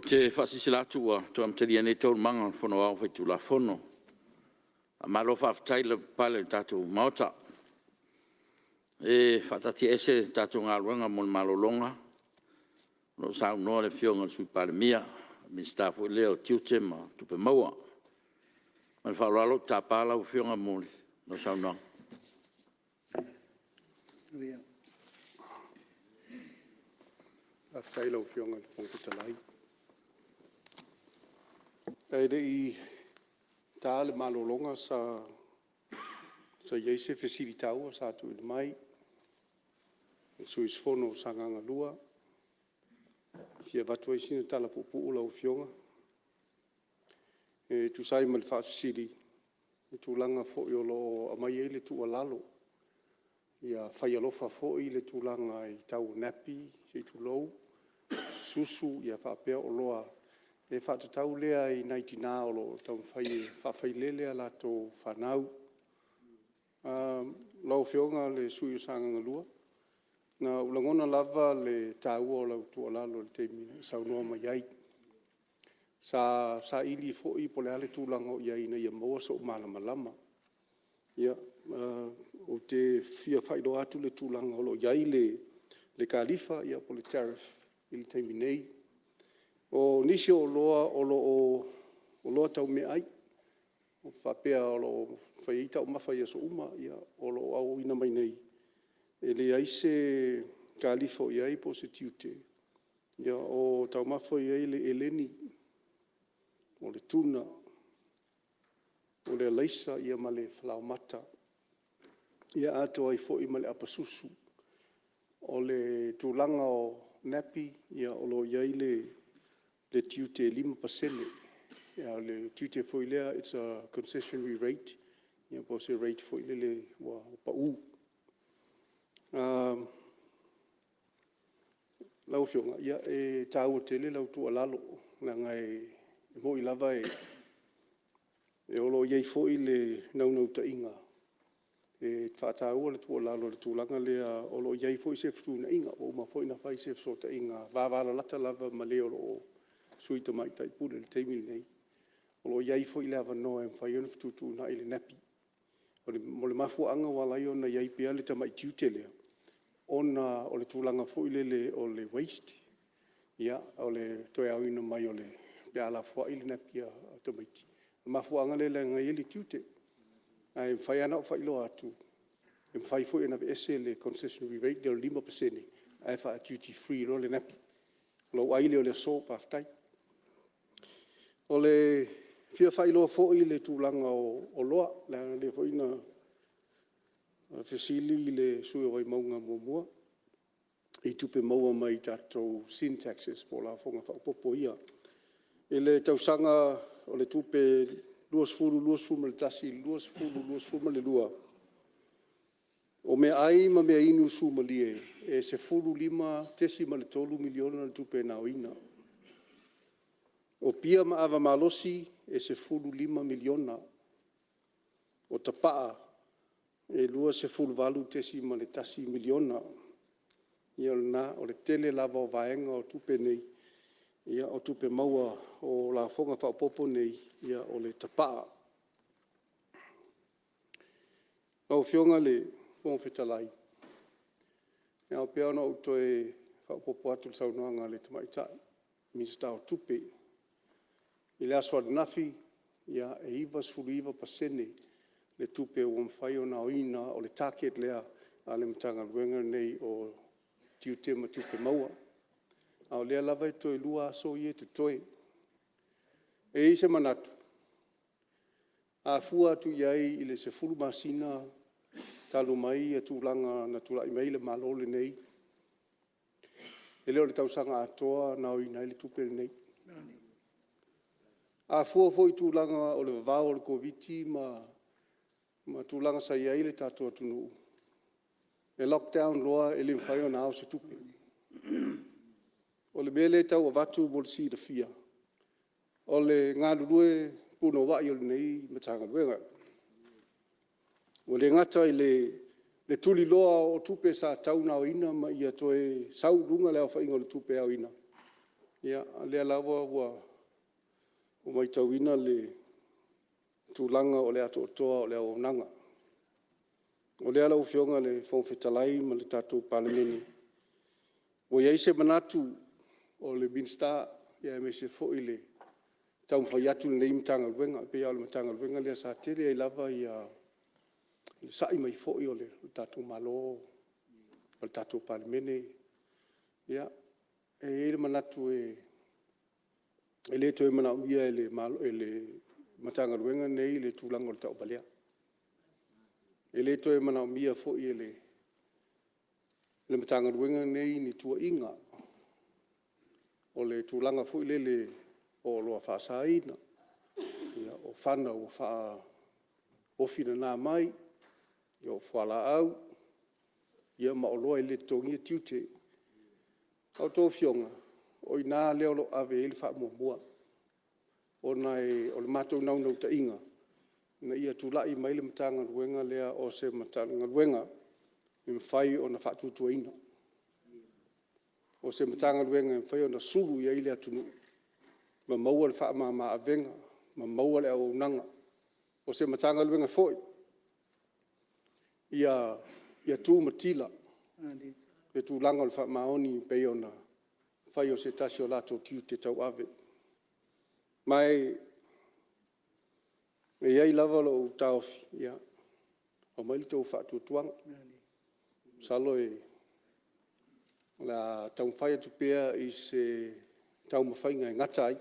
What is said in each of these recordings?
te faasilasila atu ua toe amatalia nei Taualumaga o le Fono Aoao Faitulafono. Faamalo faafetai le lavapapale i le tatou Maota. E faataatiaese le tatou galuega mo le malologa o lo o saunoa le Afioga i le Sui Palemia, o le Minisita foi lea o Tiute ma Tupe Maua. Ma le faaaloalo ou te tapa lau Afioga mo lau saunoaga. Faafetai i lau Afioga i le Fofoga Fetalai. Ae le i ta le malologa sa i ai se fesili taua sa tuuina mai e le sui usufono mo Sagaga 2, e fia avatu ai sina tala puupuu lau Afioga e tusa ai ma le faafesili i tulaga foi o lo o aumai ai le tuualalo, ia fai alofa foi le tulaga i tau o nappy se i tulou, susu faapea oloa e faatatau lea i nai tina o lo o taumafai e faafailele a latou fanau. Lau Afioga i le sui usufono mo Sagaga 2, na ou lagona lava le taua o lau tuualalo i le taimi na e saunoa mai ai. Sa saili foi po o le a le tulaga o i ai ina ia maua sou malamalama. Ia, ou te fia faailoa atu le tulaga o lo o i ai le kalifa po o le tariff i le taimi nei. O nisi o oloa o lo o oloa tau meaai faapea o lo o fai ai taumafa i aso uma, o lo o aoina mai nei, e leai se kalifa o i ai po o se tiute. O taumafa e i ai le eleni, o le tuna, o le araisa ma le falaoamata, ia atoa ai foi ma le apasusu. O le tulaga o nappy o lo o i ai le tiute e 5%, a o le tiute foi lea it's a concessionary rate po o se rate foi lele ua pau. Lau Afioga, ia e taua tele lau tuualalo, leaga e moni lava o lo o i ai foi le naunautaiga e faataua le tuualalo i le tulaga lea o lo o i ai foi se fetuunaiga, ua uma foi ona fai se fesootaiga vavalalata lava ma le o lo o Sui Tamaitai Pule i le taimi lenei, o lo o i ai foi le avanoa e mafai ai ona fetuutuunai le nappy. O le mafuaaga ua ala ai ona i ai pea le tamai tiute lea, ona o le tulaga foi lele o le waste, o le toe aoina mai pe a lafoai le nappy a tamaiti. O le mafuaaga lea e i ai le tiute, ae mafai lava ona ou faailoa atu, e mafai foi ona aveese le concessionary rate lea e 5% ae faa-duty free loa le nappy. O lou ai lea o le aso, faafetai. E fia faailoa foi le tulaga o oloa, leaga o lea foi na fesili le sui usufono o Vaimauga 1 i tupe maua mai tatou sin taxes po o lafoga faaopoopo ia. I le tausaga o le tupe 2021/2022, o meaai ma meainu suamalie e $15.3 miliona le tupe na aoina. O pia ma ava malosi e $15 miliona. O tapaa, e $28.1 miliona. Ia o lena, o le tele lava o vaega o tupe nei, o tupe maua o lafoga faaopoopo nei, o le tapaa. Lau Afioga i le Fofoga Fetalai, e ao pea ona ou toe faaopoopo atu i le saunoaga a le Tamaitai Minisita o Tupe. I le aso ananafi, e 99% le tupe ua mafai ona aoina o le target lea a le Matagaluega lenei o Tiute ma Tupe Maua, a o lea lava e toe 2 aso ia e totoe. E i ai se manatu, a fua atu i ai i le 10 masina talu mai tulaga na tulai mai ai le Malo lenei, e le o le tausaga atoa na aoina ai le tupe lenei. A fua foi i tulaga o le vavao o le Koviti-19 ma tulaga sa i ai le tatou atunuu, e lockdown loa e le mafai ona ao se tupe. O le mea lea e tau avatu mo le silafia, o le galulue punouai o lenei Matagaluega. Ua le gata i le tuliloa o tupe sa tatau ona aoina ma ia toe sau i luga le aofaiga o tupe e aoina, Ia o lea lava ua matauina le tulaga o le atoatoa o le auaunaga. O lea lau Afioga i le Fofoga Fetalai ma le tatou Palemene, ua i ai se manatu o le Minisita aemaise foi o le taumafai atu o lenei Matagaluega, e pei lava o le Matagaluega lea sa tele ai lava le sai mai foi o le tatou Malo ma le tatou Palemene. Ia, e i ai le manatu e le toe manaomia e le Matagaluega lenei le tulaga o le tauvalea. E le toe manaomia foi e le Matagaluega lenei ni tuuaiga o le tulaga foi lele o oloa faasaina, o fana ua faaofi nana mai, o fualaau ma oloa e le totogia tiute. A outou Afioga, o i ina lea o lo o ave i ai le faamuamua, ona o le matou naunautaiga, ina ia tulai mai le Matagaluega lea o se Matagaluega e mafai ona faatuatuaina. O se Matagaluega e mafai ona sulu i ai le atunuu ma maua le faamama-avega ma maua le auaunaga. O se Matagaluega foi ia tu matila le tulaga o le faamaoni pei ona fai o se tasi o latou tiute tauave. Ma e i ai lava lou taofi, ia aumai lo outou faatuatuaga, masalo o le a taumafai atu pea i se taumafaiga e gata ai,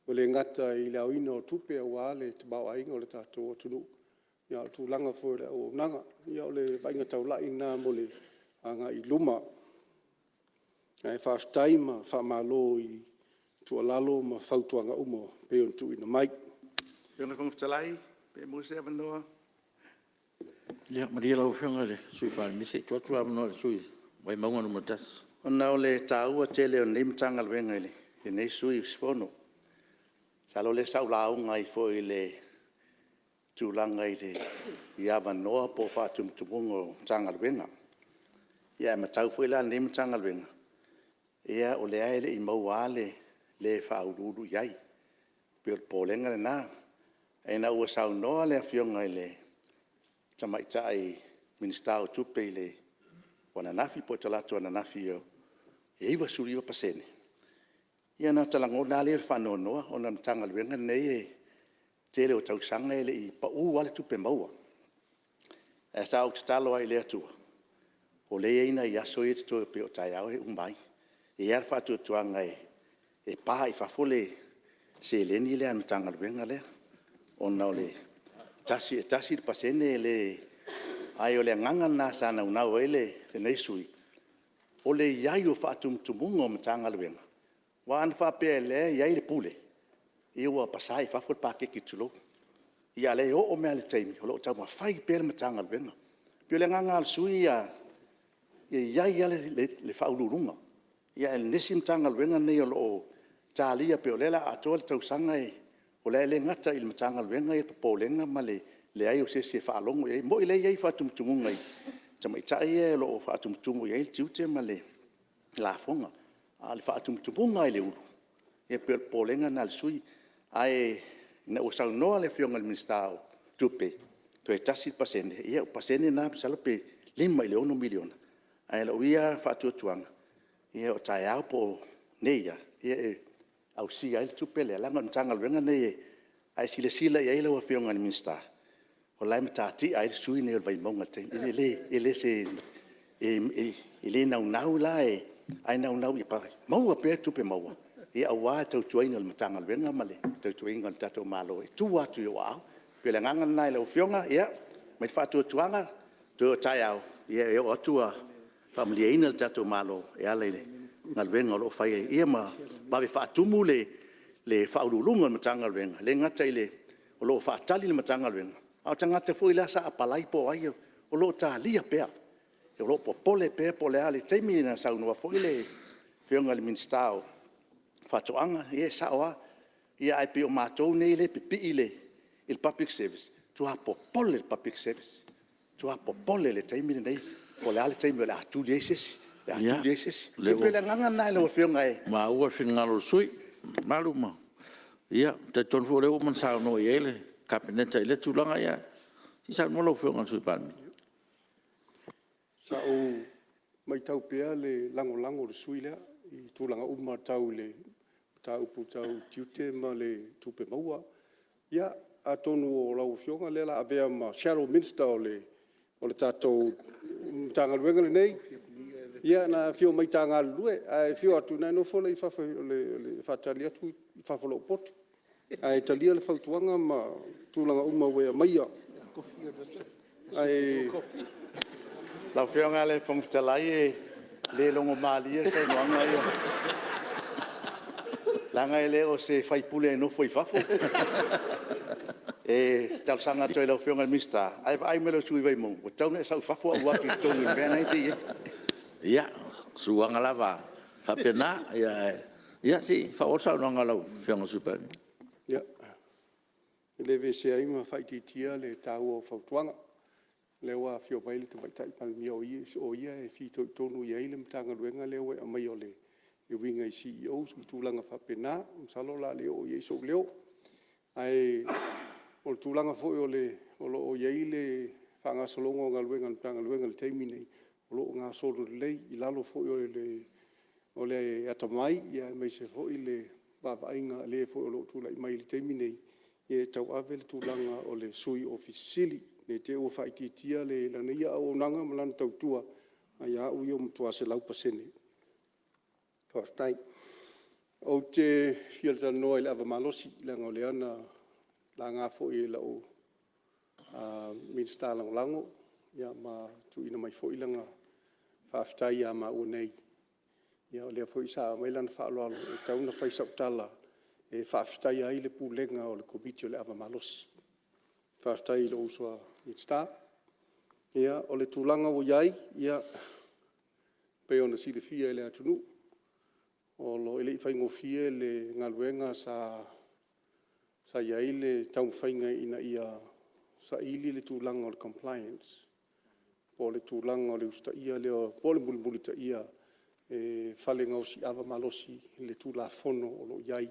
ua le gata i le aoina o tupe aua le tamaoaiga o le tatou atunuu, a o le tulaga foi o le auaunaga. Ia o le vaaiga taulai lena mo le agai i luma. Ae faafetai ma faamalo i tuualalo ma fautuaga uma pei ona tuuina mai. Lau Afioga i le Fofoga Fetalai pe maua se avanoa? Ia malie lau Afioga i le Sui Palemia se i tuu atu le avanoa i le sui usufono mo Vaimauga 1. Ona o le taua tele o lenei Matagaluega i lenei sui usufono, masalo o lea sa ou lauga ai foi i le tulaga i avanoa po o faatumutumuga o Matagaluega. Ae matau foi la i lenei Matagaluega, o lea e le i maua lava le e faauluulu i ai. E pei o le popolega lena. Ina ua saunoa le Afioga i le Tamaitai Minisita o Tupe ananafi po o talaatu ananafi e 99%, ia ona ota lagona lava lea o le faanoanoa, ona o le Matagaluega lenei o le tele o tausaga e le i pau lava le tupe maua. Ae sa ou tatalo lava i le Atua, o lea e i ai nai aso ia e totoe pei o taeao e uma ai. E i ai lava le faatuatuaga e pa i fafo le seleni lea a le Matagaluega lea, ona e 1% e le... Ae o le agaga lena sa naunau ai lenei sui usufono, o le i ai o faatumutumuga o Matagaluega, aua ana faapea o lea e i ai le Pule, ia ua pasae i fafo le paketi tulou. Ia a o lea e oo mai lava i le taimi o lo o taumafai pea le Matagaluega. E pei o le agaga lena o le sui usufono ia i ai lava le Faauluuluga. Ae o le isi Matagaluega lenei o lo o talia pea o lea o le a atoa le tausaga, o le a le gata i le Matagaluega le popolega ma le leai o se isi e faalogo i ai. E moni o lea e i ai faatumutumuga i tamaitai ia o lo o faatumutumu i ai tiute ma lafoga, a o le faatumutumuga lava i le ulu, e pei o le popolega lena o le sui usufono. Ae ina ua saunoa le Afioga i le Minisita o Tupe, toe 1%, ia o le pasene lena masalo pe $5 i le $6 miliona, ae o lou ia faatuatuaga, ia o taeao po o nei lava e ausia ai le tupe lea, leaga o le Matagaluega lenei a e silasila i ai lau Afioga i le Minisita, o la e matatia ai le sui usufono lenei o le Vaimauga i le taimi lenei. E le naunau la, ae naunau ia maua pea tupe maua aua le tautuaina o le Matagaluega ma le tautuaina o le tatou Malo e tua atu i ou aao. E pei o le agaga lena i lau Afioga, ia aumai le faatuatuaga, toe o taeao e oo atu ua faamalieina le tatou Malo e ala i le galuega o lo o fai, ia ma vave faatumu le Faauluuluga o le Matagaluega, e le gata o lo o faatali le Matagaluega, a o tagata foi la sa apalai po o ai, o lo o talia pea. O lo o popole pea po o le a le taimi. Na saunoa foi le Afioga i le Minisita o Faatoaga, ia e sao lava. Ae pei o matou nei lea e pipii i le public service, e matua popole i le public service, matua popole i le taimi lenei po o le a le taimi o le a tuli ai se isi. pe a tuli ai se isi. E pei o le agaga lena lau Afioga. Ua maua le finagalo o le sui usufono mamalu. E talitonu foi o lea ua uma ona saunoa i ai le Kapeneta i lea tulaga. Se i saunoa lau Afioga i le Sui Palemia. Sa ou matau pea le lagolago a le sui usufono lea i tulaga uma tau le mataupu tau tiute ma le tupe maua. Ia, atonu o lau Afioga lea o le a avea ma Shadow Minister o le tatou Matagaluega lenei, ia ona e afio mai ta galulue. A e afio atu ona e nofo lea i fafo e faatali atu i fafo o lou potu. Ae talia le fautuaga ma tulaga uma ua e aumaia. Ae… Lau Afioga i le Fofoga Fetalai e le logomalie le saunoaga ia, leaga e le o se sui usufono e nofo i fafo. E talosaga atu ai i lau Afioga i le Minisita, a e vaai mai loa i le sui usufono o Vaimauga, ua tatau ona e sau i fafo ae ou alu atu i totonu i le mea lena e te i ai. Ia, o suaga lava faapena. Ia se i faaauau le saunoaga a lau Afioga i le Sui Palemia. Ia, e le aveesea ai ma faaitiitia le taua o fautuaga. O lea ua afio mai le Tamaitai Palemia o ia e fitoitonu i ai le Matagaluega lea ua e aumaia e uiga i CEOs ma tulaga faapena. Masalo o le a le oo i ai sou leo. Ae o le tulaga foi o lo o i ai le faagasologa o galuega a le Matagaluega i le taimi lenei, o lo o gasolo lelei i lalo foi o le atamai aemaise foi le vaavaaiga a le o lo o tulai mai i le taimi lenei e tauave le tulaga o le Sui Ofisa Sili. Ne i te i ua faaitiitia lana ia auaunaga ma lana tautua, ae ia au ia, ua matua 100%. Faafetai. Ou te fia talanoa i le ava malosi, leaga o lea na laga foi e lau Minisita Lagolago ma tuuina mai foi lana faafetai ia maua nei. O lea foi sa aumai lana faaaloalo e tatau ona fai sau tala e faafetaia ai le Pulega o le Komiti o le ava malosi. Faafetai i lou uso a Minisita. Ia, o le tulaga ua i ai, e pei ona silafia e le atunuu, e le i faigofie le galuega sa i ai le taumafaiga ina ia saili le tulaga o le compliance po o le tulaga o le usitaia lea po o le mulimulitaia e fale gaosi ava malosi le Tulafono o lo o i ai.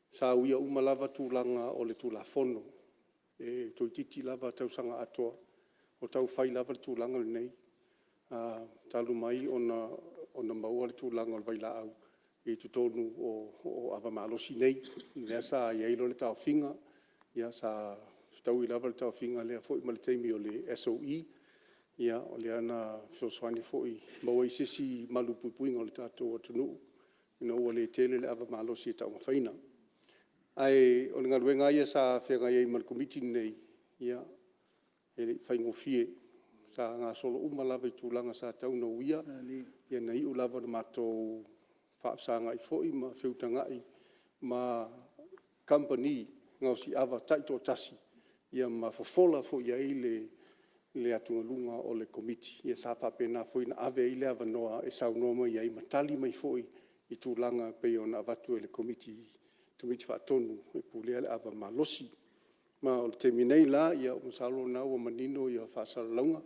Sa uia uma lava tulaga o le Tulafono, e toeitiiti lava tausaga atoa o tau fai lava le tulaga lenei, talu mai ona maua le tulaga o le vailaau i totonu o ava malosi nei. Lea sa i ai loa le taofiga, sa fetaui lava le taofiga lea ma le taimi o le SOE, o lea na fesoasoani foi e maua ai se isi malupuipuiga o le tatou atunuu ina ua le tele le ava malosi e taumafaina. Ae o le galuega lava ia sa feagai ai ma le Komiti lenei, e le i faigofie. Sa gasolo uma lava i tulaga sa tatau ona uia, ia na iu lava ina matou faafesagai foi ma feutagai ma kamupani gaosi ava taitoatasi, ia ma fofola foi i ai le atugaluga o le Komiti. Ia sa faapena foi ona ave ai le avanoa e saunoa mai ai ma tali mai foi i tulaga e pei ona avatu e le Komiti Faatonu e pulea le ava malosi. Ma o le taimi nei la, masalo o lena ua manino faasalalauga,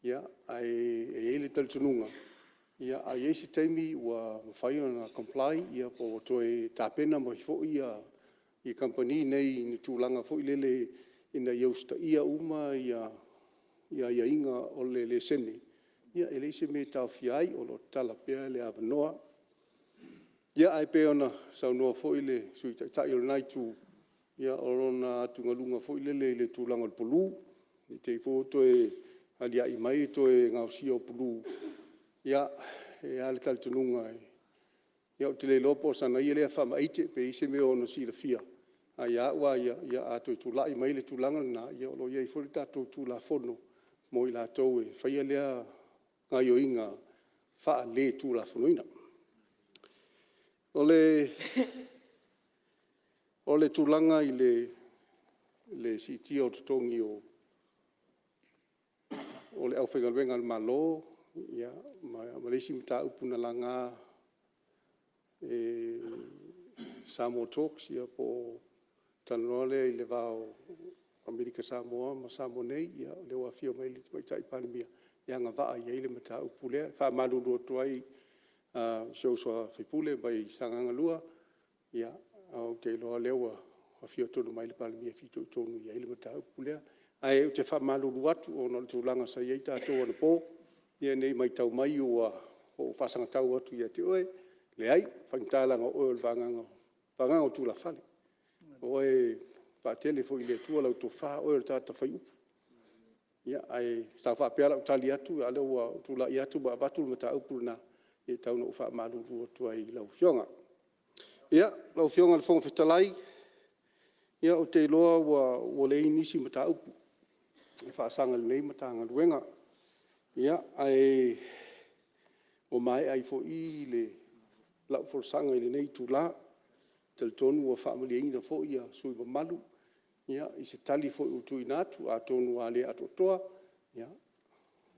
ae i ai le talitonuga, a i ai se taimi ua mafai ona comply po ua toe tapena mai foi kamupani nei i ni tulaga foi lele ina ia usitaia uma aiaiga o le laisene, ia e leai se mea e taofia ai, o lo o tatala pea le avanoa. Ia, ae pei ona saunoa foi le Sui Taitai o lena Itu, ia o lona atugaluga foi lele i le tulaga o le pulu, ne i te i foi ua toe aliai mai le toe gaosia o pulu. Ia, e i ai lava le talitonuga, ia ou te le iloa po o sana ia lea faamaite pe i ai se mea o ona silafia, ae ia au lava ia, a toe tulai mai le tulaga lena, ia o lo o i ai foi le tatou Tulafono mo i latou e faia lea gaoioiga faaletulafonoina. O le tulaga i le siitia o totogi o le aufaigaluega a le Malo ma le isi mataupu na laga e Samoa Talks po o le talanoa lea i le va o Amerika Samoa ma Samoa nei, ia o lea ua afio mai le Tamaitai Palemia, e agavaa i ai le mataupu lea. E faamalulu atu ai i si ou uso a sui usufono mai Sagaga 2, ia ou te iloa o lea ua afio tonu mai le Palemia e fitoitonu i ai le mataupu lea. Ae ou te faamalulu atu ona o le tulaga sa i ai tatou anapo, ina ne i matau mai ua ou faasagatau atu ia te oe, leai, e faigata leaga o oe o le vagaga o tulafale. O oe e vaatele foi i le Atua lau tofa o oe o le tagata faiupu. Ia ae sa faapea la au tali atu ae o lea ua ou tulai atu ma avatu le mataupu lena, ia e tau ina ou faamalulu atu ai i lau afioga. Ia, lau Afioga i le Fofoga Fetalai, ia ou te iloa ua leai nisi mataupu e faasaga i lenei Matagaluega. Ia ae ua maea ai foi i i lau folasaga i lenei itula. Ou te talitonu ua faamalieina foi sui usufono mamalu i se tali foi ua tuuina atu. Atonu a le atoatoa, ia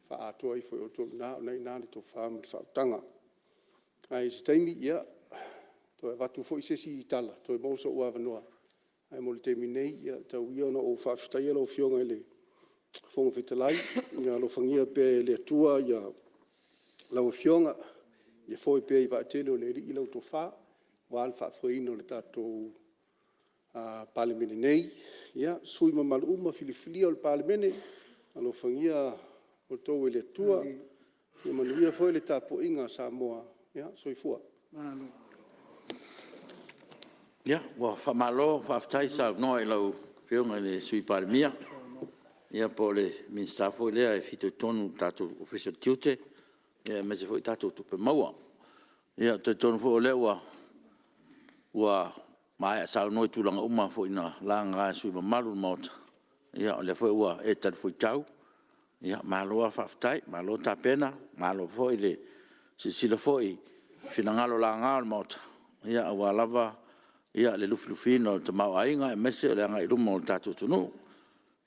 faaatoa ifo e outou i ina o lena e i ina le tofa ma le faautaga. Ae i se taimi toe avatu foi se isi tala, toe maua sou avanoa, ae mo le taimi nei, ia tau ia ina ou faafetaia lau Afioga i le Fofoga Fetalai, ia alofagia pea e le Atua lau Afioga, ia foi pea i vaatele o le Alii lau tofa aua le faafoeina o le tatou Palemene nei. Ia, sui usufono mamalu uma filifilia o le Palemene, alofagia outou e le Atua. Ia manuia foi le tapuaiga a Samoa. Soifua. Ia, ua faamalo faafetai saunoa i lau Afioga i le Sui Palemia, ia po o le Minisita foi lea e fitoitonu i le tatou Ofisa o le Tiute, aemaise foi o tatou Tupe Maua. Ia ou te talitonu foi o lea ua maea saunoa i tulaga uma foi na laga e sui usufono mamalu o le Maota, ia o lea foi ua e talifuaitau. Malo lava faafetai, malo tapena, malo foi le silasila foi i finagalo laga o le Maota, aua lava le lufilufiina o le tamaoaiga aemaise o le agai i luma o le tatou atunuu.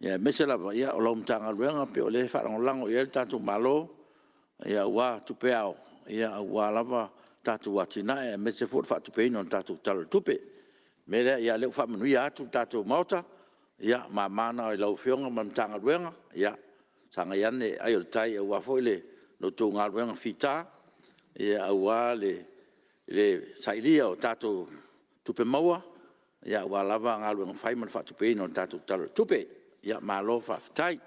Aemaise lava o lau Matagaluega pei o lea e faalagolago i ai le tatou Malo aua tupe ao aua lava tatou atinae aemaise foi o le faatupeina o le tatou Tala o le Tupe. O le mea lea, o lea ua faamanuia atu le tatou Maota, ia o mama na i lau Afioga ma le Matagaluega, ia sagai ane ai o le tai aua foi la outou galuega fita aua le sailia o tatou tupe maua aua lava galuega fai ma le faatupeina o le tatou Tala o le Tupe. Malo faafetai.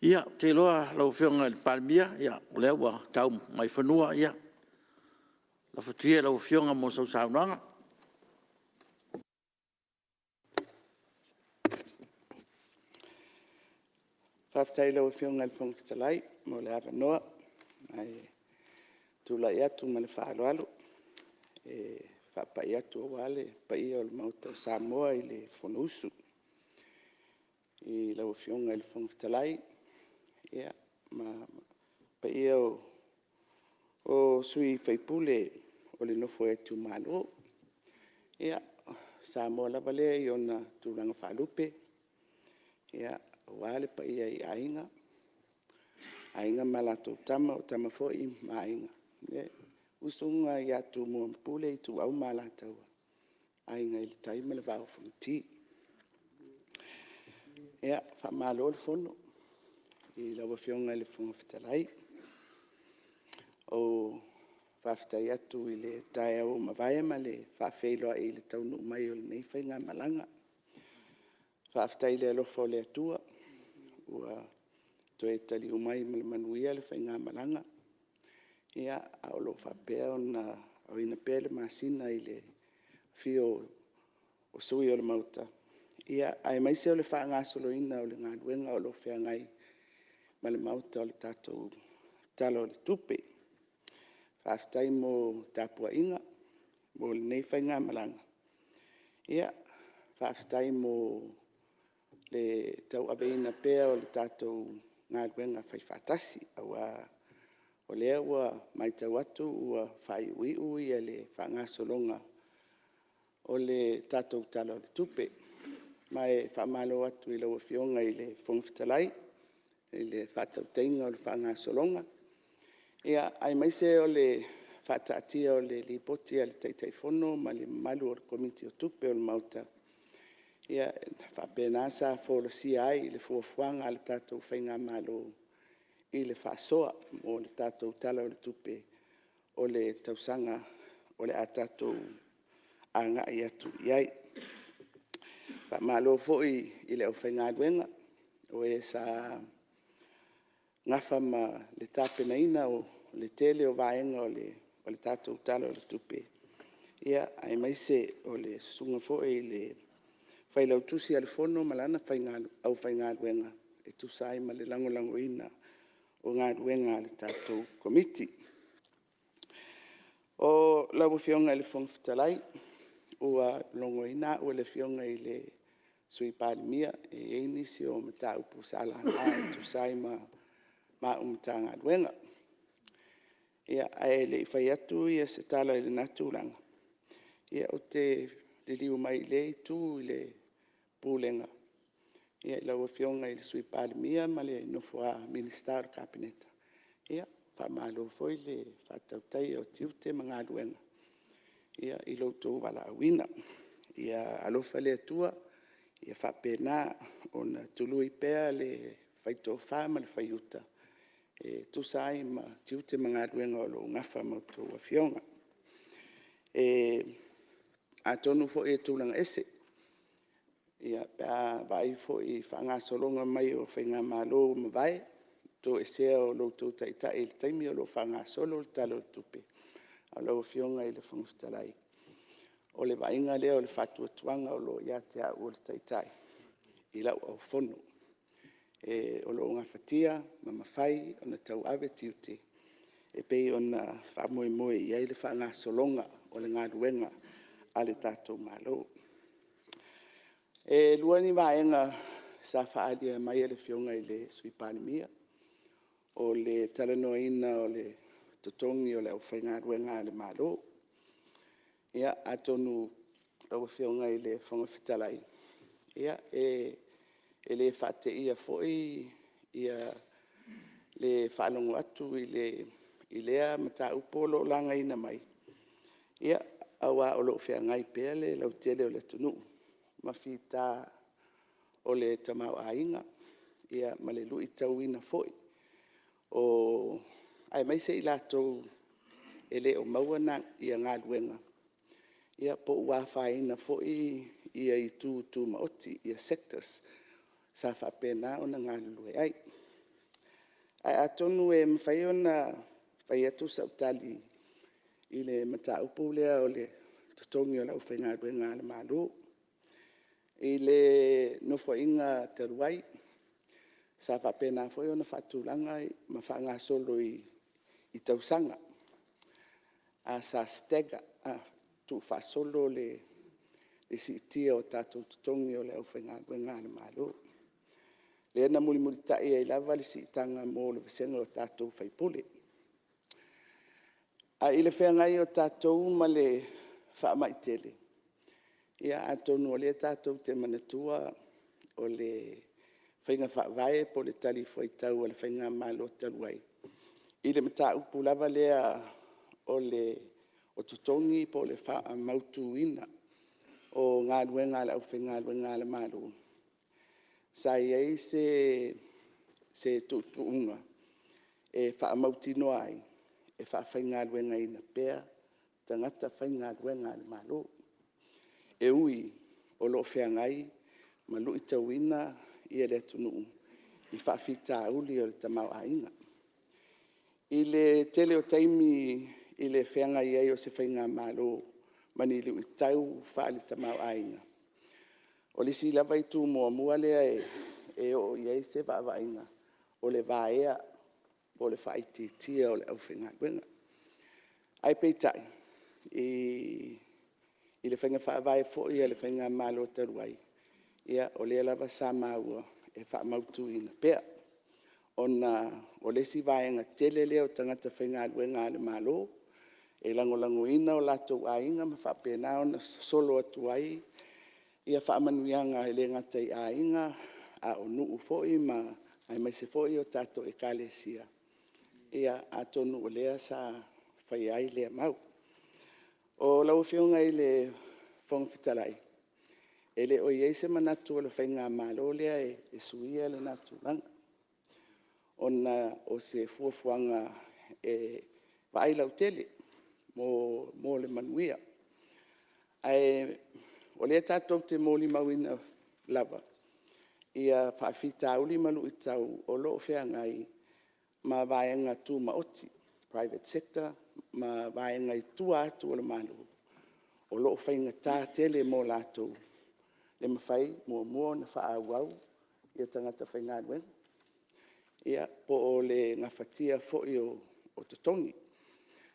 Ia, ou te iloa lau Afioga i le Palemia, o lea ua tau mai i fanua, ia lafo atu ia i lau Afioga mo sau saunoaga. Faafetai i lau Afioga i le Fofoga Fetalai mo le avanoa. Ae tulai atu ma le faaaloalo e faapai atu aua le paia o le Maota o Samoa i le Fonousu i lau Afioga i le Fofoga Fetalai ma le paia o sui usufono o le nofo a itumalo. Ia, o Samoa lava lea i ona tulaga faalupe, aua le paia i Aiga, Aiga ma latou Tama, o Tama foi ma Aiga, le usoga ia Tumua ma Pule, Ituau ma Alataua, Aiga i le Tai ma le Vaa o Fonoti. Faamalo le Fono i lau Afioga i le Fofoga Fetalai. E faafetai atu i le taeao ua mavae ma le faafeiloai o le taunuu mai o lenei faigamalaga. Faafetai i le alofa o le Atua ua toe taliu mai ma le manuia le faigamalaga, a o lo o faapea ona aoina pea le masina i le afio o sui usufono o le Maota, aemaise o le faagasoloina o le galuega o lo o feagai ma le Maota o le tatou Tala o le Tupe. Faafetai mo tapuaiga mo lenei faigamalaga, faafetai mo le tauaveina pea o le tatou galuega faifaatasi, aua o lea ua matau atu ua faaiuiu le faagasologa o le tatou Tala o le Tupe. Ma e faamalo atu i lau Afioga i le Fofoga Fetalai i le faatautaiga o le faagasologa, aemaise o le faataatia o le Lipoti a le Taitaifono ma le mamalu o le Komiti o Tupe o le Maota, na faapena sa folasia ai le fuafuaga a le tatou faigamalo i le faasoa mo le tatou Tala o le Tupe o le tausaga o le a tatou agai atu i ai. Faamalo foi i le aufaigaluega, o e sa nafa ma le tapenaina o le tele o vaega o le tatou Tala o le Tupe, aemaise o le susuga foi i le Failautusi o le Fono ma lana aufaigaluega e tusa ai ma le lagolagoina o galuega a le tatou Komiti. Lau Afioga i le Fofoga Fetalai, ua logoina au e le Afioga i le Sui Palemia e i ai nisi o mataupu sa laga e tusa ai ma au Matagaluega. Ae le i fai atu se tala i lena tulaga, ou te liliu mai i lea Itu i le Pulega i lau Afioga i le Sui Palemia ma le nofo a Minisita o le Kapeneta, faamalo foi le faatautaia o tiute ma galuega i lo outou valaauina. Ia alofa le Atua ia faapena ona tului pea le fai-tofa ma le fai-uta e tusa ai ma tiute ma galuega o lo o nafa ma a outou Afioga. Atonu foi e tulaga ese pe a vaai foi i le faagasologa mai o faigamalo ua mavae, le toesea o lo outou Taitai i le taimi a o faagasolo le Tala o le Tupe. Lau Afioga i le Fofoga Fetalai, o le vaaiga lea o le faatuatuaga o lo o ia te au o le Taitai i lau aufono, o lo o gafatia ma mafai ona tauave tiute e pei ona faamoemoe i ai le faagasologa o le galuega a le tatou Malo. E lua ni vaega sa faaalia mai e le Afioga i le Sui Palemia, o le talanoaina o le totogi o le aufaigaluega a le Malo. Ia, atonu lau Afioga i le Fofoga Fetalai, e le faateia foi le faalogo atu i lea mataupu o lo o lagaina mai, aua o lo o feagai pea le lautele o le atunuu ma fita o le tamaoaiga ma le luitauina foi aemaise i latou e le o maua galuega, po ua afaina foi itu tumaoti, sectors sa faapena ona galulue ai. Ae atonu e mafai ona fai atu sau tali i le mataupu lea o le totogi o le aufaigaluega a le Malo. I le Nofoaiga talu ai, sa faapena foi ona faatulaga ma faagasolo i tausaga, sa stagger, tuufaasolo le siitia o tatou totogi o le aufaigaluega a le Malo, lea na mulimulitai ai lava le siitaga mo le vasega o tatou sui usufono. Ae i le feagai o tatou ma le faamai tele, ia atonu o lea tatou te manatua o le faiga faavae po o le talifuaitau a le faigamalo talu ai i le mataupu lava lea o totogi po o le faamautuina o galuega a le aufaigaluega a le Malo, sa i ai se tuutuuga e faamautinoa ai e faafaigaluegaina pea tagata faigaluega a le Malo, e ui o lo o feagai ma luitauina le atunuu i faafitauli o le tamaoaiga. I le tele o taimi i le feagai ai o se faigamalo ma ni luitau faale-tamaoaiga, o le isi lava itu muamua lea e oo i ai se vaavaaiga, o le vaea po o le faaitiitia o le aufaigaluega. Ae peitai i le faiga faavae foi a le faigamalo talu ai, o lea lava sa maua e faamautuina pea, ona o le isi vaega tele lea o tagata faigaluega a le Malo e lagolagoina o latou aiga ma faapena ona sosolo atu ai faamanuiaga e le gata i aiga, a o nuu foi aemaise foi o tatou Ekalesia. Ia, atonu o lea sa faia ai lea mau. Lau Afioga i le Fofoga Fetalai, e le o i ai se manatu o le faigamalo lea e suia lena tulaga. ona o se fuafuaga e vaai lautele mo le manuia. Ae o lea tatou te molimauina lava faafitauli ma luitau o lo o feagai ma vaega tumaoti, private sector ma vaega i tua atu o le Malo, o lo o faigata tele mo latou le mafai, muamua ona faaauau tagata faigaluega, ia po o le gafatia foi o totogi.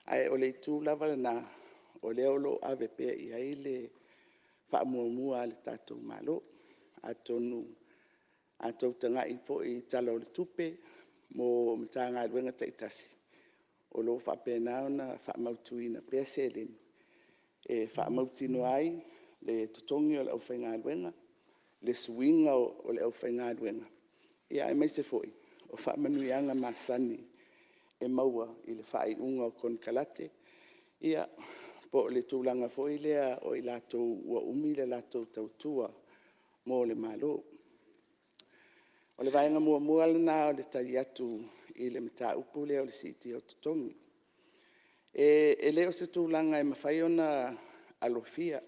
Ae o le itu lava lena o lea o lo o ave pea i ai le faamuamua a le tatou Malo. Atonu a outou tagai foi i le Tala o le Tupe mo Matagaluega taitasi, o lo o faapena ona faamautuina pea seleni e faamautinoa ai le totogi o le aufaigaluega, le suiga o le aufaigaluega, aemaise foi o faamanuiaga masani e maua i le faaiuga o konekarate, ia, po o le tulaga foi lea o i latou ua umi le latou tautua mo le Malo. O le vaega muamua lena o le tali atu i le mataupu lea o le siitia o totogi. E le o se tulaga e mafai ona alofia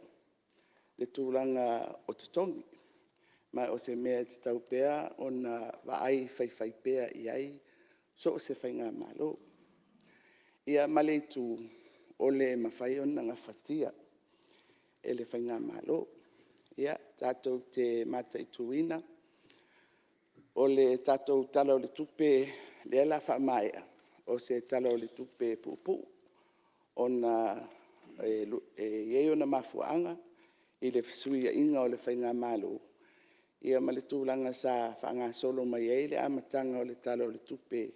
le tulaga o totogi, ma o se mea e tatau pea ona vaai faifaipea i ai so o se faigamalo. Ia ma le itu o le mafai ona gafatia e le faigamalo. Ia, tatou te mataituina, o le tatou Tala o le Tupe lea o le a faamaea, o se Tala o le Tupe puupuu ona e i ai ona mafuaaga i le fesuiaiga o le faigamalo ma le tulaga sa faagasolo mai ai le amataga o le Tala o le Tupe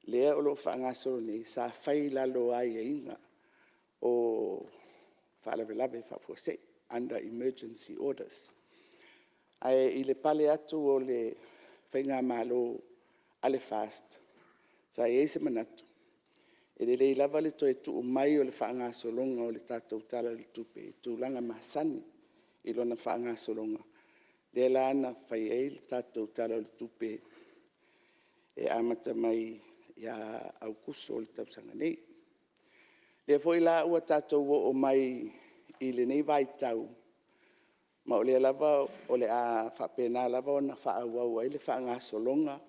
lea o lo o faagasolo nei, sa fai i lalo o aiaiga o faalavelave faafuasei, under emergency orders. Ae i le pale atu o le faigamalo a le FAST, sa i ai se manatu, e lelei lava le toe tuu mai o le faagasologa o le tatou Tala o le Tupe i tulaga masani i lona faagasologa, lea la na fai ai le tatou Tala o le Tupe e amata mai ia Aokuso o le tausaga nei. O lea foi la ua tatou oo mai i lenei vaitau, ma o lea lava o le a faapena lava ona faaauau ai le faagasologa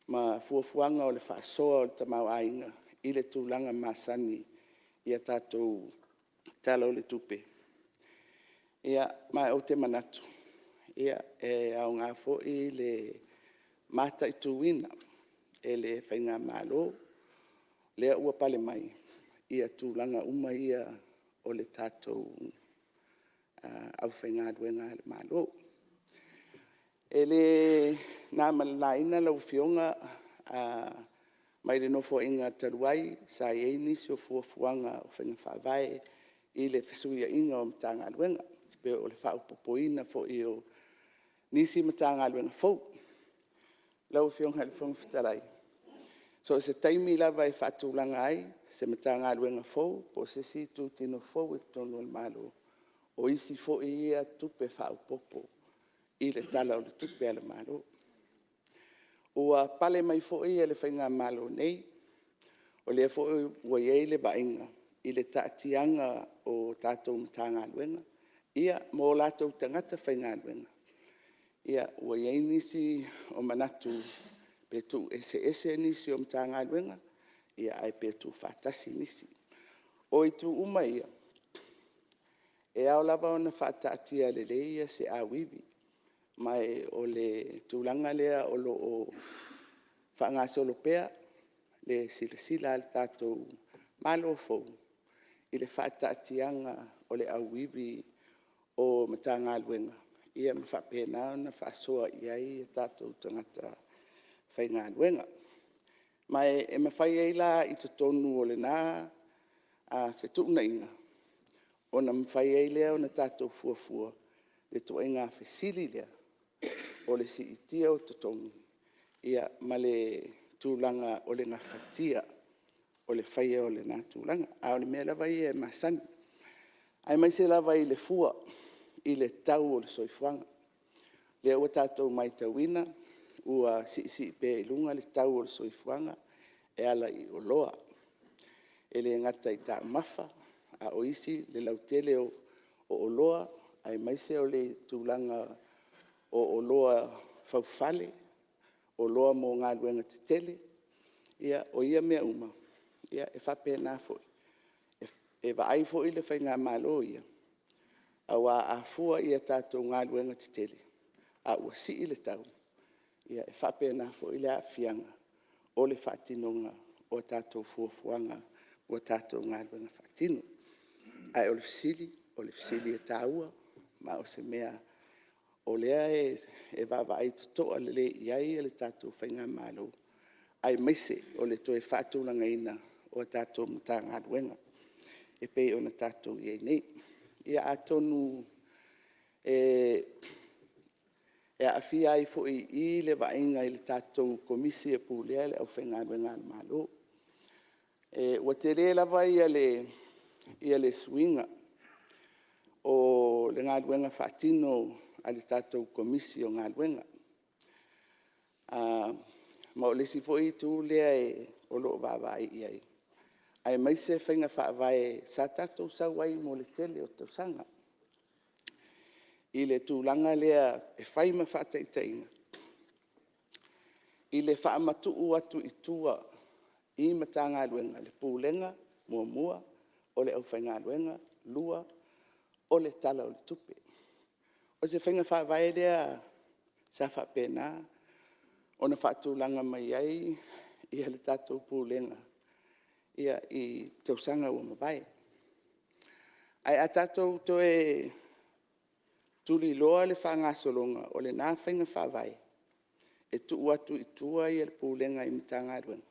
ma fuafuaga o le faasoa o le tamaoaiga i le tulaga masani i a tatou Tala o le Tupe. Ma ou te manatu, e aoga foi le mataituina e le faigamalo lea ua pale mai tulaga uma ia o le tatou aufaigaluega a le Malo. E le na ma le laina lau Afioga mai le Nofoaiga talu ai sa i ai nisi o fuafuaga o faiga faavae i le fesuiaiga o Matagaluega, po o le faaopoopoina foi o nisi Matagaluega fou. Lau Afioga i le Fofoga Fetalai, so o se taimi lava e faatulaga ai se Matagaluega fou po o se isi itutino fou i totonu o le Malo, o isi foi ia tupe faaopoopo i le Tala o le Tupe a le Malo. Ua pale mai foi le faigamalo nei, o lea foi ua i ai le vaaiga i le taatiaga o tatou Matagaluega ma o latou tagata faigaluega, ua i ai nisi o manatu pe tuueseese nisi o Matagaluega, ae pe tuufaatasi nisi. O itu uma ia, e ao lava ona faataatia lelei se auivi, ma o le tulaga lea o lo o faagasolo pea le silasila a le tatou Malo fou i le faataatiaga o le auivi o Matagaluega ma faapena ona faasoa i ai tatou tagata faigaluega. Ma e mafai ai la i totonu o lena fetuunaiga ona mafai ai lea ona tatou fuafua le ituaiga fesili lea o le siitia o totogi ma le tulaga o le gafatia o le faia o lena tulaga. A o le mea lava ia e masani, aemaise lava i le fua i le tau o le soifuaga. O lea ua tatou matauina ua siisii pea i luga le tau o le soifuaga e ala i oloa. E le gata i taumafa, a o isi le lautele o oloa aemaise o le tulaga o oloa faufale, oloa mo galuega tetele. O ia mea uma, e faapena foi, e vaai foi le faigamalo ia, aua a fua i a tatou galuega tetele a ua sii le tau, e faapena foi le aafiaga o le faatinoga o a tatou fuafuaga o tatou galuega faatino. Ae o le fesili, o le fesili e taua, ma o se mea o lea e vaavaai totoa lelei i ai le tatou faigamalo, aemaise o le toe faatulagaina o a tatou Matagaluega e pei ona tatou i ai nei. Ia atonu e aafia ai foi i i le vaaiga i le tatou Komisi e Pulea le Aufaigaluega a le Malo. Ua tele lava le suiga o le galuega faatino a le tatou Komisi o Galuega. Ma o le isi foi itu lea o lo o vaavaai i ai, aemaise faiga faavae sa tatou sau ai mo le tele o tausaga i le tulaga lea e fai ma faataitaiga, i le faamatuu atu i tua i Matagaluega le Pulega, muamua, o le aufaigaluega, lua o le Tala o le Tupe. O se faiga faavae lea sa faapena ona faatulaga mai ai le tatou Pulega i tausaga ua mavae. Ae a tatou toe tuliloa le faagasologa o lena faiga faavae e tuu atu i tua le Pulega i Matagaluega,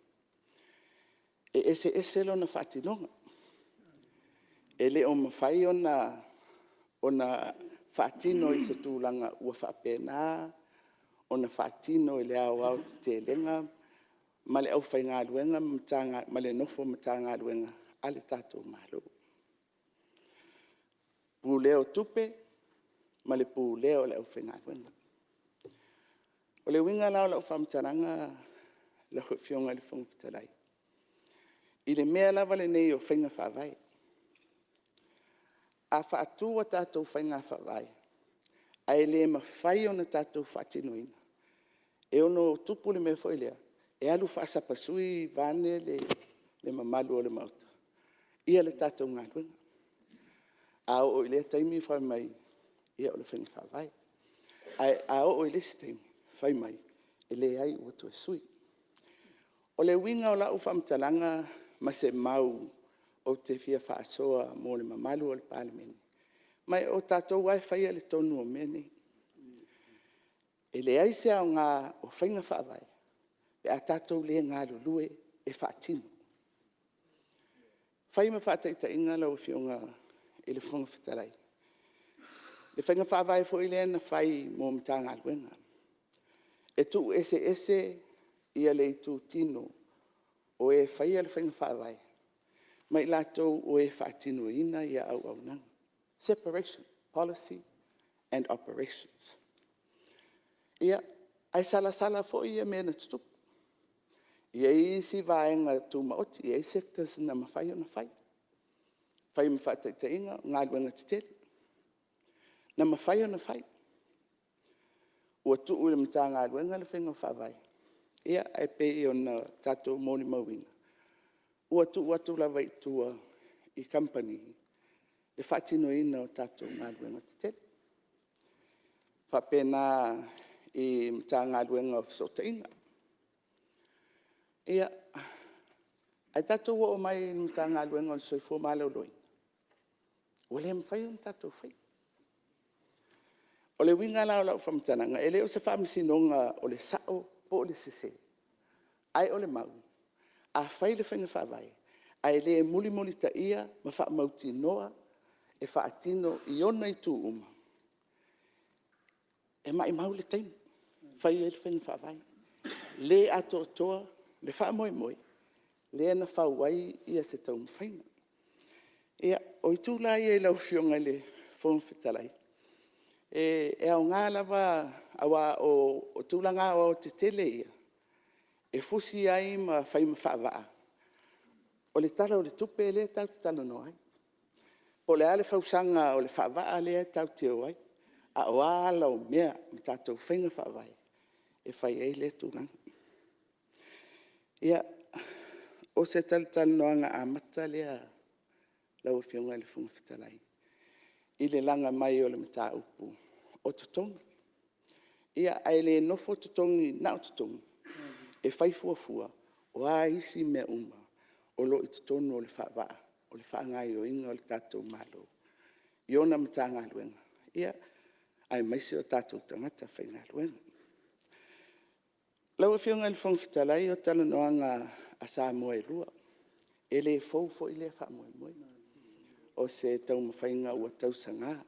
e eseese lona faatinoga. E le o mafai ona faatino i se tulaga ua faapena ona faatino i le aoaotetelega ma le aufaigaluega ma le nofo Matagaluega a le tatou Malo. Pulea o tupe ma le pulea o le aufaigaluega. O le uiga la o lau faamatalaga lau Afioga i le Fofoga Fetalai, i le mea lava lenei o faiga faavae, a faatu a tatou faiga faavae ae le mafai ona tatou faatinoina, e ono tupu le mea foi lea, e alu faasapasui vaeane le mamalu o le Maota le tatou galuega. A oo i lea taimi fai mai o le faiga faavae, ae a oo i le isi taimi fai mai, e leai ua toe sui. O le uiga o lau faamatalaga ma se mau ou te fia faasoa mo le mamalu o le Palemene, ma o tatou lava e faia le tonu o mea nei. E leai se aoga o faiga faavae pe a tatou le galulue e faatino. Fai ma faataitaiga lau Afioga i le Fofoga Fetalai, le faiga faavae foi lea na fai mo Matagaluega, e tuueseese le itutino o e faia le faiga faavae ma i latou o e faatinoina auaunaga, separation, policy and operations. Ia, ae salasala foi mea na tutupu. E i ai isi vaega tumaoti, e i ai sectors na mafai ona fai. Fai ma faataitaiga o galuega tetele, na mafai ona fai. Ua tuu i le Matagaluega le faiga faavae, ae pei ona tatou molimauina, ua tuu atu lava i tua i kamupani le faatinoina o tatou galuega tetele. E faapena i le Matagaluega o Fesootaiga. Ia, ae tatou oo mai i le Matagaluega o le Soifua Maloloina, ua le mafai ona tatou faia. O le uiga la o lau faamatalaga, e le o se faamasinoga o le sao po o le sese, ae o le mau, a fai le faiga faavae ae le mulimulitaia ma faamautinoa e faatino i ona itu uma, e maumau le taimi e fai ai le faiga faavae, le atoatoa le faamoemoe lea na fau ai se taumafaiga. Ia, o itu la ia lau Afioga i le Fofoga Fetalai, E aoga lava aua o tulaga aoaotetele ia, e fusi ai ma fai ma faavaa o le Tala o le Tupe lea tatou te talanoa ai. Po o le a le fausaga o le faavaa lea tatou te o ai, a o a ala o mea ma tatou faiga faavae e fai ai lea tulaga. Ia, o se talatalanoaga amata lea lau Afioga i le Fofoga Fetalai i le laga mai o le mataupu o totogi. Ia, ae le nofo totogi na o totogi, e fai fuafua, o a isi mea uma o lo o i totonu o le faavaa o le faagaoioiga o le tatou Malo i ona Matagaluega, aemaise o tatou tagata faigaluega. Lau Afioga i le Fofoga Fetalai, o talanoaga a Samoa e lua, e le fou foi lea faamoemoe, o se taumafaiga ua tausaga.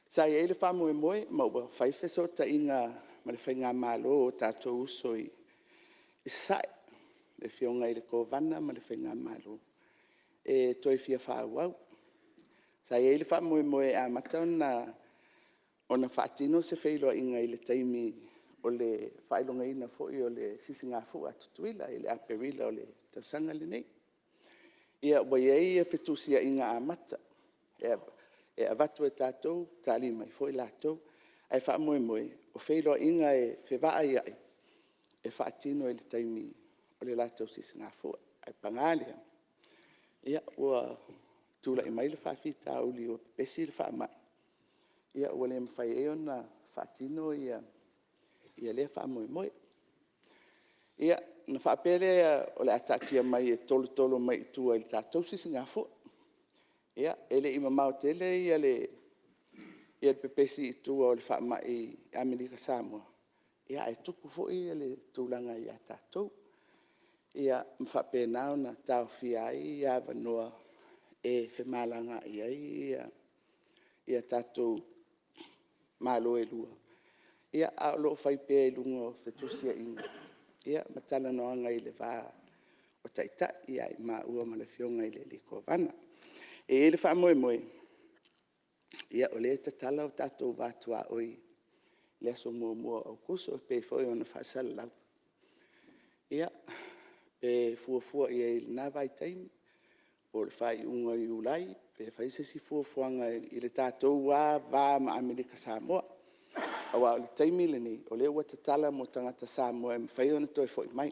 Sa i ai le faamoemoe ma ua fai fesootaiga ma le faigamalo a o tatou uso i Sasae, le Afioga i le Kovana ma le faigamalo e toe fia faaauau. Sa i ai le faamoemoe e amata ona faatino se feiloaiga i le taimi o le faailogaina foi o le Sisigafua a Tutuila ia Aperila o le tausaga lenei. Ia, ua i ai fetusiaiga amata, e avatu e tatou, tali mai foi latou. Ae faamoemoe o feiloaiga e fevaaiai e faatino i le taimi o le latou Sisigafua. Ae paga lea, ua tulai mai le faafitauli ua pepesi le faamai, ua le mafai ai ona faatino lea faamoemoe. Ia, ona faapea lea o le a taatia mai e tolotolo mai i tua i le tatou Sisigafua. Ia, e le i mamao tele le pepesi i tua o le faamai i Amerika Samoa, ae tupu foi le tulaga ia tatou. Ia ma faapena ona taofia ai avanoa e femalagaai ai tatou Malo e lua, a o lo o fai pea i luga o fetusiaiga ma talanoaga i le va o Taitai ia i maua ma le Afioga i le Kovana. E i ai le faamoemoe, o lea e tatala o tatou va tuaoi i le aso 1 o Aokuso e pei foi ona faasalalau. Ia, pe fuafua i ai i lena vaitaimi po o le faaiuga o Iulai pe fai se isi fuafuaga i le tatou lava va ma Amerika Samoa. Aua o le taimi lenei, o lea ua tatala mo tagata Samoa e mafai ona toe foi mai.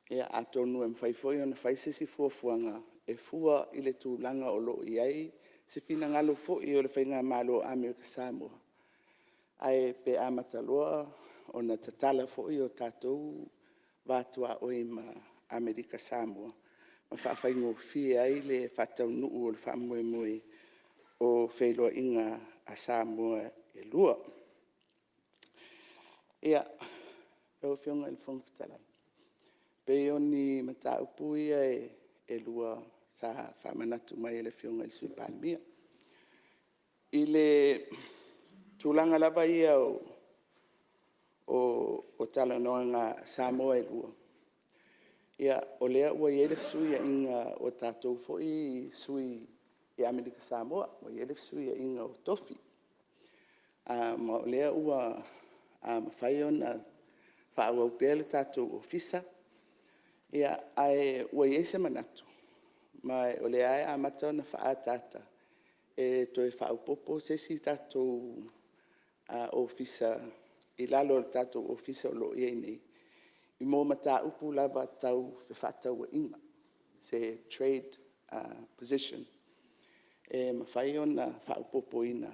Ia, atonu e mafai foi ona fai se isi fuafuaga e fua i le tulaga o lo o i ai se finagalo foi o le faigamalo a Amerika Samoa, ae pe amata loa ona tatala foi o tatou va tuaoi ma Amerika Samoa ma faafaigofie ai le faataunuu o le faamoemoe o feiloaiga a Samoa e lua. Ia, lau Afioga i le Fofoga Fetalai, pei o ni mataupu ia e lua sa faamanatu mai e le Afioga i le Sui Palemia. I le tulaga lava ia o talanoaga a Samoa e lua, o lea ua i ai le fesuiaiga o tatou foi sui i Amerika Samoa, ua i ai le fesuiaiga o tofi, ma o lea ua mafai ona faaauau pea le tatou Ofisa. Ae ua i ai se manatu, ma o lea lava e amata ona faaataata e toe faaopoopo se isi tatou Ofisa i lalo o le tatou Ofisa o lo o i ai nei mo mataupu lava tau fefaatauaiga, se trade position e mafai ona faaopoopoina,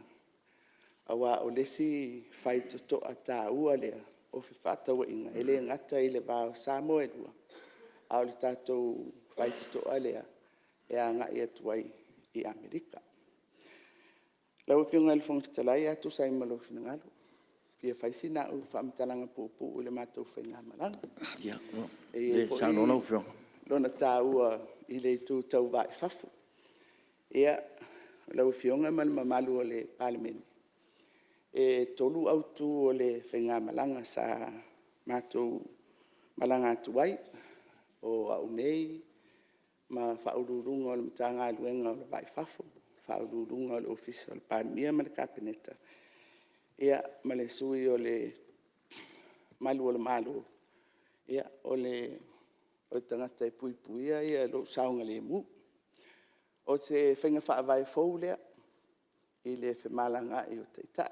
aua o le isi faitotoa taua lea o fefaatauaiga, e le gata i le va o Samoa e lua, a o le tatou faitotoa lea e agai atu ai i Amerika. Lau Afioga i le Fofoga Fetalai a tusa ai ma lou finagalo, e fia fai sina au faamatalaga puupuu i le matou faigamalaga. E i ai foi lona taua i le itu tau va i fafo. Ia, lau Afioga ma le mamalu o le Palemene, e 3 autu o le faigamalaga sa matou malaga atu ai, o au nei ma Ofisa Sili o Pulega o le Matagaluega o le Va i Fafo, Faauluuluga o le Ofisa o le Palemia ma le Kapeneta, ia ma le sui o le Malu o le Malo, o le tagata e puipuia lou saogalemu. O se faiga faavae fou lea i le femalagaai o Taitai,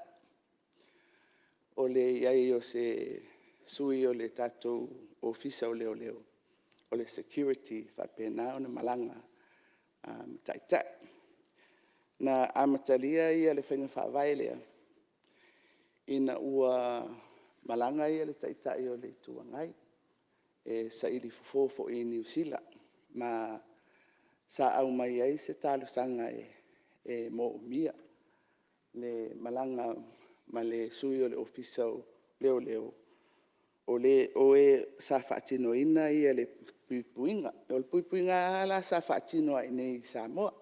o le i ai o se sui o le tatou Ofisa o Leoleo, o le security e faapena ona malaga ma Taitai. Na amatalia le faiga faavae lea ina ua malaga le Taitai o le Itu Agai e saili fofo foi i Niu Sila, ma sa aumai ai se talosaga e moomia le malaga ma le sui o le Ofisa o Leoleo, o e sa faatinoina le puipuiga. O le puipuiga lava la sa faatino lava i inei i Samoa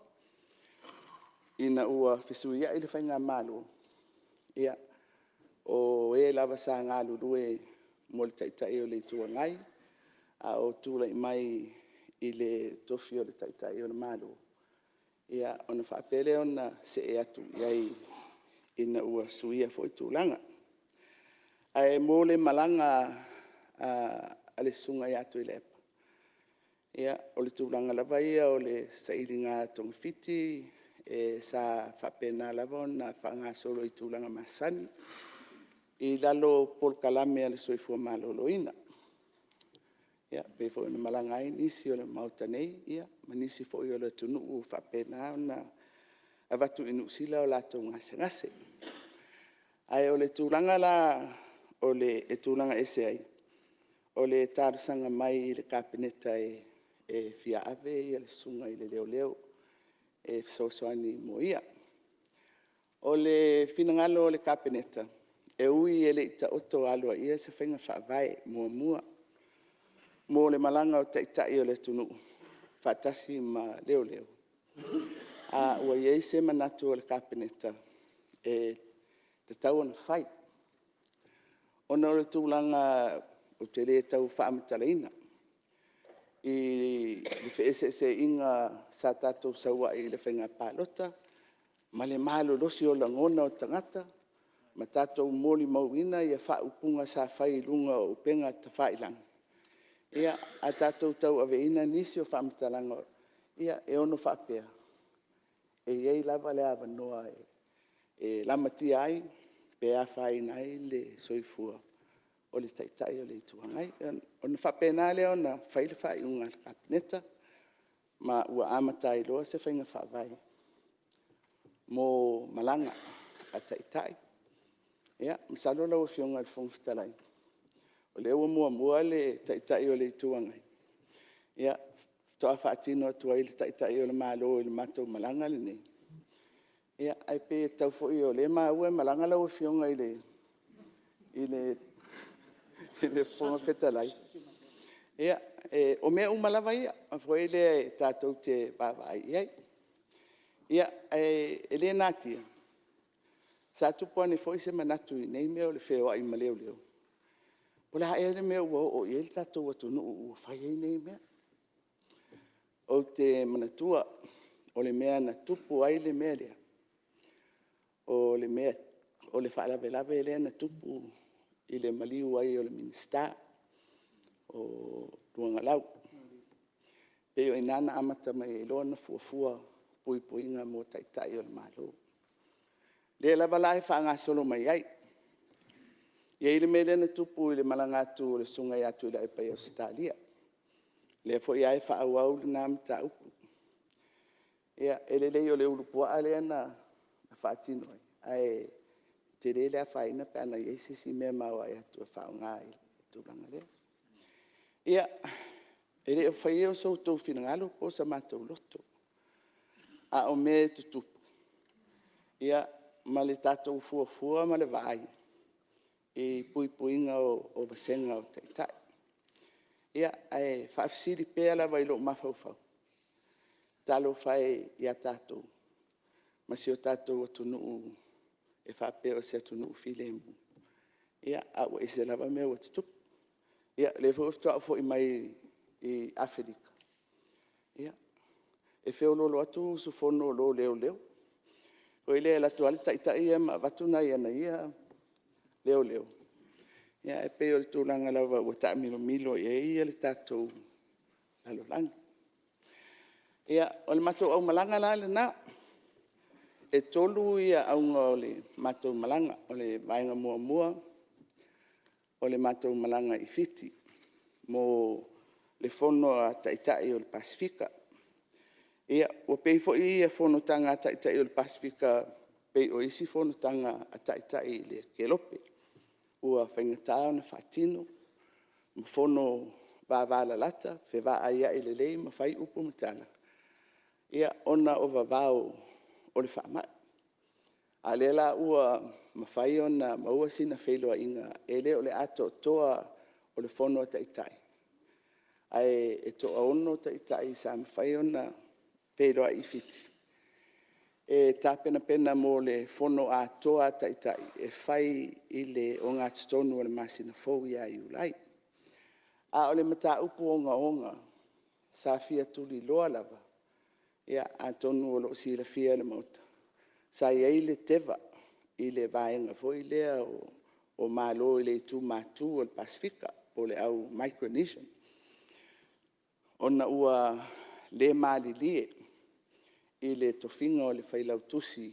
ina ua fesuiai le faigamalo, o e lava sa galulue mo le Taitai o le Itu Agai a o tulai mai i le tofi o le Taitai o le Malo, ona faapea lea ona see atu i ai ina ua suia foi tulaga. Ae mo le malaga a le Susuga ia Tuilaepa, o le tulaga lava ia o le sailiga togafiti sa faapena lava ona faagasolo i tulaga masani i lalo o polokalame a le soifua maloloina, e pei foi ona malaga ai nisi o le Maota nei ma nisi foi o le atunuu ua faapena ona avatu i Niu Sila o latou gasegase. Ae o le tulaga la e tulaga ese ai, o le talosaga mai i le Kapeneta e fia ave le susuga i le leoleo e fesoasoani mo ia. O le finagalo o le Kapeneta, e ui e le i taoto aloaia se faiga faavae muamua mo le malaga o Taitai o le atunuu faatasi ma leoleo, a ua i ai se manatu o le Kapeneta e tatau ona fai, ona o le tulaga ou te le tau faamatalaina i le feeseeseaiga sa tatou sau ai i le faiga palota ma le malolosi o lagona o tagata ma tatou molimauina faaupuga sa fai i luga o upega tafailagi. A tatou tauaveina nisi o faamatalaga, e ono faapea e i ai lava le avanoa e lamatia ai pe afaina ai le soifua o le Taitai o le Itu Agai. Ona faapena lea ona fai le faaiuga a le Kapeneta ma ua amata ai loa se faiga faavae mo malaga a Taitai. Ia, masalo lau Afioga i le Fofoga Fetalai, o lea ua muamua le Taitai o le Itu Agai, ia, faatoa faatino atu ai i le Taitai o le Malo i le matou malaga lenei. Ae pei e tatau foi, o lea e maua e malaga lau Afioga i le Fofoga Fetalai. Ia, o mea uma lava ia tatou te vaavaai i ai. Ae le natia, sa tupu ane foi se manatu i nei mea o le feoai ma leoleo, po o le a ea le mea ua oo i ai le tatou atunuu ua fai ai nei mea. Ou te manatua, o le mea na tupu ai le mea lea, o le faalavelave lea na tupu i le maliu ai o le Minisita o Luagalau. E pei o i ina na amata mai ai loa ona fuafua puipuiga mo Taitai o le Malo. O lea lava la e faagasolo mai ai. E i ai le mea lea na tupu i le malaga atu o le Susuga ia Tuilaepa i Ausetalia, o lea foi lava e faaauau lena mataupu. Ia, e lelei o le ulupuaa lea na faatino ai, ae tele le afaina pe ana i ai se isi mea maoae atu e faaaoga i le tulaga lea. Ia, e le o faia so outou finagalo po o so matou loto, a o mea e tutupu ma le tatou fuafua ma le vaai i puipuiga o vasega o taitai. Ae faafesili pea lava i lou mafaufau, talofa e ia tatou ma si o tatou atunuu e faapea o se atunuu filemu, a ua ese lava mea ua tutupu. Ia, o lea foi faatoa ou foi mai Aferika, e feoloolo atu usufono i lo leoleo. Foi lea e alu atu lava le taitai ia ma avatu nai ana ia leoleo, ae pei o le tulaga lava ua taamilomilo i ai le tatou lalolagi. Ia, o le matou aumalaga la lena. E 3 auga o le matou malaga. O le vaega muamua, o le matou malaga i Fiti mo le Fono a Taitai o le Pasefika. Ia, ua pei foi Fonotaga a Taitai o le Pasefika pei o isi fonotaga a Taitai i le Kelope, ua faigata ona faatino ma fono vavalalata, fevaaiai lelei ma fai upu ma tala, ona o vavao o le faamai. A o lea la ua mafai ona maua sina feiloaiga, e le o le atoatoa o le Fono a Taitai, ae toa-6 Taitai sa mafai ona feiloai i Fiti e tapenapena mo le Fono atoa a Taitai e fai i le ogatotonu o le masina fou ia Iulai. A o le mataupu ogaoga sa fia tuliloa lava, atonu o lo o silafia e le Maota, sa i ai le teva i le vaega foi lea o Malo i le itu Matu o le Pasefika po o le au Micronesian, ona ua le malilie i le tofiga o le Failautusi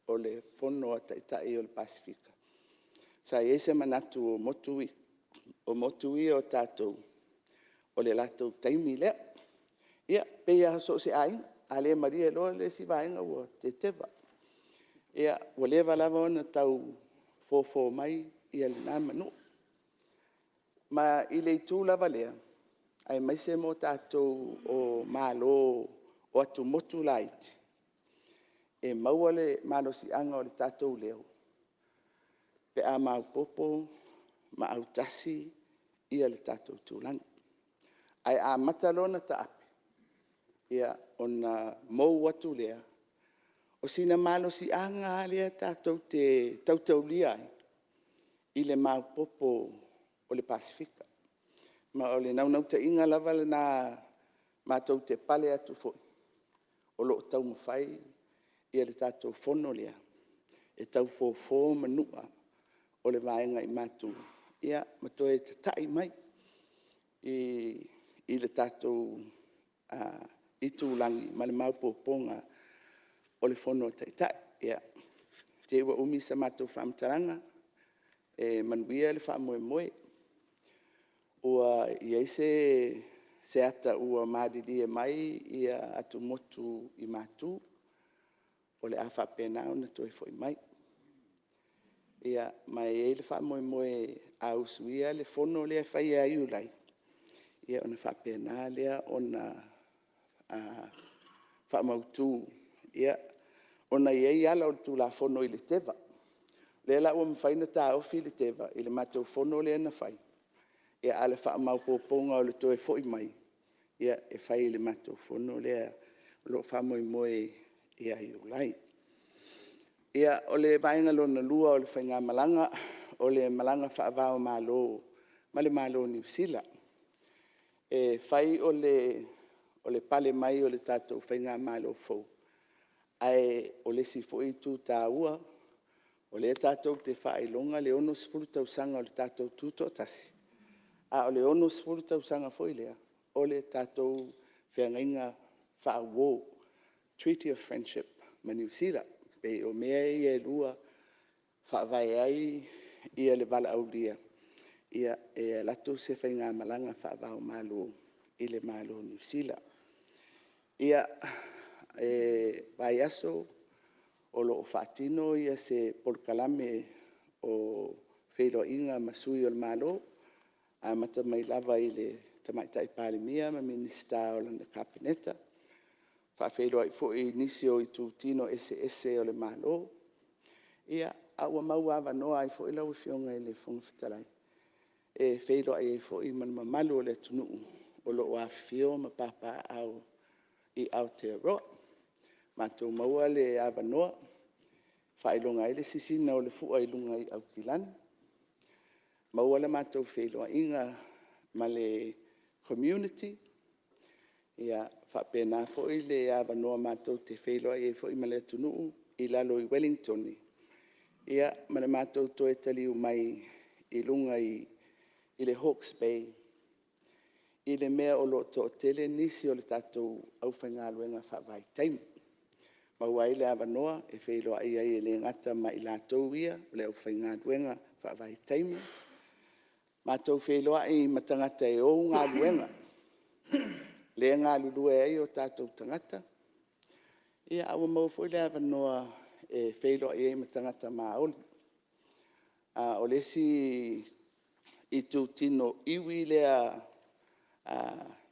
o le Fono a Taitai o le Pasefika. Sa i ai se manatu o motu ia o tatou, o le latou taimi lea. Ia, e pei lava o so o se aiga, a le malie loa le isi vaega ua teteva. Ia, ua leva lava ona tau fofo mai lena manua. Ma i le itu lava lea, aemaise mo tatou o Malo o atumotu laiti, e maua le malosiaga o le tatou leo pe a maopoopo ma autasi le tatou itulagi. Ae amata loa ona taape, ona mou atu lea o sina malosiaga lava lea tatou te tautaulia ai i le maopoopo o le Pasefika. Ma o le naunautaiga lava lena matou te pale atu foi, o lo o taumafai le tatou Fono lea e tau fofo manua o le vaega i Matu ma toe tatai mai i le tatou itulagi ma le maopoopoga o le Fono a Taitai. Ia, ne i te i ua umi sa matou faamatalaga, e manuia le faamoemoe. Ua i ai se ata ua malilie mai atumotu i Matu o le a faapena ona toe foi mai. Ma e i ai le faamoemoe a usuia le fono lea e fai ia Iulai, ona faapena lea ona faamautu, ona e i ai ala o le Tulafono i le teva. O lea la ua mafai ona taofi le teva i le matou fono lea na fai, a o le faamaopoopoga o le toe foi mai, e fai i le matou fono lea o lo o faamoemoe ia Iulai. Ia, o le vaega lona lua o le faigamalaga, o le malaga faava-o-Malo ma le Malo o Niu Sila. E fai o le pale mai o le tatou faigamalo fou, ae o le isi foi itu taua, o lea tatou te faailoga le 60 tausaga o le tatou tutoatasi, a o le 60 tausaga foi lea o le tatou feagaiga faauo, Treaty of Friendship ma Niu Sila. E pei o mea ia e lua e faavae ai le valaaulia e alu atu se faigamalaga faava-o-Malo i le Malo o Niu Sila. Ia, e vaiaso o lo o faatino se polokalame o feiloaiga ma sui o le Malo, amata mai lava i le Tamaitai Palemia ma Minisita o lana Kapeneta, faafeiloai foi i nisi o itutino eseese o le Malo, a ua mauavanoa ai foi lau Afioga i le Fofoga Fetalai e feiloai ai foi ma le mamalu o le atunuu o lo o afifio ma papaaao i Aotearoa. Matou maua le avanoa e faailoga ai le sisiina o le fua i luga i Aukilani, maua le matou feiloaiga ma le community, faapena foi le avanoa matou te feiloai ai foi ma le atunuu i lalo i Ueligitone, ma le matou toe taliu mai i luga i le Hawkes Bay, i le mea o lo o toatele nisi o le tatou aufaigaluega faavaitaimi. Maua ai le avanoa e feiloai ai e le gata ma i latou ia o le aufaigaluega faavaitaimi, matou feiloai ma tagata e ou galuega, lea e galulue ai o tatou tagata, ae ua maua foi le avanoa e feiloai ai ma tagata Maori. O le isi itutino iwi lea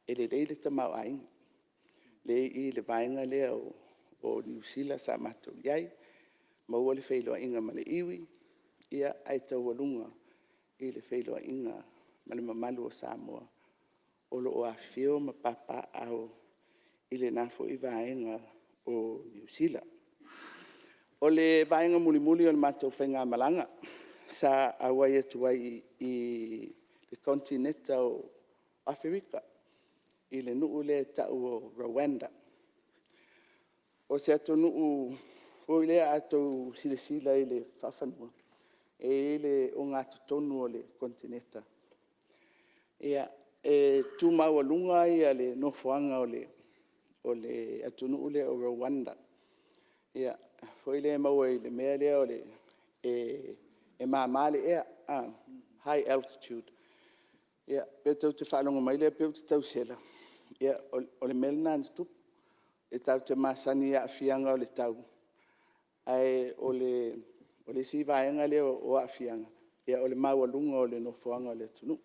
e lelei le tamaoaiga, lea e i i le vaega lea o Niu Sila sa matou i ai, maua le feiloaiga ma le iwi, ae taualuga i le feiloaiga ma le mamalu o Samoa o lo o afifio ma papaaao i lena foi vaega o Niu Sila. O le vaega mulimuli o le matou faigamalaga sa auai atu ai i le Konitineti o Aferika i le nuu lea e tau o Rwanda. O se atunuu foi lea a outou silasila faafanua, e i ai le ogatotonu o le Konitineti. E tu maualuga le nofoaga o le atunuu lea o Rwanda, e maua i le mea lea e mama le ea, high altitude. Pe tou te faalogo mai lea pei ou te tau sela, ia o le mea lena na tupu. E tatou te masani i aafiaga o le tau, ae o le isi vaega lea o aafiaga, o le maualuga o le nofoaga o le atunuu.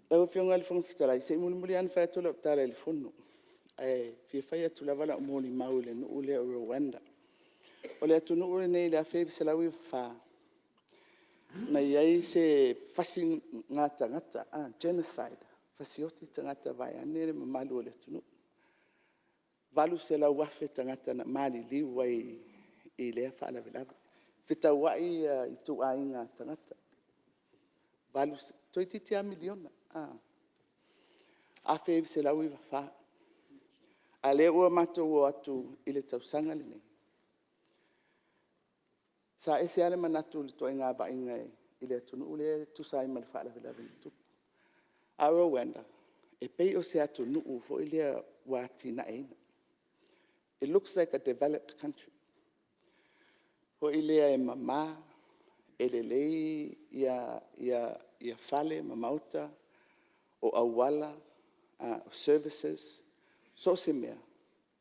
Lau Afioga i le Fofoga Fetalai, se i mulimuli lava ona fai atu lau tala i le Fono, ae fia fai atu lava lau molimau i le nuu lea o Rwanda. O le atunuu lenei i le 1994, na i ai se fasiga tagata, genocide, fasioti tagata vaeane le mamalu o le atunuu. E 800,000 tagata na maliliu ai i lea faalavelave. Fetauai ituaiga tagata, toeitiiti lava miliona 1994. A o lea ua matou o atu i le tausaga lenei, sa ese lava le manatu i le ituaiga vaaiga i le atunuu lea e tusa ai ma le faalavelave na tupu. A o Rwanda, e pei o se atunuu foi lea ua atinaeina. It looks like a developed country foi lea e mama, e lelei fale ma maota, o auala, o services, so o se mea,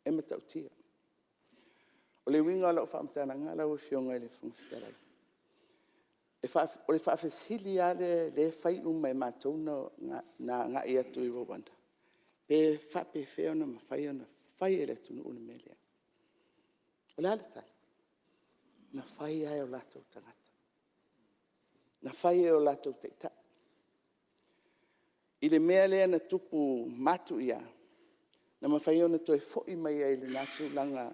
e matautia. O le uiga o lau faamatalaga lau Afioga i le Fofoga Fetalai, o le faafesili lava lea e fai uma e matou na agai atu i Rwanda, pe faapefea ona mafai ona fai e le atunuu le mea lea? O le a le tali? Na fai lava e o latou tagata, na fai e o latou taitai. I le mea lea na tupu matuia, na mafai ona toe foi mai ai i lena tulaga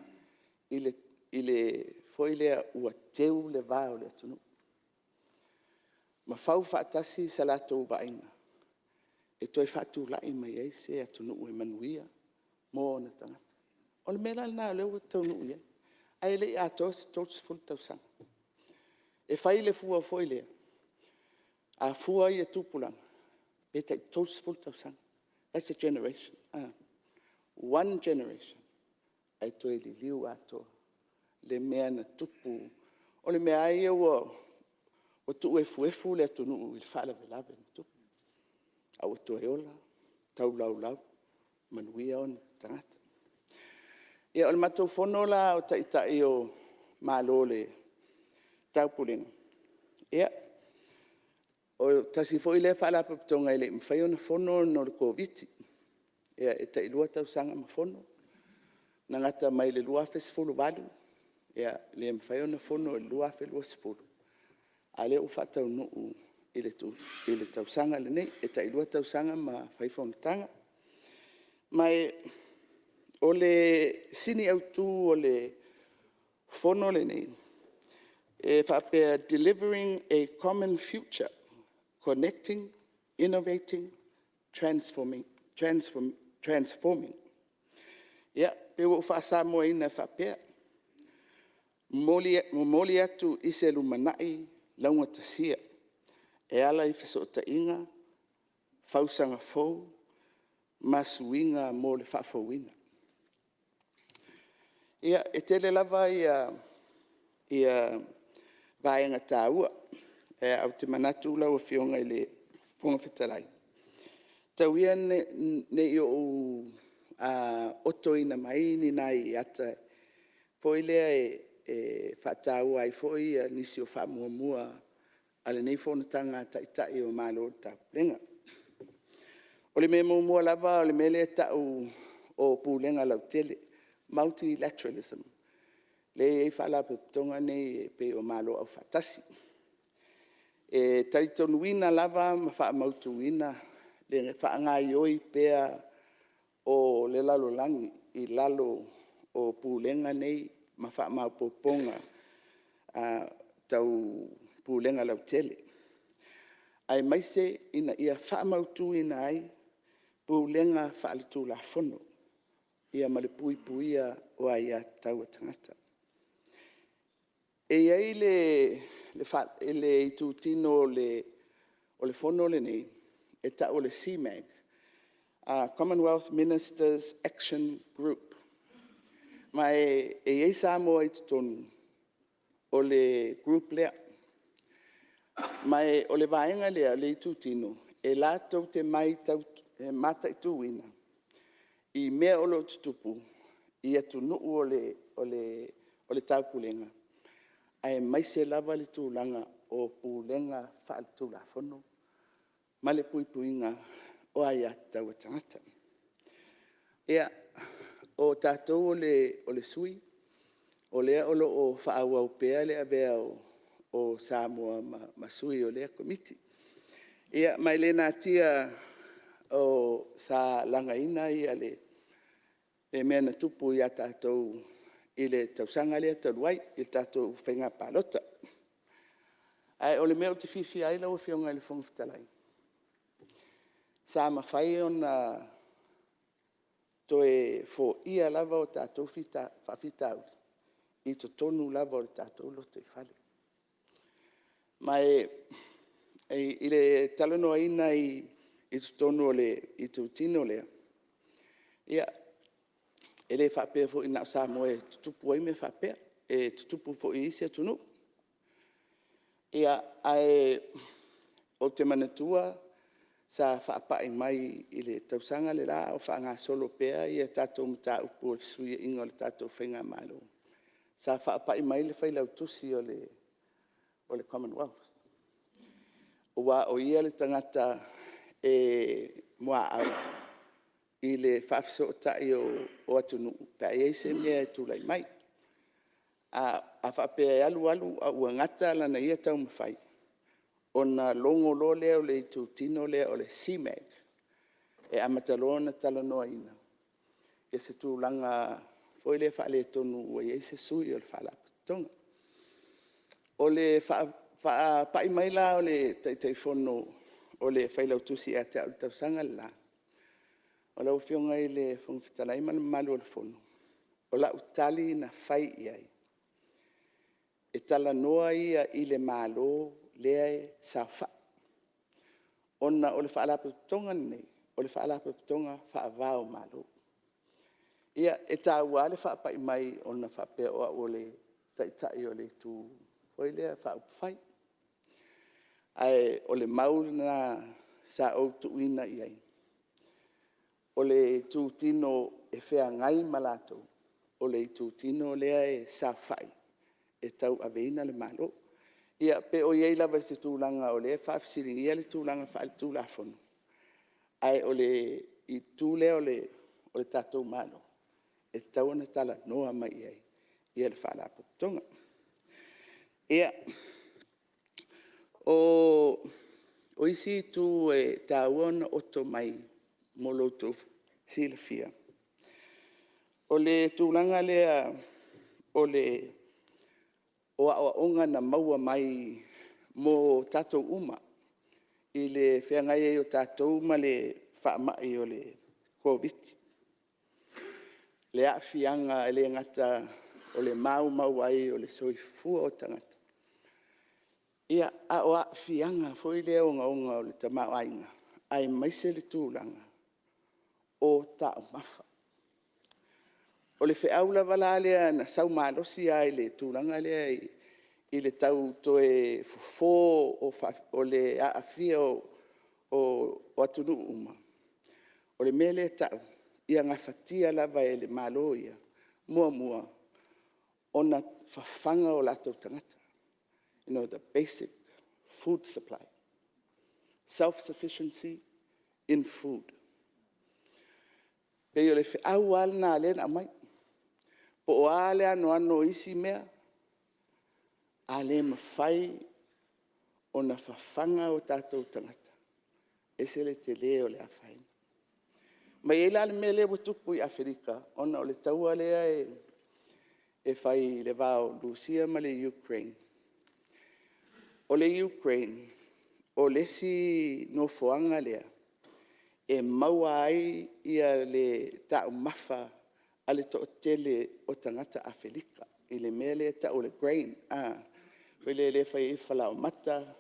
foi lea ua teu le va o le atunuu, ma fau faatasi se latou vaaiga e toe faatulai mai ai se atunuu e manuia mo ona tagata. O le mea la lena o lea ua taunuu i ai, ae le i atoa se 30 tausaga. E fai le fua foi lea, a fua i tupulaga, pe tai 30 tausaga. That's a generation. One generation ae toe liliu atoa le mea na tupu. O le mea lava ia ua tuu efuefu le atunuu i le faalavelave na tupu, ae ua toe ola, taulaulau, manuia ona tagata. Ia o le matou fono la o Taitai o Malo o le Taupulega, ia, tasi foi lea Faalapotopotoga e le i mafai ona fono ona o le Koviti-19. E tai 2 tausaga ma fono, na gata mai le 2018, le mafai ona fono i le 2020, a o lea ua faataunuu i le tausaga lenei. E tai 2 tausaga ma fai fonotaga. Ma o le sini autu o le fono lenei, e faapea, Delivering a Common Future Connecting, Innovating, Transforming. Ia, pe ua ou faa-Samoa ina e faapea, Momoli atu i se lumanai laugatasia e ala i fesootaiga, fausaga fou ma suiga mo le faafouina. Ia, e tele lava vaega taua, ae ou te manatu lau Afioga i le Fofoga Fetalai, tau ia ina ne i ou otoina mai ni nai ata foi lea e faataua ai foi nisi o faamuamua a lenei Fonotaga a Taitai o Malo o le Taupulega. O le mea muamua lava o le mea lea e tau o Pulega Lautele, Multilateralism, lea e i ai Faalapotopotoga nei e pei o Malo Afaatasi. E talitonuina lava ma faamautuina le faagaoioi pea o le lalolagi i lalo o Pulega nei ma faamaopoopoga tau Pulega Lautele, aemaise ina ia faamautuina ai Pulega Faale-Tulafono ma le puipuia o aiatatau a tagata. E i ai le itutino o le Fono lenei e tau o le CMAG, Commonwealth Ministers Action Group, ma e i ai Samoa i totonu o le group lea. Ma o le vaega lea o le itutino, e latou te mataituina mea o lo o tutupu i atunuu o le Taupulega, aemaise lava le tulaga o Pulega Faale-Tulafono ma le puipuiga o aiatatau a tagata. Ia, o tatou o le sui o lea o lo o faaauau pea le avea o Samoa ma sui o lea Komiti. Ia ma e le natia sa lagaina le mea na tupu ia tatou i le tausaga lea talu ai i le tatou faiga palota. Ae o le mea ou te fiafia ai lau Afioga i le Fofoga Fetalai, sa mafai ona toe foia lava o tatou faafitauli i totonu lava o le tatou lotoifale. Ma i le talanoaina i totonu o le itutino lea, ia, e le faapea foi na o Samoa e tutupu ai mea faapea, e tutupu foi i isi atunuu. Ae ou te manatua sa faapai mai i le tausaga le la a o faagasolo pea tatou mataupu o le fesuiaiga o le tatou faigamalo, sa faapai mai le Failautusi o le Commonwealth, aua o ia le tagata e muaau i le faafesootai o atunuu pe a i ai se mea e tulai mai. A faapea e alu alu a ua gata lana ia taumafai, ona logo loa lea o le itutino lea o le CMAG e amata loa ona talanoaina se tulaga foi lea faaletonu ua i ai se sui o le Faalapotopotoga. O le faapai mai la o le Taitaifono o le Failautusi ia te au i le tausaga le la, lau Afioga i le Fofoga Fetalai ma le mamalu o le Fono, o lau tali na fai i ai, e talanoa ia i le Malo lea e saofai, ona o le Faalapotopotoga lenei, o le Faalapotopotoga faava o Malo. Ia, e taua lava le faapai mai ona faapea o au o le Taitai o le Itu foi lea Faaupufai. Ae o le mau lena sa ou tuuina i ai, o le itutino e feagai ma latou, o le itutino lea e saofai e tauaveina le Malo. Ia pe o i ai lava i se tulaga o lea e faafesiligia le tulaga faaletulafono, ae o le itu lea o le tatou Malo, e tatau ona talanoa mai i ai le Faalapotopotoga. Ia, o isi itu e taua ona oto mai mo lo outou silafia, o le tulaga lea o aoaoga na maua mai mo tatou uma i le feagai ai o tatou ma le faamai o le Koviti-19, le aafiaga e le gata o le maumau ai o le soifua o tagata, a o aafiaga foi lea ogaoga o le tamaoaiga, aemaise le tulaga o taumafa. O le feau lava la lea na sau malosi lava i le tulaga lea i le tau toe fofo o le aafia o atunuu uma, o le mea lea e tau, ia gafatia lava e le Malo ia: Muamua, ona fafaga o latou tagata, the basic food supply, self sufficiency in food. E pei o le feau lava lena lea na aumai. Po o a le anoano o isi mea, a le mafai ona fafaga o tatou tagata, e ese le tele o le afaina. Ma e i ai la le mea lea ua tupu i Aferika ona o le taua lea e fai i le va o Rusia ma le Ukraine. O le Ukraine, o le isi nofoaga lea e maua ai le taumafa a le toatele o tagata Aferika i le mea lea e tau o le grain lea e fai ai le falaoamata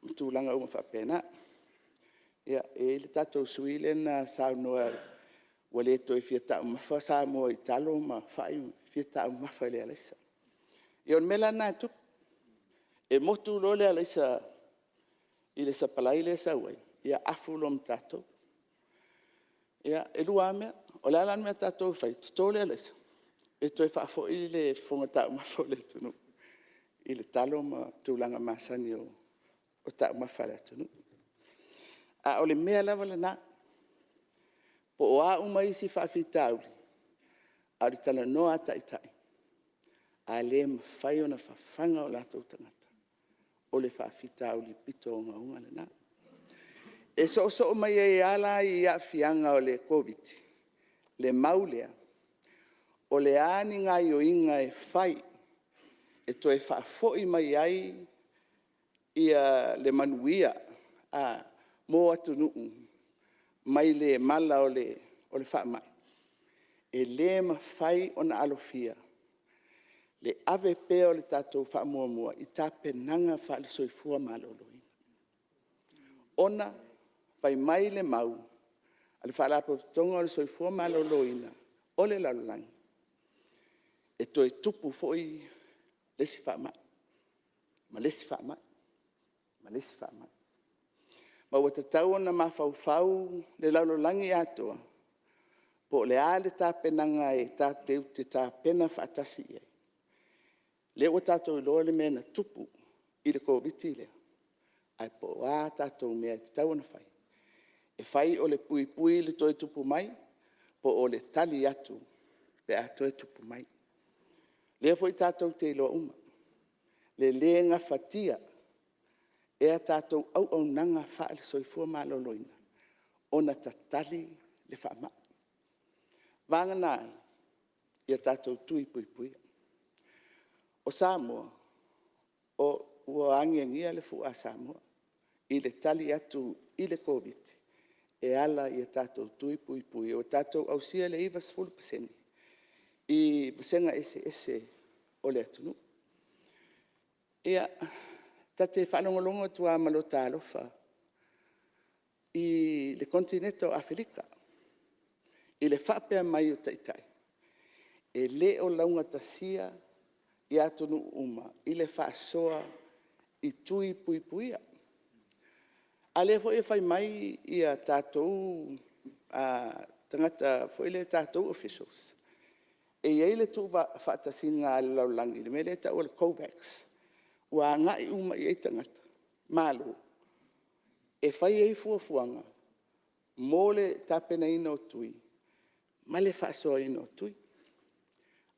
ma tulaga uma faapena. E i ai le tatou sui usufono lea na saunoa ua le toe fia taumafa Samoa i talo ma fai, ua fia taumafa i le araisa. Ia o le mea la lena e tupu, e motu loa le araisa i le sapalai lea e sau ai, ia afu loa ma tatou. Ia, e lua lava mea, o le a la le mea a tatou e fai? Toto le araisa pe toe faafoi le fofoga taumafa o le atunuu i le talo ma tulaga masani o taumafa a le atunuu. A o le mea lava lena, po o a uma isi faafitauli, a o le talanoa a Taitai, a le mafai ona fafaga o latou tagata, o le faafitauli pito ogaoga lena. E soosoo mai ai lava la i aafiaga o le Koviti le mau lea, o le a ni gaoioiga e fai e toe faafoi mai ai le manuia mo atunuu mai le mala o le faamai, e le mafai ona alofia le ave pea o le tatou faamuamua i tapenaga faale-Soifua Maloloina, ona fai mai le mau a le Faalapotopotoga o le Soifua Maloloina o le lalolagi, e toe tupu foi le isi faamai, ma le isi faamai, ma le isi faamai. Ma ua tatau ona mafaufau le lalolagi atoa, po o le a le tapenaga tatou te tapena faatasi i ai. O lea ua tatou iloa le mea na tupu i le Koviti lea, ae po o a tatou mea e tatau ona fai, e fai o le puipui i le toe tupu mai, po o le tali atu pe a toe tupu mai. O lea foi tatou te iloa uma le le gafatia e a tatou auaunaga faale-Soifua Maloloina ona tatali le faamai, vagana ai ia tatou tui puipuia. O Samoa, ua agiagia le fua a Samoa i le tali atu i le Koviti-19 e ala i a tatou tui puipuia, ua tatou ausia le 90% i vasega eseese o le atunuu. Ia, ta te faalogologo atu lava ma lota alofa i le Konitineti o Aferika i le faapea mai o Taitai, e le o laugatasia atunuu uma i le faasoa i tui puipuia. A o lea foi e fai mai tatou tagata foi lea tatou officials, e i ai le tuufaatasiga a le lalolagi i le mea lea e tau o le COVAX, ua agai uma i ai tagata, Malo, e fai ai fuafuaga mo le tapenaina o tui ma le faasoaina o tui.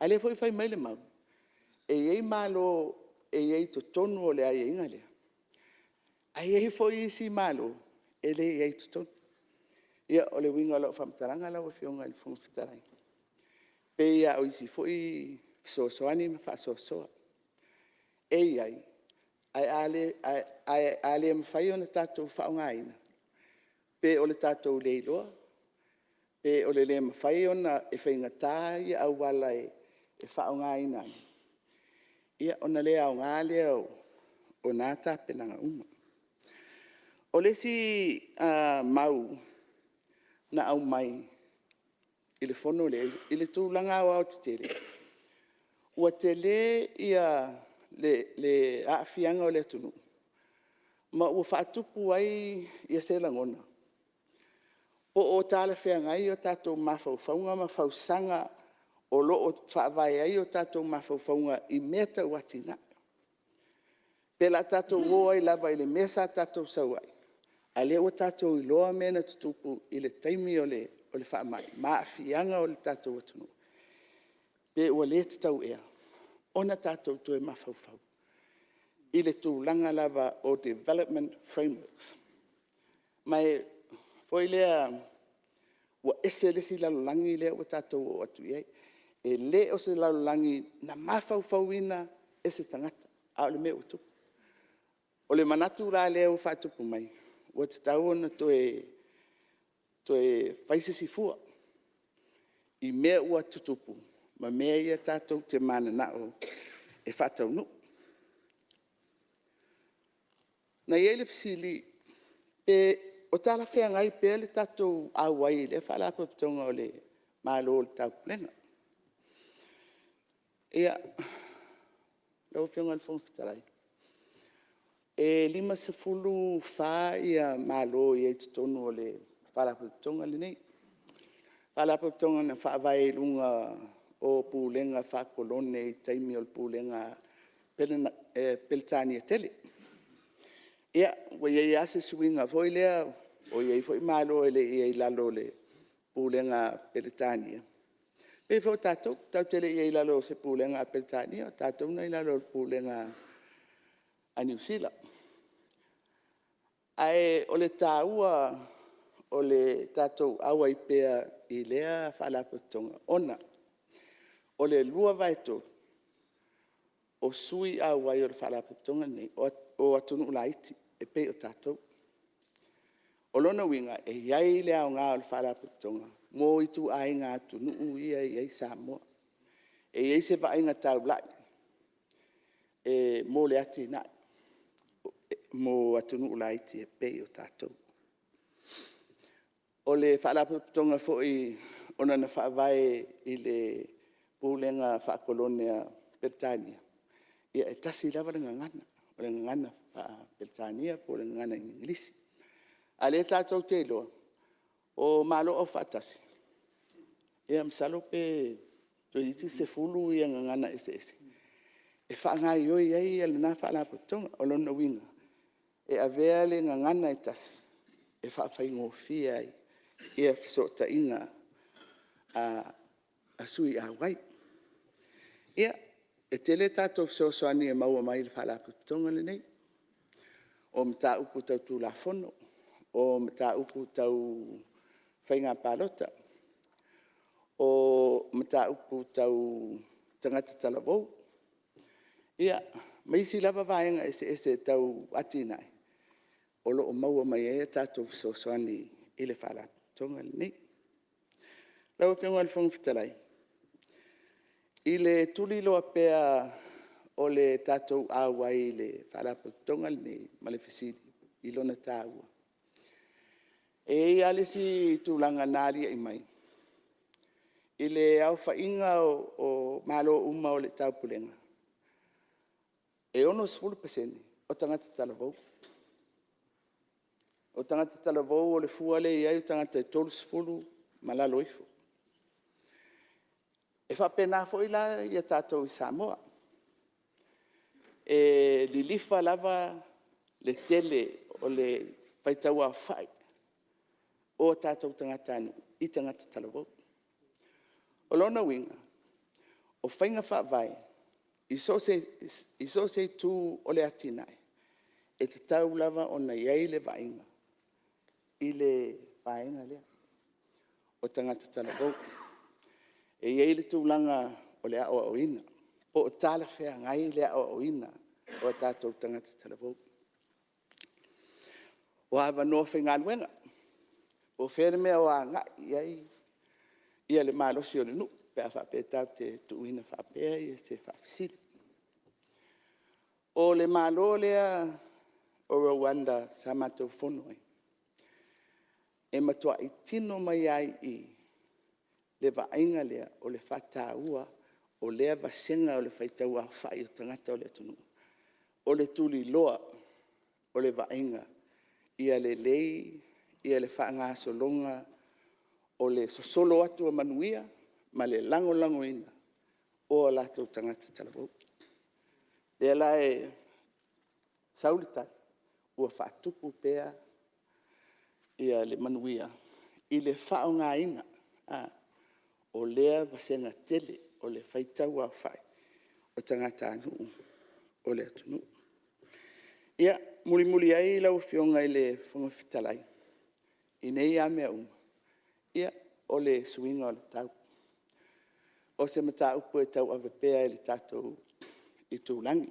A o lea foi e fai mai le mau, e i ai Malo e i ai i totonu o le aiaiga lea, ae i ai foi isi Malo e le i ai i totonu. Ia, o le uiga o lau faamatalaga lau Afioga i le Fofoga Fetalai, e pei lava o isi foi fesoasoani ma faasoasoa, e i ai, ae a le mafai ona tatou faaaogaina, pe o le tatou le iloa, pe o le le mafai ona… e faigata auala e e faaaogaina ai, ia ona le aoga lea o na tapenaga uma. O le isi mau na aumai i le Fono lea i le tulaga aoaotetele, ua tele le aafiaga o le atunuu ma ua faatupu ai se lagona, po o talafeagai o tatou mafaufauga ma fausaga o lo o faavae ai o tatou mafaufauga i mea tau atinae. Pe o le a tatou o ai lava i le mea sa tatou sau ai, a o lea ua tatou iloa mea na tutupu i le taimi o le faamai ma aafiaga o le tatou atunuu. Pe ua le tatau ea ona tatou toe mafaufau i le tulaga lava o development frameworks. Ma foi lea ua ese le isi lalolagi lea ua tatou oo atu i ai. E le o se lalolagi na mafaufauina e se tagata, a o le mea ua tupu. O le manatu la lea ua faatupu mai, ua tatau ona toe fai se isi fua i mea ua tutupu ma mea ia tatou te mananao e faataunuu. Na i ai le fesili pe o talafeagai pea le tatou auai i lea Faalapotopotoga o le Malo o le Taupulega. Ia, lau Afioga i le Fofoga Fetalai, e 54 Malo e i ai i totonu o le Faalapotopotoga lenei. O le Faalapotopotoga na faavae i luga o Pulega faa-Kolone i taimi o le Pulega a Peretania tele. Ia, ua i ai lava si suiga foi lea, ua i ai foi Malo e le i i ai i lalo o le Pulega a Peretania, e pei foi o tatou, tatou te le i i ai i lalo o se Pulega a Peretania, o tatou na i lalo o le Pulega a Niu Sila. Ae o le taua o le tatou auai pea i lea Faalapotopotoga, ona o le 2/3 o sui auai o le Faalapotopotoga lenei, o atunuu laiti e pei o tatou. O lona uiga, e i ai le aoga o le Faalapotopotoga mo ituaiga atunuu ia e i ai Samoa. E i ai se vaaiga taulai mo le atinae mo atunuu laiti e pei o tatou. O le Faalapotopotoga foi o lona faavae i le Pulega faa-Kolone a Peretania, ia e tasi lava le gagana, o le gagana faa-Peretania po o le gagana Igilisi. A o lea tatou te iloa, o Malo Afaatasi, ia masalo pe toeitiiti 10 gagana eseese e faagaoioi ai lena Faalapotopotoga. O lona uiga, e avea le gagana e tasi e faafaigofie ai fesootaiga a sui auai. Ia, e tele a tatou fesoasoani e maua mai le Faalapotopotoga lenei, o mataupu tau Tulafono, o mataupu tau faiga palota, o mataupu tau tagata talavou, ia ma isi lava vaega eseese tau atinae, o lo o maua mai ai a tatou fesoasoani i le Faalapotopotoga lenei. Lau Afioga i le Fofoga Fetalai, i le tuliloa pea o le tatou auai i le Faalapotopotoga lenei ma le fesili i lona taua, e i ai lava le isi tulaga na aliae mai, i le aofaiga o Malo uma o le Taupulega, e 60% o tagata talavou. O tagata talavou o le fua lea e i ai o tagata e 30 ma lalo ifo. E faapena foi la tatou i Samoa, e lilifa lava le tele o le faitau aofai o tatou tagatanuu i tagata talavou. O lona uiga, o faiga faavae i so o se itu o le atinae, e tatau lava ona i ai le vaaiga i le vaega lea o tagata talavou. E i ai le tulaga o le aoaoina, po o talafeagai le aoaoina o tatou tagata talavou. O avanoa faigaluega, po o fea le mea o agai i ai le malosi o le nuu. pe a faapea tatou te tuuina faapea se faafesili. O le Malo lea o Rwanda sa matou fono ai, e matuai tino mai lava i i le vaaiga lea o le faataua o lea vasega o le faitau aofai o tagata o le atunuu, o le tuliloa o le vaaiga ia lelei le faagasologa o le sosolo atu o manuia ma le lagolagoina o latou tagata talavou. O lea la e sau le tali, ua faatupu pea le manuia i le faaaogaina o lea vasega tele o le faitau aofai o tagatanuu o le atunuu. Ia, mulimuli ai lau Afioga i le Fofoga Fetalai i nei lava mea uma, ia, o le suiga o le tau, o se mataupu e tauave pea e le tatou itulagi.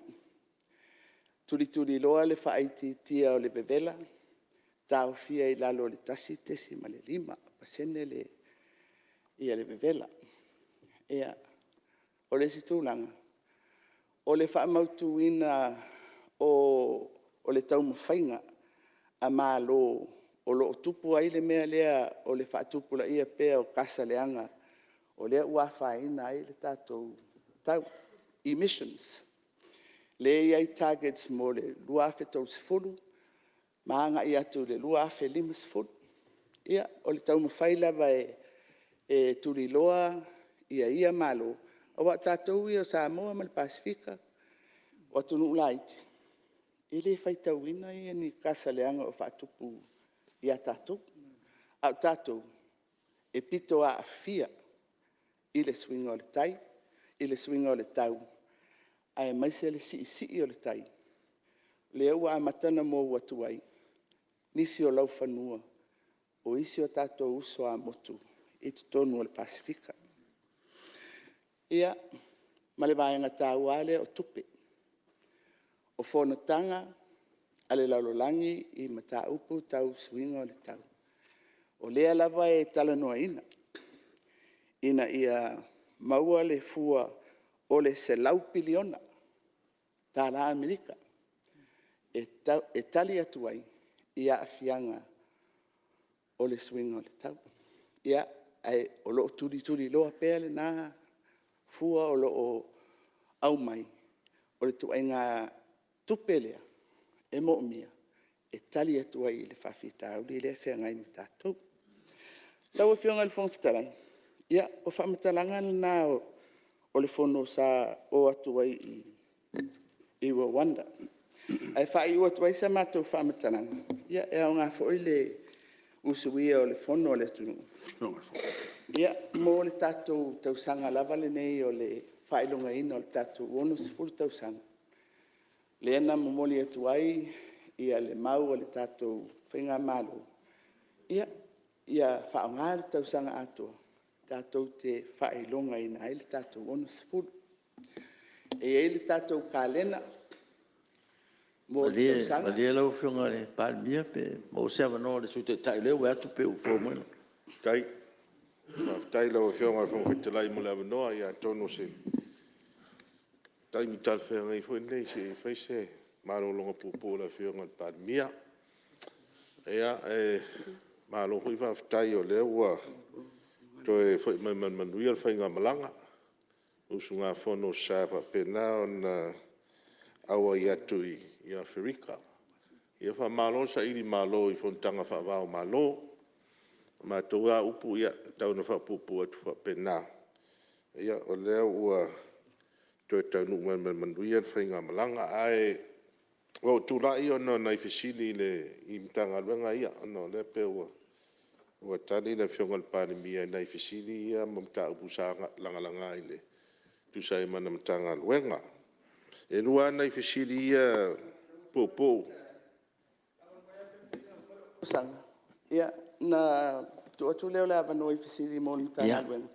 Tulituliloa le faaitiitia o le vevela, taofia i lalo o le 1.5% le vevela. O le isi tulaga, o le faamautuina o le taumafaiga a Malo o lo o tupu ai le mea lea o le faatupulaia pea o kasa leaga o lea ua afaina ai le tatou tau, emissions. Lea e i ai targets mo le 2030 ma agai atu i le 2050. Ia, o le taumafai lava e tuliloa ia Malo, aua o tatou ia o Samoa ma le Pasefika o atunuu laiti, e le faitauina ni kasa leaga o faatupu ia tatou, a o tatou, e pito aafia i le suiga o le tai, i le suiga o le tau, aemaise le siisii o le tai, lea ua amata ona mou atu ai nisi o laufanua o isi o tatou uso a motu i totonu o le Pasefika. Ia, ma le vaega taua lava lea o tupe. O fonotaga a le lalolagi i mataupu tau suiga o le tau, o lea lava e talanoaina ina ia maua le fua o le $100 piliona Amerika e tali atu ai i aafiaga o le suiga o le tau. Ia, ae o lo o tulituliloa pea lena fua o lo o aumai, o le ituaiga tupe lea e manaomia e tali atu ai i le faafitauli lea e feagai ma tatou. Lau Afioga i le Fofoga Fetalai, ia o faamatalaga na o le fono sa o atu ai i Rwanda. Ae faaiu atu ai sa matou faamatalaga, ia e aoga foi le usuia o le Fono a le atunuu, ia, mo le tatou tausaga lava lenei o le faailogaina o le tatou 60 tausaga, lea na momoli atu ai le mau a le tatou faigamalo, ia faaaoga le tausaga atoa tatou te faailogaina ai le tatou 60. E i ai le tatou kalena mo le tausaga. Malie lau Afioga i le Palemia pe maua se avanoa o le Sui Taitai o lea e vaai atu pei ua fou mai. Faafetai i lau Afioga i le Fofoga Fetalai mo le avanoa. Ia atonu o se taimi talafeagai foi lenei se i fai se malologa puupuu a le Afioga i le Palemia. Ae malo foi faafetai o lea ua toe foi mai ma le manuia le faigamalaga, le usugafono sa faapena ona auai atu i Aferika. Faamalo sailimalo i fonotaga faava o Malo. O matou lava upu, e tau ina faapuupuu atu faapena, o lea ua toe taunuu mai ma le manuia le faigamalaga. Ae ua ou tulai ona o nai fesili i Matagaluega ia, ona o lea e pei ua tali le Afioga i le Palemia i nai fesili ia ma mataupu sa lagalaga e tusa ai ma ana Matagaluega. E 2 lava nai fesili ia puupuu. Ia, ona tuu atu lea o le avanoa i fesili mo le Matagaluega.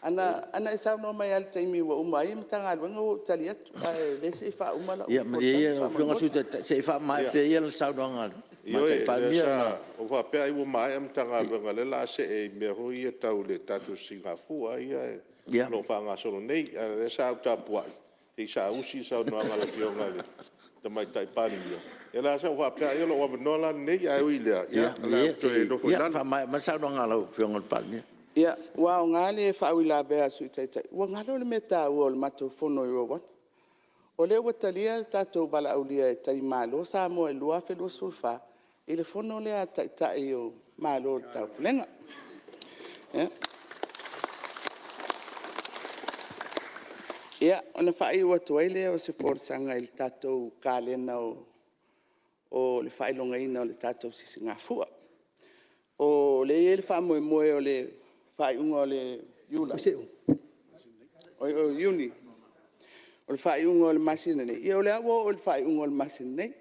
A na e saunoa mai lava i le taimi ua uma ai Matagaluega ua ou tali atu, a o lea se i faauma lau Ia malie ia lau Afioga i le Sui Taitai se i faamaea pea ia le saunoaga a le Tamaitai Palemia. Ioe, o lea sa ou faapea ai ua maea Matagaluega o lea o le a see i mea foi ia tau le tatou Sigafua. o lo o faagasolo nei. Ae o lea sa ou tapuai se i saausi le saunoaga a le Afioga i le Tamaitai Palemia, ia lea sa ou faapea ai o lou avanoa la lenei, ae ui i lea, o le a ou toe nofo i lalo. Ia faamaea mai le saunoaga a lau Afioga i le Palemia. Ia, ua aoga le faauilavea a le Sui Taitai, ua galo le mea taua o le matou fono i Rwanda. O lea ua talia le tatou valaaulia e talimalo Samoa i le 2024 i le fono lea a Taitai o Malo o le Taupulega. Ia, ona faaiu atu ai lea o se folasaga i le tatou kalena o le faailogaina o le tatou Sisigafua. O lea e i ai le faamoemoe o le faaiuga o Iuni, o le faaiuga o le masina nei, ia o lea ua oo i le faaiuga o le masina nei,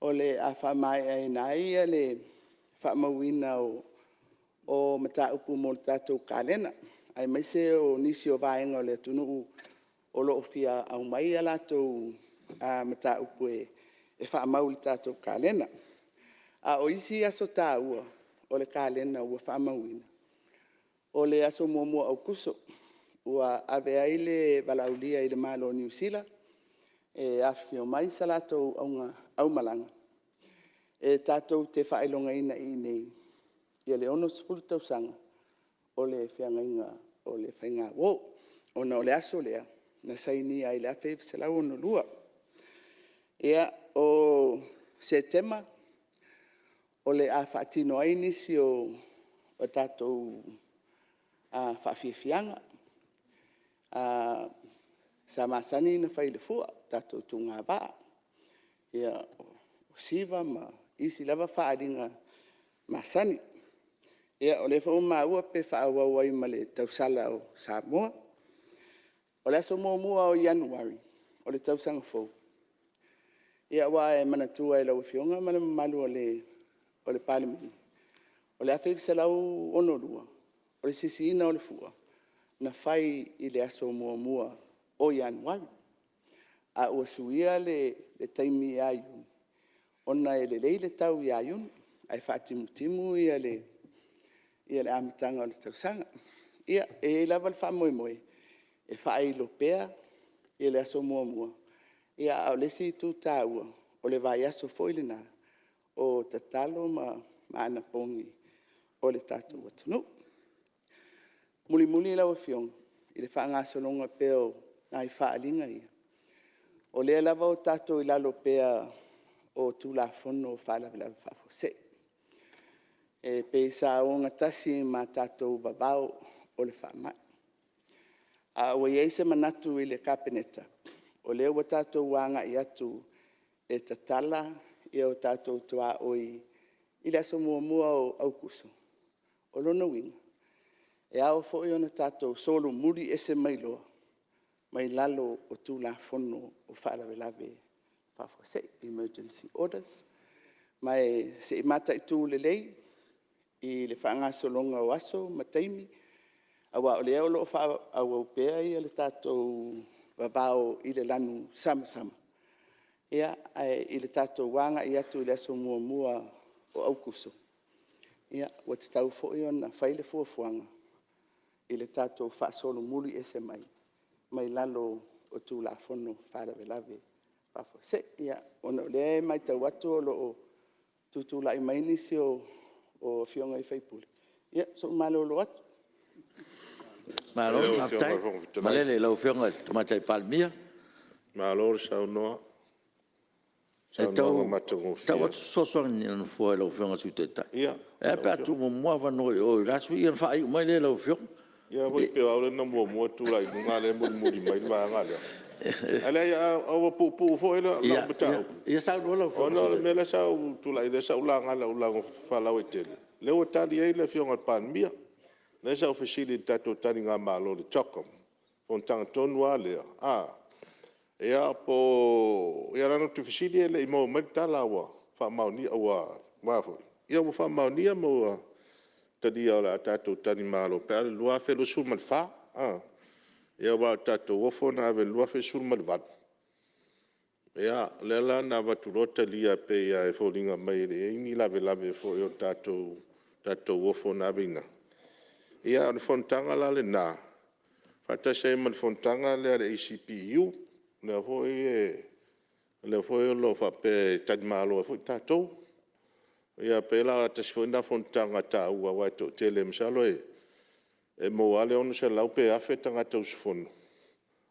o le a faamaeaina ai le faamauina o mataupu mo le tatou kalena, aemaise o nisi o vaega o le atunuu o lo o fia aumai a latou mataupu e faamau i le tatou kalena. A o isi aso taua o le kalena ua faamauina, o le aso 1 o Aokuso, ua ave ai le valaaulia i le Malo o Niu Sila e afifio mai se latou aumalaga e tatou te faailogaina i inei le 60 tausaga o le feagaiga o le faigauo, ona o le aso lea na sainia ai i le 1962. Ia, o Setema o le a faatino ai nisi o tatou faafiafiaga sa masani ona fai i le fua, tatou tuugavaa, o siva ma isi lava faaaliga masani. Ia, o lea foi ua maua pe faaauau ai ma le tausala o Samoa. O le aso 1 o Ianuari o le tausaga fou, aua e manatua e lau Afioga ma le mamalu o le Palemene, o le 1962, o le sisiina o le fua, na fai i le aso 1 o Ianuari, a ua suia le taimi ia Iuni ona e lelei le tau ia Iuni ae faatimutimu le amataga o le tausaga. Ia, e i ai lava le faamoemoe e faailo pea le aso 1, a o le isi itu taua, o le vaiaso foi lena o tatalo ma anapogi o le tatou atunuu. Mulimuli lau Afioga i le faagasologa pea o nai faaaliga ia, o lea lava ua tatou i lalo pea o Tulafono o Faalavelave Faafuasei, e pei sa ogatasi ma tatou vavao o le faamai. A ua i ai se manatu i le Kapeneta, o lea ua tatou agai atu e tatala o tatou tuaoi i le aso 1 o Aokuso. O lona uiga, e ao foi ona tatou solomuli ese mai loa mai lalo o Tulafono o Faalavelave Faafuasei, Emergency Orders. Ma se i mataitu lelei i le faagasologa o aso ma taimi, aua o lea o lo o faaauau pea le tatou vavao i le lanu samasama. Ae i le tatou agai atu i le aso 1 o Aokuso, ua tatau foi ona fai le fuafuaga i le tatou faasolomuli ese mai lalo o Tulafono o Faalavelave Faafuasei. Ia, ona o lea e matau atu o lo o tutulai mai nisi o Afioga i sui usufono, ia se i ou malolo atu. Malo faafetai. Malele i lau Afioga i le Tamaitai Palemia. Malo le saunoa, E saunoaga tau avatu se fesoasoani a le Nofoa i lau Afioga i le Sui Taitai. E a pe a tuu muamua avanoa i o i le la sui usufono ona faaiu mai lea i lau Afioga. Ia pei o au lea na muamua tulai i luga a o lea e mulimuli mai le vaega lea. Ae leai ua puupuu foi lau mataupu, Ia saunoa lau Afioga ona o le mea lea sa ou tulai ai, lea sa ou laga i lau lauga faalauaitele, lea ua tali ai le Afioga i le Palemia. Lea sa ou fesili i le tatou taligamalo i le CHOGM, le fonotaga tonu lava lea, leaga ou te fesili e le i maua mai le tala ua faamaonia ma ua talia o le a tatou talimalo pe a o le 2024. Aua o le tatou ofo na ave i le 2018, ia lea la na avatu loa talia e pei lava e foliga mai e leai ni lavelave foi o le tatou ofo na ave i ina. A o le fonotaga la lena faatasi ai ma le fonotaga lea a le ACPU, lea foi o lo o faapea e talimalo ai foi tatou. Ia pei la tasi foi lena fonotaga taua aua e toatele, masalo e maua lava le 600 pe 1,000 tagata usufono.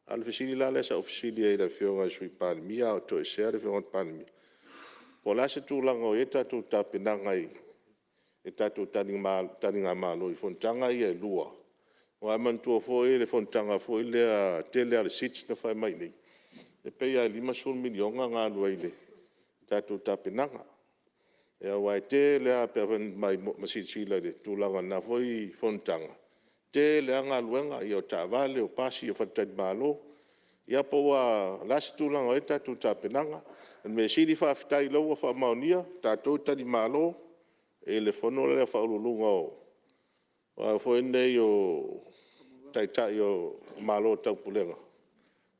A o le fesili la lea sa ou fesili ai i le Afioga i le Sui Palemia a o toesea le Afioga i le Palemia, po o le a se tulaga o i ai le tatou tapenaga i tatou taligamalo i fonotaga ia e lua? Aua e manatua foi le fonotaga foi lea tele a le SIDs na fai mai i inei, e pei lava e $50 miliona na alu ai i le tatou tapenaga. Aua e tele lava, pei foi ona silasila i le tulaga o lena foi fonotaga, e tele lava galuega, ia o taavale, o pasi, o faletalimalo. Ia po o le a se tulaga o i ai le tatou tapenaga. O le mea sili faafetai o lea ua faamaonia, o tatou e talimalo i le fono lea a Faauluuluga o a nei o Taitai o Malo o le Taupulega,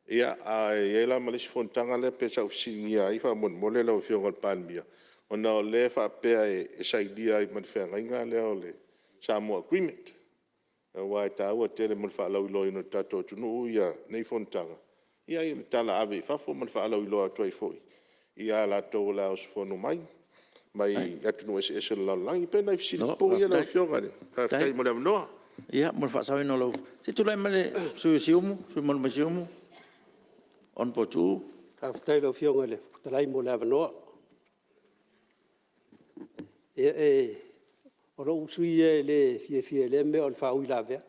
ae i ai la ma le isi fonotaga lea pei sa ou fesiligia ai faamolemole lau Afioga i le Palemia, ona o lea e faapea e sainia ai ma le feagaiga lea o le Samoa Agreement. Aua e taua tele mo le faalauiloaina o le tatou atunuu nei fonotaga, ia ma talaave i fafo ma le faalauiloa atu ai foi ia latou o le a usufono mai mai atunuu eseese o le lalolagi. E pei o nai fesili pupuu ia lau Afioga. Faafetai mo le avanoa. Ia mo le faasaoina o lou... Se i tulai mai le sui usufono mamalu mai Siumu, Hon Tuuu. Faafetai i lau Afioga i le Fofoga Fetalai mo le avanoa. Ia, o lou sui usufono ia e le fiafia i lea mea o le faauilavea.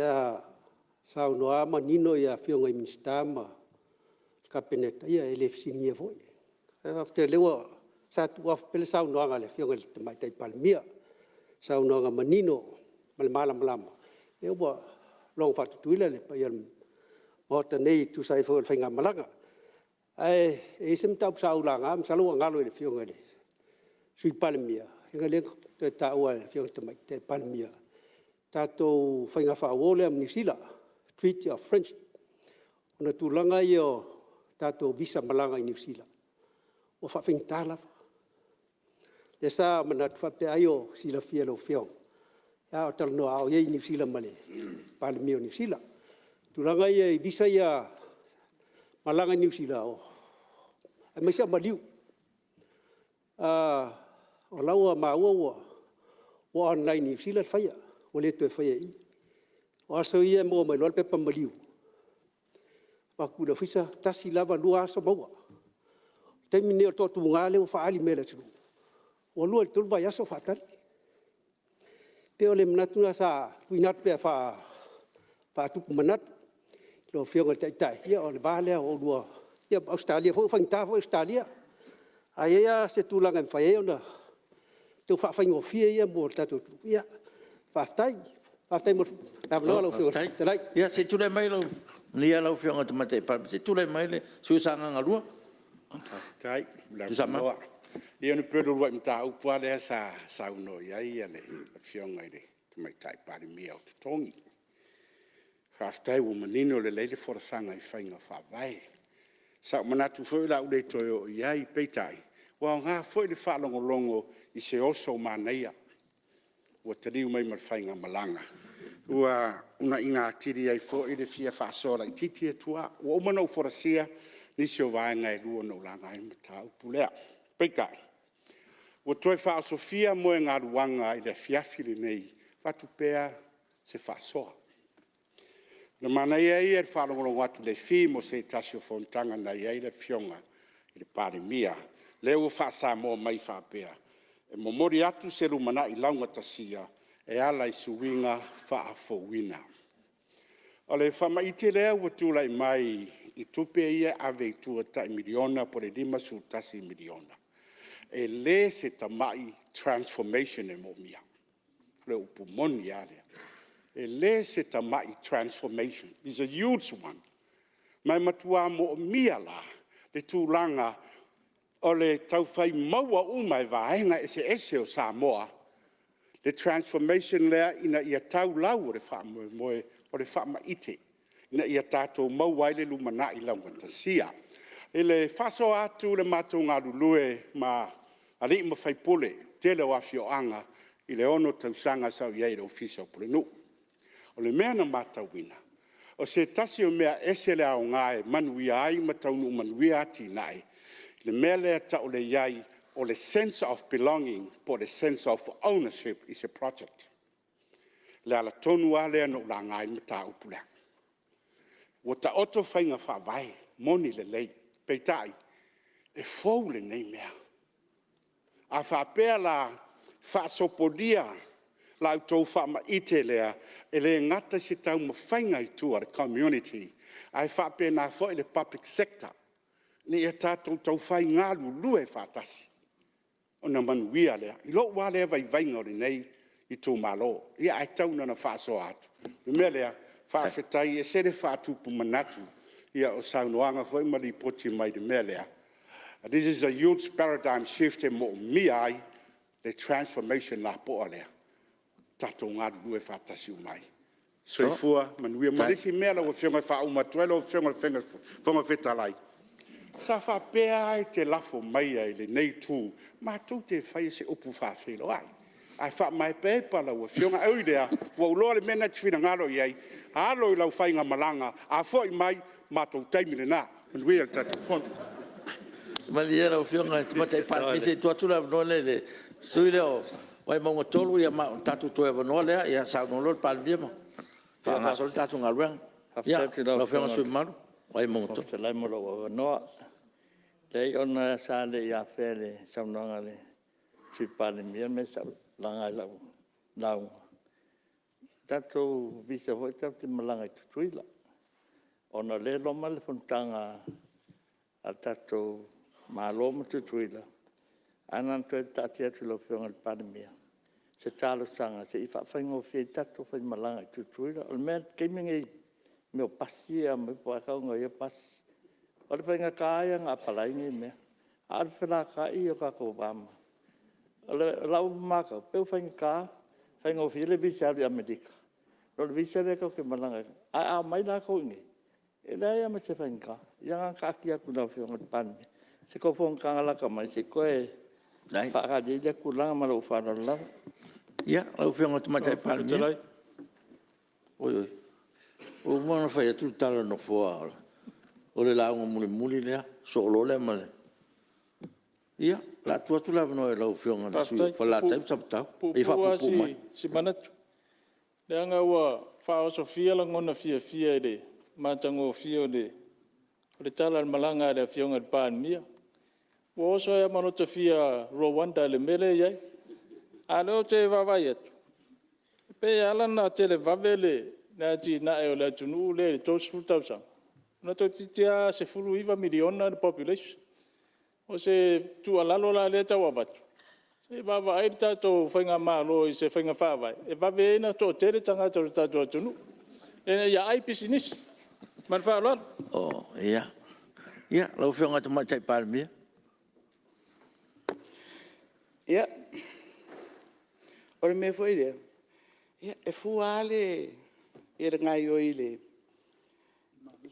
A saunoa lava manino Afioga i Minisita ma le Kapeneta, ia e le fesiligia foi. Ae faafetai o lea ua... Sa tuu atu pea le saunoaga a le Afioga i le Tamaitai Palemia, saunoaga manino ma le malamalama, lea ua logo faa-Tutuila le paia o le Maota nei e tusa ai foi o le faigamalaga. Ae i ai se mataupu sa ou laga masalo ua galo i le Afioga i le Sui Palemia, leaga o lea na toe taua e le Afioga i le Tamaitai Palemia tatou faiga faauo lea ma Niu Sila, Treaty of Friendship, ona o tulaga ia o tatou visa malaga i Niu Sila ua faafaigata lava. Lea sa manatu faapea ai o silafia e lau Afioga a o talanoa a o i ai i Niu Sila ma le Palemia o Niu Sila. O tulaga ia i visa ia malaga i Niu Sila, aemaise lava maliu. O la e ua maua ua online i Niu Sila le faia, ua le toe faia i i. O aso ia e maua mai loa le pepa maliu, avatu i le ofisa, tasi lava, 2 aso maua. O le taimi lenei o le toatuga lea ua faaali mai e le atunuu, ua 2 i le 3 vaiaso o faatali. E pei o le manatu lena sa tuuina atu pea faatupu manatu i lau Afioga i le Taitai, ia o le va lea o oulua ma Ausetalia foi, ua faigata foi Ausetalia. A i ai lava se tulaga e mafai ai ona tau faafaigofie ia mo le tatou atunuu, ia faafetai. Faafetai mo le avanoa lau Afioga i le Fofoga Fetalai. Ia se i tulai maia lau Afioga i le Tamaitai Palemia, se i tulai mai le sui usufono mo Sagaga 2. Faafetai mo le avanoa. Ia ona pei o le uluai mataupu lava lea sa saunoa i ai le Afioga i le Tamaitai Palemia o totogi. Faafetai ua manino lelei le folasaga i faiga faavae. Sa ou manatu foi o le a ou le toe oo i ai, peitai, ua aoga foi le faalogologo i se oso manaia ua taliu mai ma le faigamalaga, ua uunaina atili ai foi le fia faasoa laitiiti atu lava. Ua uma ona ou folasia nisi o vaega e 2 na ou laga ai le mataupu lea. Peitai, ua toe faaosofia moegaluaga i le afiafi lenei e avatu pea se faasoa. O le manaia ia i le faalogologo atu i le theme o se tasi o fonotaga na i ai le Afioga i le Palemia, lea ua faa-Samoa mai faapea, e momoli atu se lumanai laugatasia e ala i suiga faafouina. O le faamaite lea ua tulai mai i tupe ia e ave i tua tai $1 miliona po o le $51 miliona, e le se tamai transformation e manaomia. O le upu moni lava lea. E le se tamai transformation, is a huge one. Ma e matua manaomia la le tulaga o le tau fai maua uma e vaega eseese o Samoa le transformation lea ina ia tau lau o le faamoemoe, o le faamaite ina ia tatou maua ai le lumanai laugatasia. I le faasoa atu i le matou galulue ma alii ma faipule i le tele o afioaga i le 6 tausaga sa ou i ai i le Ofisa o Pulenuu. O le mea na matauina, o se tasi o mea e ese le aoga e manuia ai ma taunuu manuia atinae, le mea lea e tau o le i ai o le sense of belonging po o le sense of ownership is a project. O le ala tonu lava lea na ou laga ai le mataupu lea. Ua taoto faiga faavae, moni lelei, peitai, e fou lenei mea. A faapea la e faasopolia la outou faamaite lea, e le gata i se taumafaiga i tua i le community, ae faapena foi le public sector, ina ia tatou taufai galulue faatasi ona manuia lea. I lou lava lea vaivaiga o lenei itumalo, ae tau ina ona faasoa atu. O le mea lea, faafetai e ese le faatupu manatu o saunoaga foi ma lipoti mai i le mea lea. This is a huge paradigm shift e manaomia ai le transformation lapoa lea, tatou galulue faatasi uma ai. Soifua manuia. Ma le isi mea lau Afioga e faauma atu ai lau Afioga i le Fofoga Fetalai, sa faapea lava e te lafo maia i lenei Itu matou te faia se upu faafeiloai, ae faamaepaepa lau Afioga. Ae ui i lea, ua ou iloa le mea lena e te finagalo i ai, alo i lau faigamalaga, a foi mai, o le matou taimi lena. Manuia le tatou Fono. Malie lau Afioga i le Tamaitai Palemia, se i tuu atu le avanoa lea i le sui usufono mo Vaimauga 3, ma o le tatou toe avanoa lea, saunoa loa le Palemia ma faagasolo le tatou galuega. Ia, lau Afioga i le sui usufono mamalu mo Vaimauga 3. Faafetai mo lou avanoa. Leai ona sa le i afea i le saunoaga a le Sui Palemia le mea sa ou laga i lau lauga, tatou visa foi lea tatou te malaga ai i Tutuila, ona o lea e loma le fonotaga a le tatou Malo ma Tutuila. Ae na ona toe taatia atu i lau Afioga i le Palemia se talosaga se i faafaigofie ai tatou faimalaga i Tutuila. O le taimi lenei i mea o pasi ia e aumai po o a tauga o ia pasi, o le faigata ia ona apalai nei mea, a o le felataai o tatou va ma… O lau matau, pei ua faigata, faigofie le visa e alu i Amerika nai lo le visa lea tatou te malaga ai. Ae a omai latou i inei, e leai lava ma se faigata. Ia na ona taatia atu i lau Afioga i le Palemia i se tou fonotaga lata mai se i toe faatali ai lea tulaga. Ma lou faaaloalo lava. Ia, lau Afioga i le Tamaitai Palemia. Oi, oi, ua uma ona fai atu le tala a le Nofoa, o le lauga mulimuli lea, sosoo loa lea ma le… Ia, o le a tuu atu le avanoa i lau Afioga i le sui usufono mo Falelatai ma Samatau e Faafetai. E puupuu lava se manatu, leaga ua faaosofia lagona fiafia i le matagofie o le tala o le malaga a le Afioga i le Palemia. Ua oso ai lava ma lota fia Rwanda i le mea lea e i ai. A o lea ou te vaavaai atu, e pei e ala ona televave le atinae o le atunuu lea i le 30 tausaga, ona toeitiiti lava 19 miliona le population. O se tuualalo la lea e tau avatu, se i vaavaai le tatou faigamalo i se faiga faavae e vave ai ona toatele tagata o le tatou atunuu ina ia ai pisinisi. Ma le faaaloalo. Ia, lau Afioga i le Tamaitai Palemia. Ia, o le mea foi lea, e fua lava le gaoioi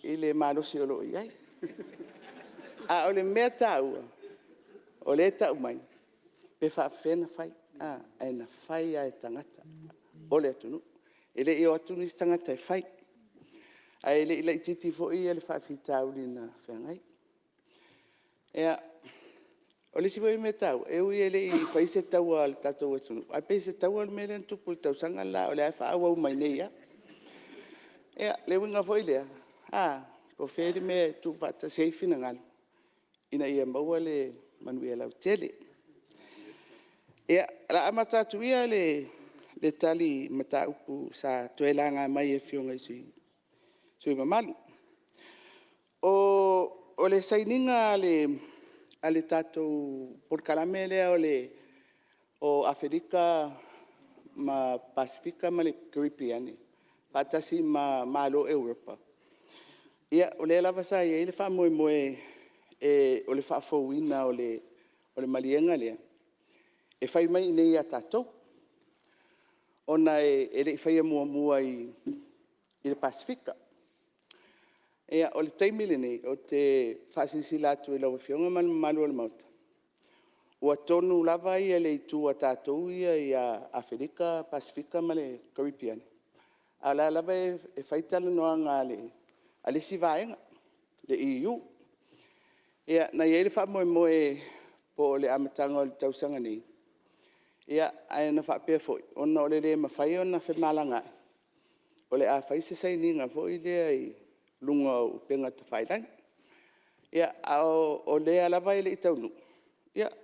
i le malosi o lo o i ai. A o le mea taua o lea e tau mai, pe faapefea ona fai, ae na fai lava e tagata o le atunuu. E le i o atu nisi tagata e fai, ae le i laitiiti foi le faafitauli na feagai. Ia, o le isi foi mea taua, e ui e le i faia se taua a le tatou atunuu, ae pei se taua le mea lea na tupu i le tausaga le la, o lea lava e faaauau mai nei lava. Ia, le uiga foi lea, po o fea le mea e tuufaatasi ai finagalo ina ia maua le manuia lautele. Ia, o le a amata atu ia le tali i mataupu sa toe laga mai e Afioga i sui usufono mamalu. O le sainiga a le tatou polokalame lea o Aferika ma Pasefika ma le Karepeane faatasi ma Malo o Europa, ia o lea lava sa i ai le faamoemoe o le faafouina o le maliega lea, e fai mai i inei ia tatou, ona e le i faia muamua i le Pasefika. Ia, o le taimi lenei, ou te faasilasila atu i lau Afioga ma le mamalu o le Maota, ua tonu lava le itu a tatou ia ia Aferika, Pasefika ma le Karepeane, A o la lava e fai talanoaga a le isi vaega, le EU. Na i ai le faamoemoe po o le amataga o le tausaga nei, ae na faapea foi, ona o le le mafai ona femalagaai, o le a fai se sainiga foi lea i luga o upega tafailagi. A o lea lava e le i taunuu,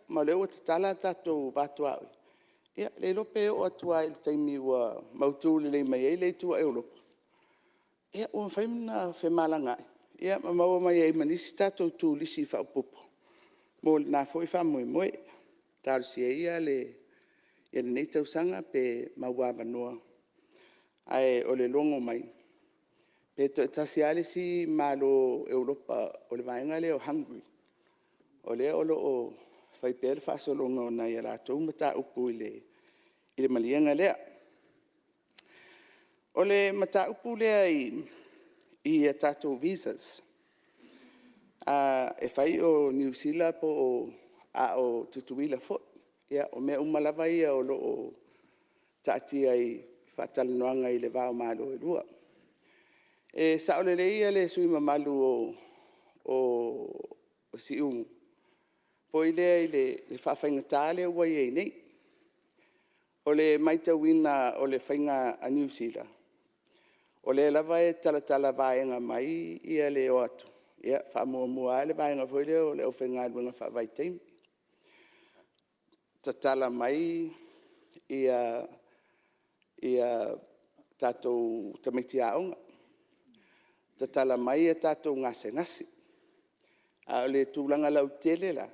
ma o lea ua tatala a tatou va tuaoi, e le iloa pe oo atu lava i le taimi ua mautu lelei mai ai le itu a Europa, ua mafai ona femalagaai ma maua mai ai ma nisi tatou turisi faaopoopo mo lena foi faamoemoe. Talosia ia lenei tausaga pe maua avanoa, ae o le logo mai, pe toatasi lava le isi Malo Europa o le vaega lea o Hungary, o lea o lo o fai pea le faasologa o nai a latou mataupu i le maliega lea. O le mataupu lea i a tatou visas, e fai o Niu Sila a o Tutuila foi. Ia, o mea uma lava ia o lo o taatia i faatalanoaga i le va o Malo e lua. E sao lelei le sui usufono mamalu o Siumu, foi lea i le faafaigata lea ua i ai nei. O le matauina o le faiga a Niu Sila, o lea lava e talatala vaega mai le o atu, e faamuamua lava le vaega foi lea o le aufaigaluega faavaitaimi, tatala mai tatou tamaiti aoga, tatala mai a tatou gasegase. A o le tulaga lautele la,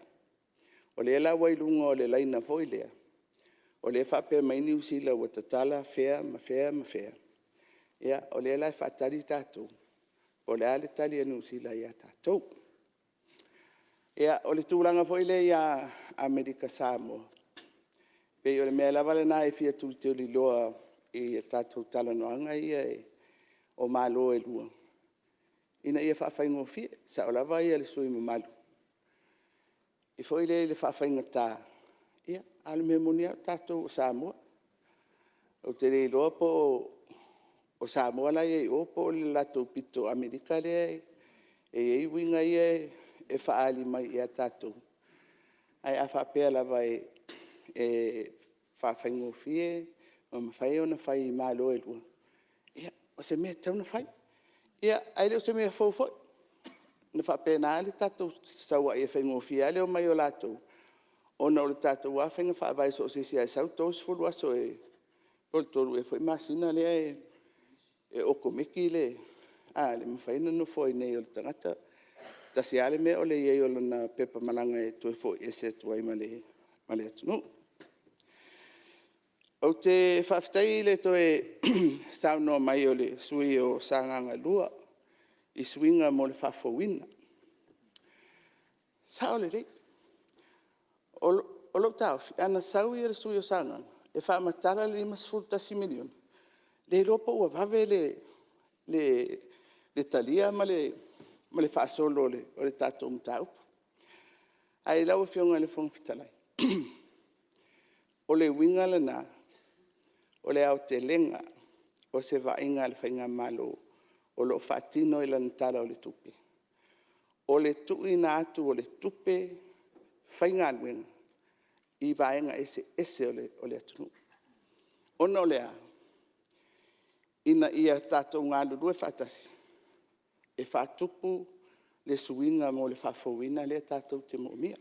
o lea la ua i luga o le laina foi lea, o lea e faapea mai Niu Sila ua tatala fea ma fea ma fea, ia o lea la e faatali tatou po o le a le tali a Niu Sila ia tatou. Ia, o le tulaga foi lea i Amerika Samoa, pei o le mea lava lena e fia tulituliloa i a tatou talanoaga ia o Malo e lua, ina ia faafaigofie. E sao lava le sui usufono mamalu foi lea i le faafaigata, a o le mea moni lava o tatou o Samoa. Ou te le iloa po o Samoa la e i ai i o po o le latou pito Amerika lea e i ai uiga ia e faaali mai ia tatou. Ae a faapea lava e faafaigofie ma mafai ona fai e Malo e lua, ia o se mea e tatau ona fai. Ae le o se mea fou foi, na faapena lava le tatou sau ai, e faigofie lava le omai o latou, ona o le tatou lava faiga faavae so o se isi lava e sau e 30 aso po o le 3 ea foi masina lea e okomeki le mafai ona nofo ai nei o le tagata. E tasi lava le mea o le i ai o lona pepa malaga e toe foi ese atu ai ma le atunuu. Ou te faafetai i le toe saunoa mai o le sui usufono mo Sagaga 2 i suiga mo le faafouina. E sao lelei. O lou taofi, ana sau le sui usufono mo Sagaga e faamatala le $51 miliona, le iloa po ua vave le talia ma le faasolo o le tatou mataupu. Ae lau Afioga i le Fofoga Fetalai, o le uiga lena o le aotelega o se vaaiga a le faigamalo o lo o faatino i lana Tala o le Tupe, o le tuuina atu o le tupe faigaluega i vaega eseese o le atunuu. Ona o le a? Ina ia tatou galulue faatasi e faatupu le suiga mo le faafouina lea tatou te moomia.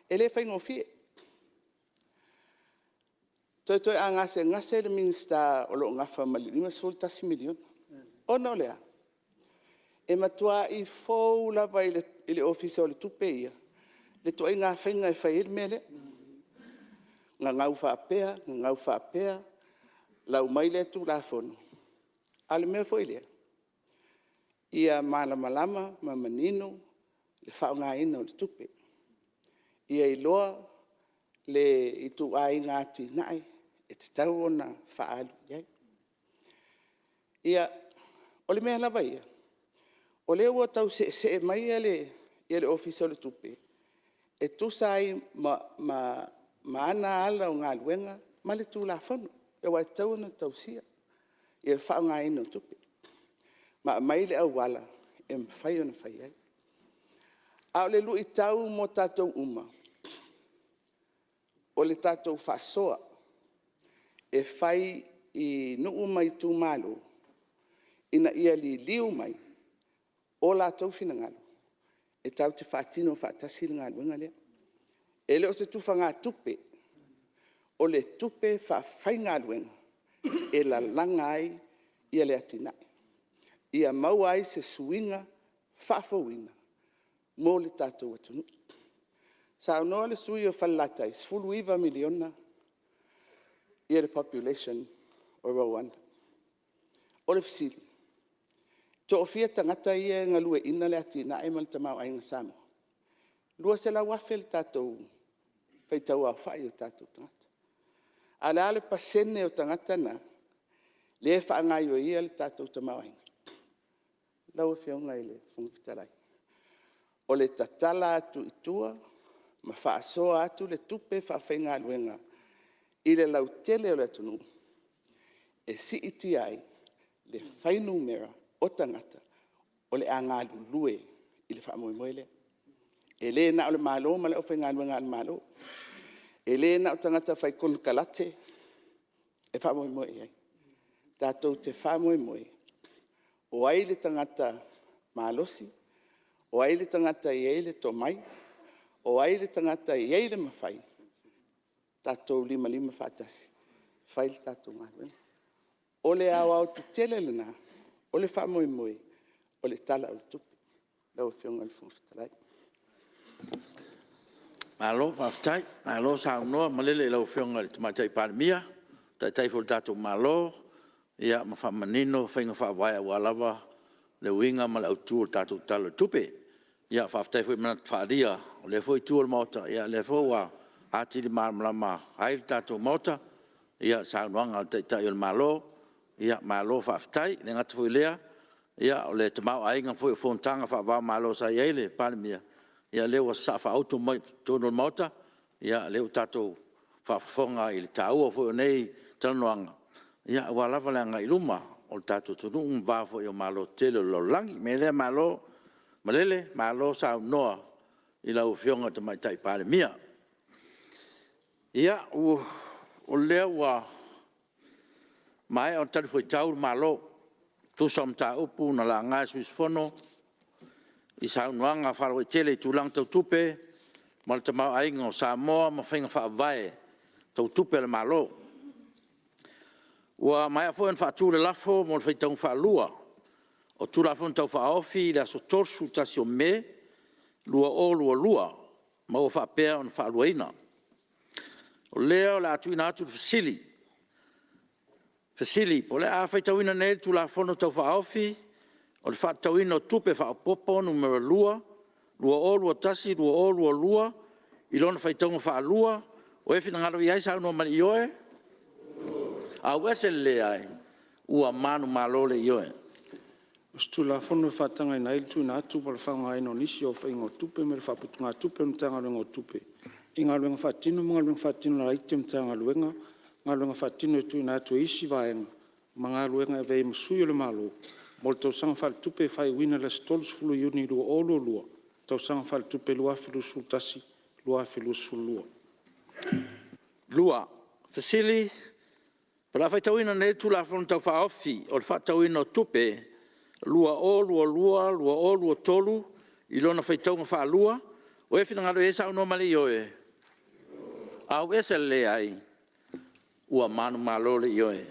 E le faigofie. Toetoe a gasegase le Minisita o lo o nafa ma le $51 miliona, ona o le a? E matuai fou lava i le Ofisa o le Tupe ia le ituaiga faiga e fai ai le mea lea, gagau faapea, gagau faapea, lau mai lea Tulafono. A o le mea foi lea, ia malamalama ma manino le faaaogaina o le tupe, ia iloa le ituaiga atinae e tatau ona faaalu i ai. Ia, o le mea lava ia, o lea ua tau seesee mai le Ofisa o le Tupe e tusa ai ma ana ala o galuega ma le Tulafono, aua e tatau ona tausia. le faaaogaina o tupe, ma aumai le auala e mafai ona fai ai. A o le luitau mo tatou uma, o le tatou faasoa e fai i nuu ma itumalo, ina ia liliu mai o latou finagalo e tatou te faatino faatasi le galuega lea. E le o se tufagatupe, o le tupe faafaigaluega e lalaga ai le atinae, ia maua ai se suiga faafouina mo le tatou atunuu. Saunoa le sui usufono o Falelatai, e $19 miliona le population o Rwanda. O le fesili, e toafia tagata ia e galueaiina le atinae ma le tamaoaiga o Samoa? E 200,000 le tatou faitau aofai o tatou tagata. A o le a le pasene o tagata na lea e faagaoioia le tatou tamaoaiga? Lau Afioga i le Fofoga Fetalai, o le tatala atu i tua ma faasoa atu le tupe faafaigaluega i le lautele o le atunuu, e siitia ai le fuainumera o tagata o le a galulue i le faamoemoe lea. E le na o le Malo ma le aufaigaluega a le Malo, e le na o tagata fai konekarate e faamoemoe i ai, tatou te faamoemoe o ai le tagata malosi, o ai le tagata e i ai le tomai, o ai le tagata e i ai le mafai, tatou limalima faatasi e fai le tatou galuega. O le aoaotetele lena o le faamoemoe o le Tala o le Tupe lau Afioga i le Fofoga Fetalai. Malo faafetai, malo saunoa malele i lau Afioga i le Tamaitai Palemia, o le Taitai foi o le tatou Malo, ma faamanino faiga faavae aua lava le uiga ma le autu o le tatou Tala o le Tupe. Faafetai foi i manatu faaalia o lea foi Itu o le Maota, o lea foi ua atili malamalama ai le tatou Maota i le saunoaga a le Taitai o le Malo. Malo faafetai. E le gata foi i lea, o le tamaoaiga foi o fonotaga faava-o-Malo sa i ai le Palemia, ia o lea ua sasaa faauto mai i totonu o le Maota, o lea ua tatou faafofoga i le taua foi o nei talanoaga, aua lava le agai i luma o le tatou atunuu ma le va foi o Malo tetele o le lalolagi. O le mea lea, malo malele, malo saunoa i lau Afioga i le Tamaitai Palemia. Ia, o lea ua maea ona talifuaitau le Malo e tusa o mataupu na laga e sui usufono i saunoaga faalauaitele i tulaga tau tupe ma le tamaoaiga o Samoa ma faiga faavae tau tupe a le Malo. Ua maea foi ona faatu le lafo mo le faitauga faalua o Tulafono Tau Faaofi i le aso 31 Me 2022 ma ua faapea ona faaluaina. O lea o le a tuuina atu le fesili, po o le a faitauina nei le Tulafono Tau Faaofi o le Faatatauina o Tupe Faaopoopo (Nu.2) 2021/2022 i lona faitauga faalua. O ai e finagalo i ai saunoa mai i le ioe. Auese le leai. Ua manumalo le Ioe. O se Tulafono e faatagaina ai le tuuina atu po o le faaaogaina o nisi o aofaiga o tupe mai le Faaputugatupe a le Matagaluega o Tupe i galuega faatino ma galuega faatino laiti a Matagaluega, galuega faatino e tuuina atu e isi vaega ma galuega e avea ai ma sui o le Malo mo le tausaga faaletupe e faaiuina i le aso 30 Iuni 2022, tausaga faaletupe 2021/2022. 2. Fesili O le a faitauina nei le Tulafono Tau Faaofi o le Faatatauina o Tupe 2022/2023 i lona faitauga faalua. O ai e finagalo i ai saunoa mai i le ioe. Auese le leai. Ua manumalo le Ioe.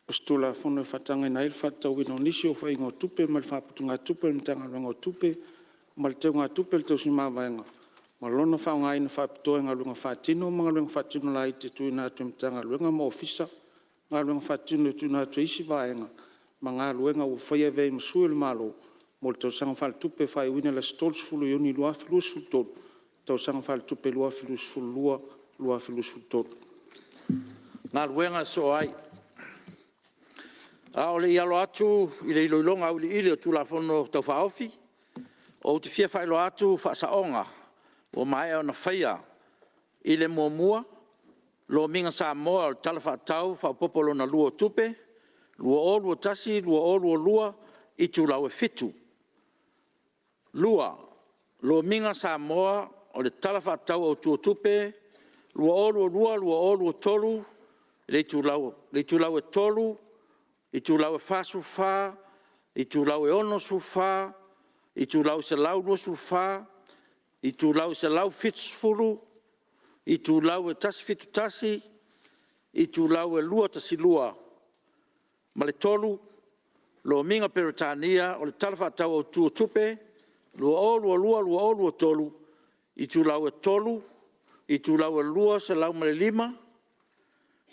O se Tulafono e faatagaina ai le faatatauina o nisi o aofaiga o tupe mai le Faaputugatupe a le Matagaluega o Tupe ma le Teugatupe o le Tausi Mavaega ma lona faaaogaina faapitoa i galuega faatino ma galuega faatino laiti e tuuina atu e Matagaluega ma Ofisa, galuega faatino e tuuina atu e isi vaega ma galuega ua faia e avea ai ma sui o le Malo mo le tausaga faaletupe e faaiuina i le aso 30 Iuni 2023, tausaga faaletupe 2022/2023. Galuega Ai A o le i alo atu i le iloiloga auiliili o Tulafono Tau Faaofi, ou te fia faailoa atu Faasaoga ua maea ona faia i le: 1. Lomiga Samoa o le Tala Faatatau Faaopoopo Lona Lua o Tupe 2021/2022, itulau e 7. 2. Lomiga Samoa o le Tala Faatatau Autu o Tupe 2022/2023 i le itulau e 3, itulau e 44, itulau e 64, itulau e 124, itulau e 170, itulau e 171, itulau e 212 ma le 3. Lomiga Peretania o le Tala Faatatau Autu o Tupe 2022/2023, itulau e 3, itulau e 205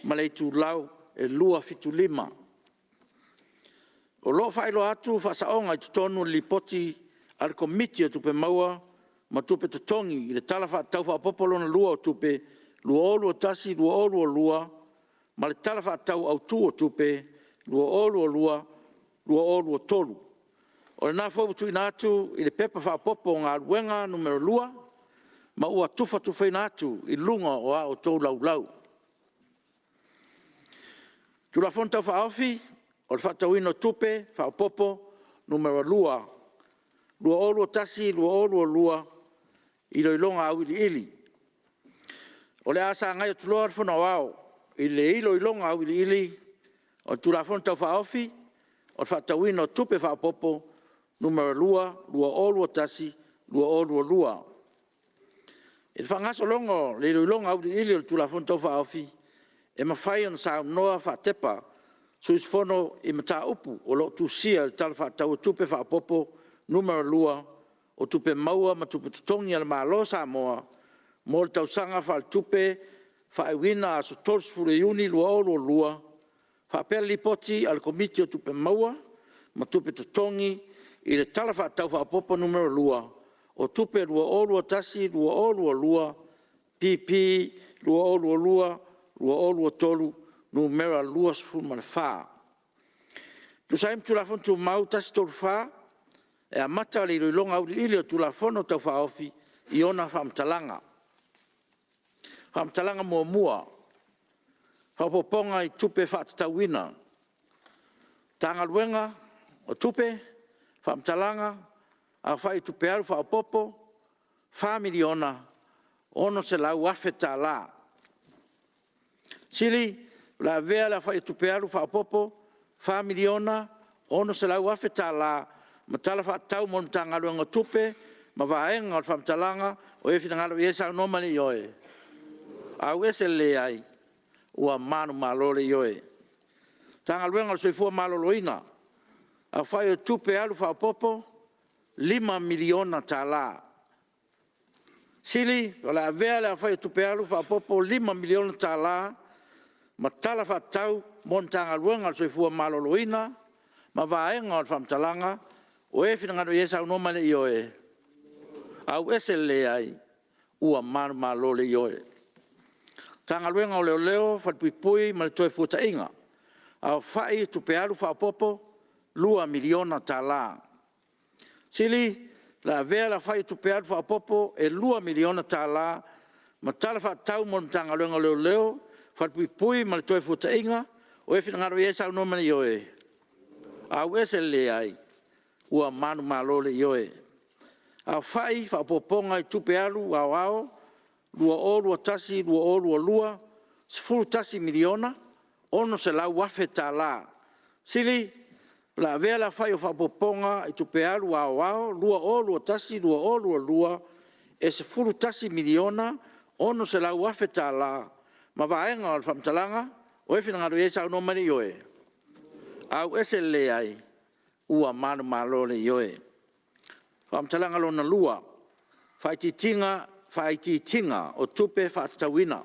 ma le itulau e 275. O lo o faailoa atu faasaoga i totonu o le Lipoti a le Komiti o Tupe Maua ma Tupe Totogi i le Tala Faatatau Faaopoopo Lona Lua o Tupe 2021/2022 ma le Tala Faatatau Autu o Tupe 2022/2023. O lena foi ua tuuina atu i le Pepa Faaopoopo o Galuega Nu.2 ma ua tufatufaina atu i luga o a outou Laulau. Tulafono Tau Faaofi o le Faatatauina o Tupe Faaopoopo Nu.2 2021/2022 Iloiloga Auiliili. O le a sagai atu loa le Fono Aoao i le Iloiloga Auiliili o le Tulafono Tau Faaofi o le Faatatauina o Tupe Faaopoopo Nu.2 2021/2022. I le faagasologa o le Iloiloga Auiliili o le Tulafono Tau Faaofi, e mafai ona saunoa faatepa sui usufono i mataupu o lo o tusia i le Tala Faatatau o Tupe Faaopoopo Nu.2 o Tupe Maua ma Tupe Totogi a le Malo o Samoa mo le Tausaga Faaletupe faaiuina aso 30 Iuni 2022 faapea le Lipoti a le Komiti o Tupe Maua ma Tupe Totogi i le Tala Faatatau Faaopoopo Nu.2 o Tupe 2021/2022 (P.P. 2022/2023 Nu.24). E tusa ai ma Tulafono Tumau 134, e amata le Iloiloga Auiliili o le Tulafono Tau Faaofi i ona faamatalaga. Faamatalaga Muamua: Faaopoopoga i Tupe Faatatauina. Matagaluega o Tupe. Faamatalaga Aofai o Tupe Alu Faaopoopo: $4,600,000. Sili, o le a avea le aofai o tupe alu faaopoopo $4,600,000 ma Tala Faatatau mo le Matagaluega o Tupe ma vaega o le faamatalaga o e finagalo i ai saunoa ma le Ioe. ― ―― Ua manumalo le Ioe. Matagaluega o le Soifua Maloloina, aofai o tupe alu faaopoopo $5 miliona. Sili o le a avea le aofai o tupe alu faaopoopo $5 miliona ma Tala Faatatau mo le Matagaluega o le Soifua Maloloina ma vaega o le faamatalaga o e finagalo i ai saunoa ma le Ioe. ― Ua manumalo le Ioe. Matagaluega o Leoleo, Falepuipui ma le Toefuataiga, aofai o tupe alu faaopoopo $2 miliona. Sili, o le a avea le aofai o tupe alu faaopoopo e $2 miliona ma Tala Faatatau mo le Matagaluega o Leoleo, Falepuipui ma le Toefuataiga. O e finagalo i ai saunoa ma le Ioe. ― Ua manumalo le Ioe. Aofai Faaopoopoga i Tupe Alu Aoao 2021/2022 $11,600,000. Sili, o le a avea le aofai o faaopoopoga i Tupe Alu Aoao 2021/2022 e $11,600,000 ma vaega o le faamatalaga o e finagalo i ai saunoa ma le Ioe. ― Ua manumalo le Ioe. Faamatalaga Lona Lua, Faaitiitiga o Tupe Faatatauina.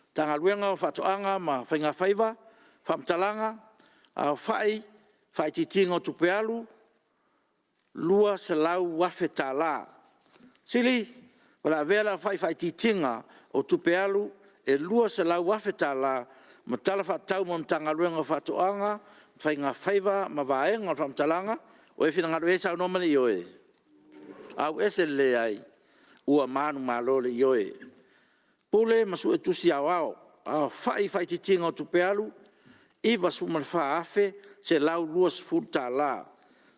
Matagaluega o Faatoaga ma Faigafaiva. Faamatalaga: Aofai faaitiitiga o tupe alu $200,000. Sili, o le a avea le aofai faaitiitiga o tupe alu e $200,000 ma Tala Faatatau mo le Matagaluega o Faatoaga ma Faigafaiva ma vaega o le faamatalaga o e finagalo i ai saunoa ma le Ioe. ― Ua manumalo le Ioe. Pule ma Suetusi Aoao. Aofai faaitiitiga o tupe alu $94,120.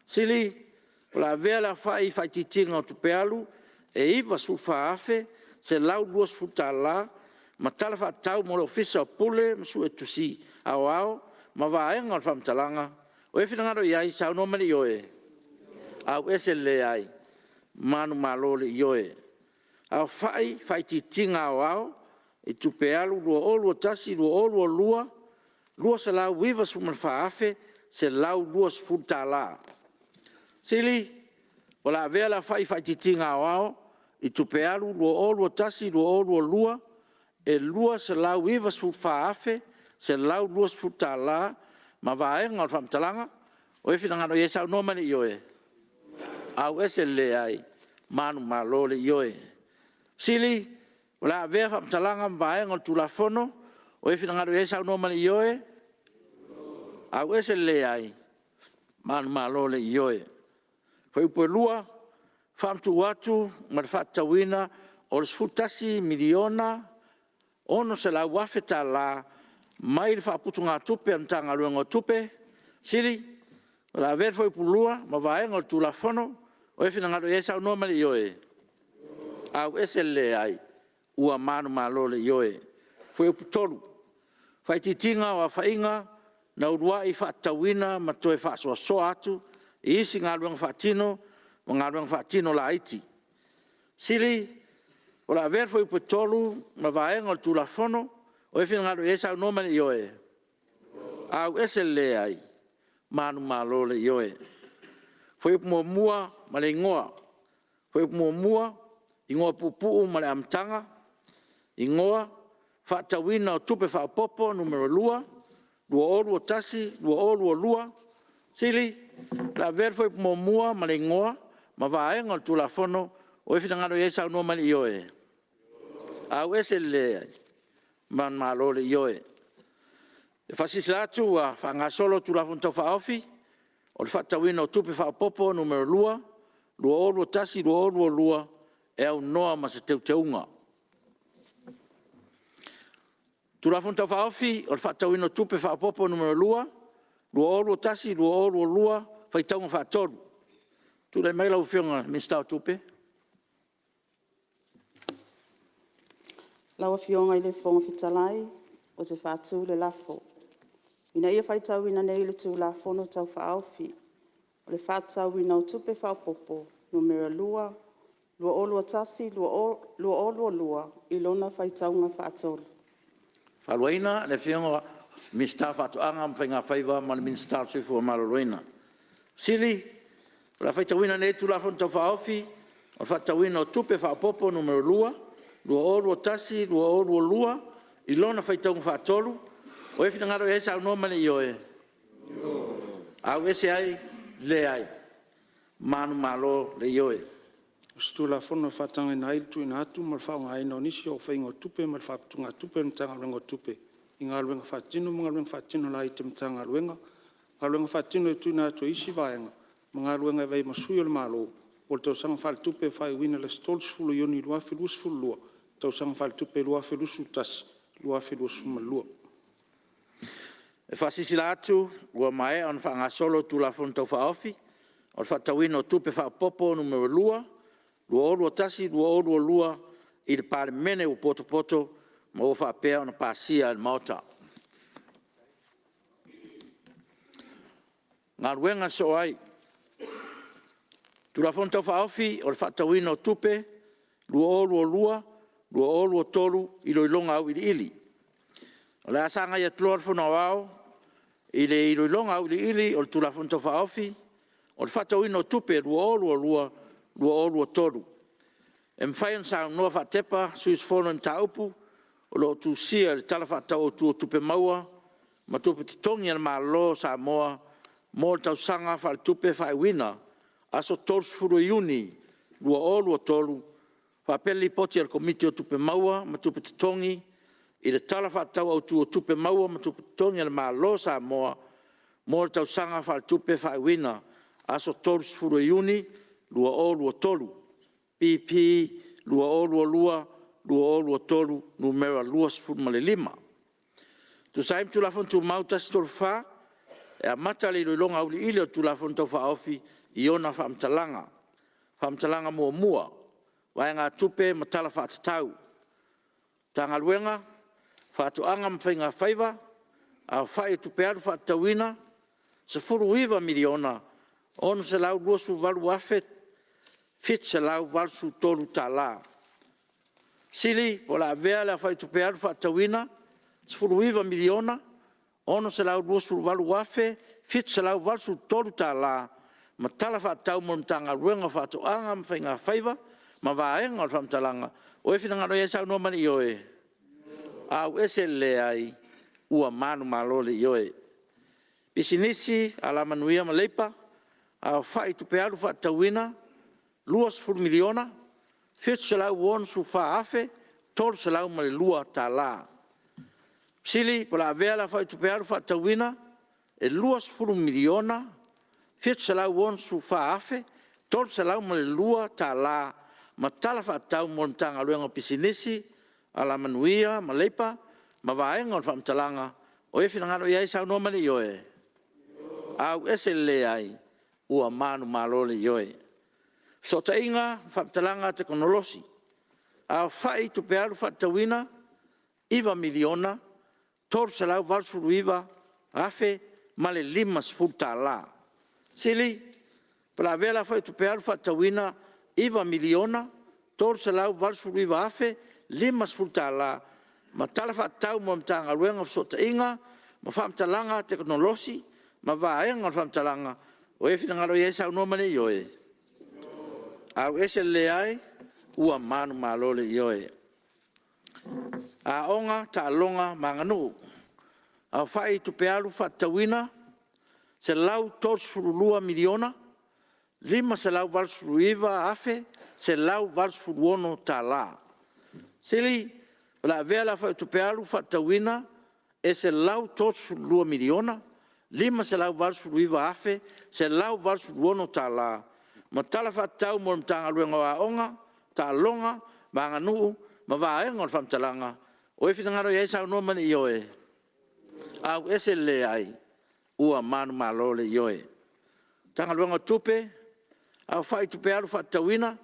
Sili, o le a avea le aofai faaitiitiga o Tupe Alu e $94,120 ma Tala Faatatau mo le Ofisa o Pule ma Suetusi Aoao ma Vaega o le Faamatalaga. O ai e finagalo i ai, saunoa mai le ioe. Auese le leai. Manumalo le ioe. Aofai Faaitiitiga Aoao i Tupe Alu 2021/2022, $294,120. Sili, o le a avea le aofai Faaitiitiga Aoao i Tupe Alu 2021/2022 e $294,120 ma Vaega o le Faamatalaga. O ai e finagalo i ai, saunoa mai le ioe. Auese le leai. Manumalo le ioe. Sili, o le a avea Faamatalaga ma Vaega o le Tulafono. O ai e finagalo i ai, saunoa mai le ioe. Auese le leai. Manumalo le ioe. Fuaiupu 2, Faamatuu atu ma le Faatatauina o le $11,600,000 mai le Faaputugatupe a le Matagaluega o Tupe. Sili, o le a avea le Fuaiupu 2 ma Vaega o le Tulafono. O ai e finagalo i ai, saunoa mai le ioe. Auese le leai. Ua manumalo le ioe. Fuaiupu 3, Faaitiitiga o aofaiga na uluai faatatauina ma toe faasoasoa atu i isi galuega faatino ma galuega faatino laiti. Sili, o le a avea le Fuaiupu 3 ma Vaega o le Tulafono. O ai e finagalo i ai, saunoa mai le ioe. Auese le leai. Manumalo le ioe. Fuaiupu 1 ma le Igoa. Fuaiupu 1, Igoa Puupuu ma le Amataga, Igoa: Faatatauina o Tupe Faaopoopo (Nu.2) 2021/2022. Sili, o le a avea le Fuaiupu 1 ma le Igoa ma Vaega o le Tulafono. O ai e finagalo i ai, saunoa mai le ioe. Auese le leai. Manumalo le ioe. E faasilasila atu ua faagasolo Tulafono Tau Faaofi o le Faatatauina o Tupe Faaopoopo (Nu.2) 2021/2022 e aunoa ma se Teuteuga. Tulafono Tau Faaofi o le Faatatauina o Tupe Faaopoopo (Nu.2) 2021/2022, faitauga faatolu. Tulai mai lau Afioga i le Minisita o Tupe. Lau Afioga i le Fofoga Fetalai, ou te faatu le lafo, Ina ia faitauina nei le Tulafono Tau Faaofi o le Faatatauina o Tupe Faaopoopo (Nu.2) 2021/2022 i lona faitauga faatolu. E fautuaina le Afioga i le Minisita o Faatoaga ma Faiga Faiva ma le Minisita o le Soifua Maloloina. O le a faitauina nei le Tulafono Tau Faaofi o le Faatatauina o Tupe Faaopoopo (Nu.2) 2021/2022 i lona faitauga faatolu. O ai e finagalo i ai, saunoa mai le ioe. Auese ai, leai. Manumalo le ioe. O se Tulafono e faatagaina ai le tuuina atu ma le faaaogaina o nisi o aofaiga o tupe mai le Faaputugatupe a le Matagaluega o Tupe i galuega faatino ma galuega faatino laiti a le Matagaluega, galuega faatino e tuuina atu e isi vaega ma galuega e avea ai ma sui o le Malo mo le tausaga faaletupe faaiuina i le aso 30 Iuni 2022, tausaga faaletupe 2021/2022. E faasilasila atu ua maea ona faagasolo Tulafono Tau Faaofi o le Faatatauina o Tupe Faaopoopo (Nu.2) 2021/2022 i le Palemene ua potopoto ma ua faapea ona pasia e le Maota. Galuega sosoo ai. Tulafono Tau Faaofi o le Faatatauina o Tupe 2022/2023 Iloiloga Auiliili. O le a sagai atu loa le Fono Aoao i le Iloiloga Auiliili o le Tulafono Tau Faaofi o le Faatatauina o Tupe 2022/2023. E mafai ona saunoa faatepa sui usufono i mataupu o lo o tusia i le Tala Faatatau Autu o Tupe Maua ma Tupe Totogi a le Malo Samoa mo le Tausaga Faaletupe faaiuina aso 30 Iuni 2023 faapea le Lipoti a le Komiti o Tupe Maua ma Tupe Totogi i le Tala Faatatau Autu o Tupe Maua ma Tupe Totogi a le Malo Samoa mo le Tausaga Faaletupe faaiuina aso 30 Iuni 2023 (P.P. 2022/2023 Nu.25). tusa ai ma Tulafono Tumau 134, e amata le iloiloga auiliili o le Tulafono Tau Faaofi i ona faamatalaga. Faamatalaga Muamua: Vaegatupe ma Tala Faatatau Matagaluega: Faatoaga ma Faiga Faiva Aofai o Tupe Alu faatatauina: $19,628,783. Sili o le a avea le aofai o tupe alu faatatauina $19,628,783 ma Tala Faatatau mo le Matagaluega o Faatoaga ma Faiga Faiva ma vaega o le Faamatalaga o e finagalo ai saunoa ma le Ioe. AUESE le LEAI: Ua manumalo le Ioe. Pisinisi, Alamanuia ma Leipa, Aofai Tupe Alu faatatauina: $20,764,302. Sili o le a avea le aofai o tupe alu faatatauina e $20,764,302 ma Tala Faatatau mo le Matagaluega o Pisinisi, Alamanuia ma Leipa ma vaega o le Faamatalaga o e finagalo i ai saunoa ma le Ioe. AUESE le LEAI: Ua manumalo le Ioe. Fesootaiga ma Faamatalaga Tekonolosi, Aofai Tupe Alu faatatauina: $9,389,050. Sili o le a avea le aofai o tupe alu faatatauina $9,389,050 ma Tala Faatatau mo le Matagaluega o Fesootaiga ma Faamatalaga Tekonolosi ma vaega o le Faamatalaga o e finagalo i ai saunoa ma le Ioe. AUESE le LEAI: Ua manumalo le Ioe. Aoga, Taaloga ma Aganuu. Aofai Tupe Alu faatatauina: $132,589,186. Sili o le a avea le aofai o tupe alu faatatauina e $132,589,186 ma Tala Faatatau mo le Matagaluega o Aoga, Taaloga ma Aganuu ma vaega o le Faamatalaga o e finagalo i ai saunoa ma le Ioe. AUESE le LEAI: Ua manumalo le Ioe. Matagaluega o Tupe, Aofai Tupe Alu faatatauina: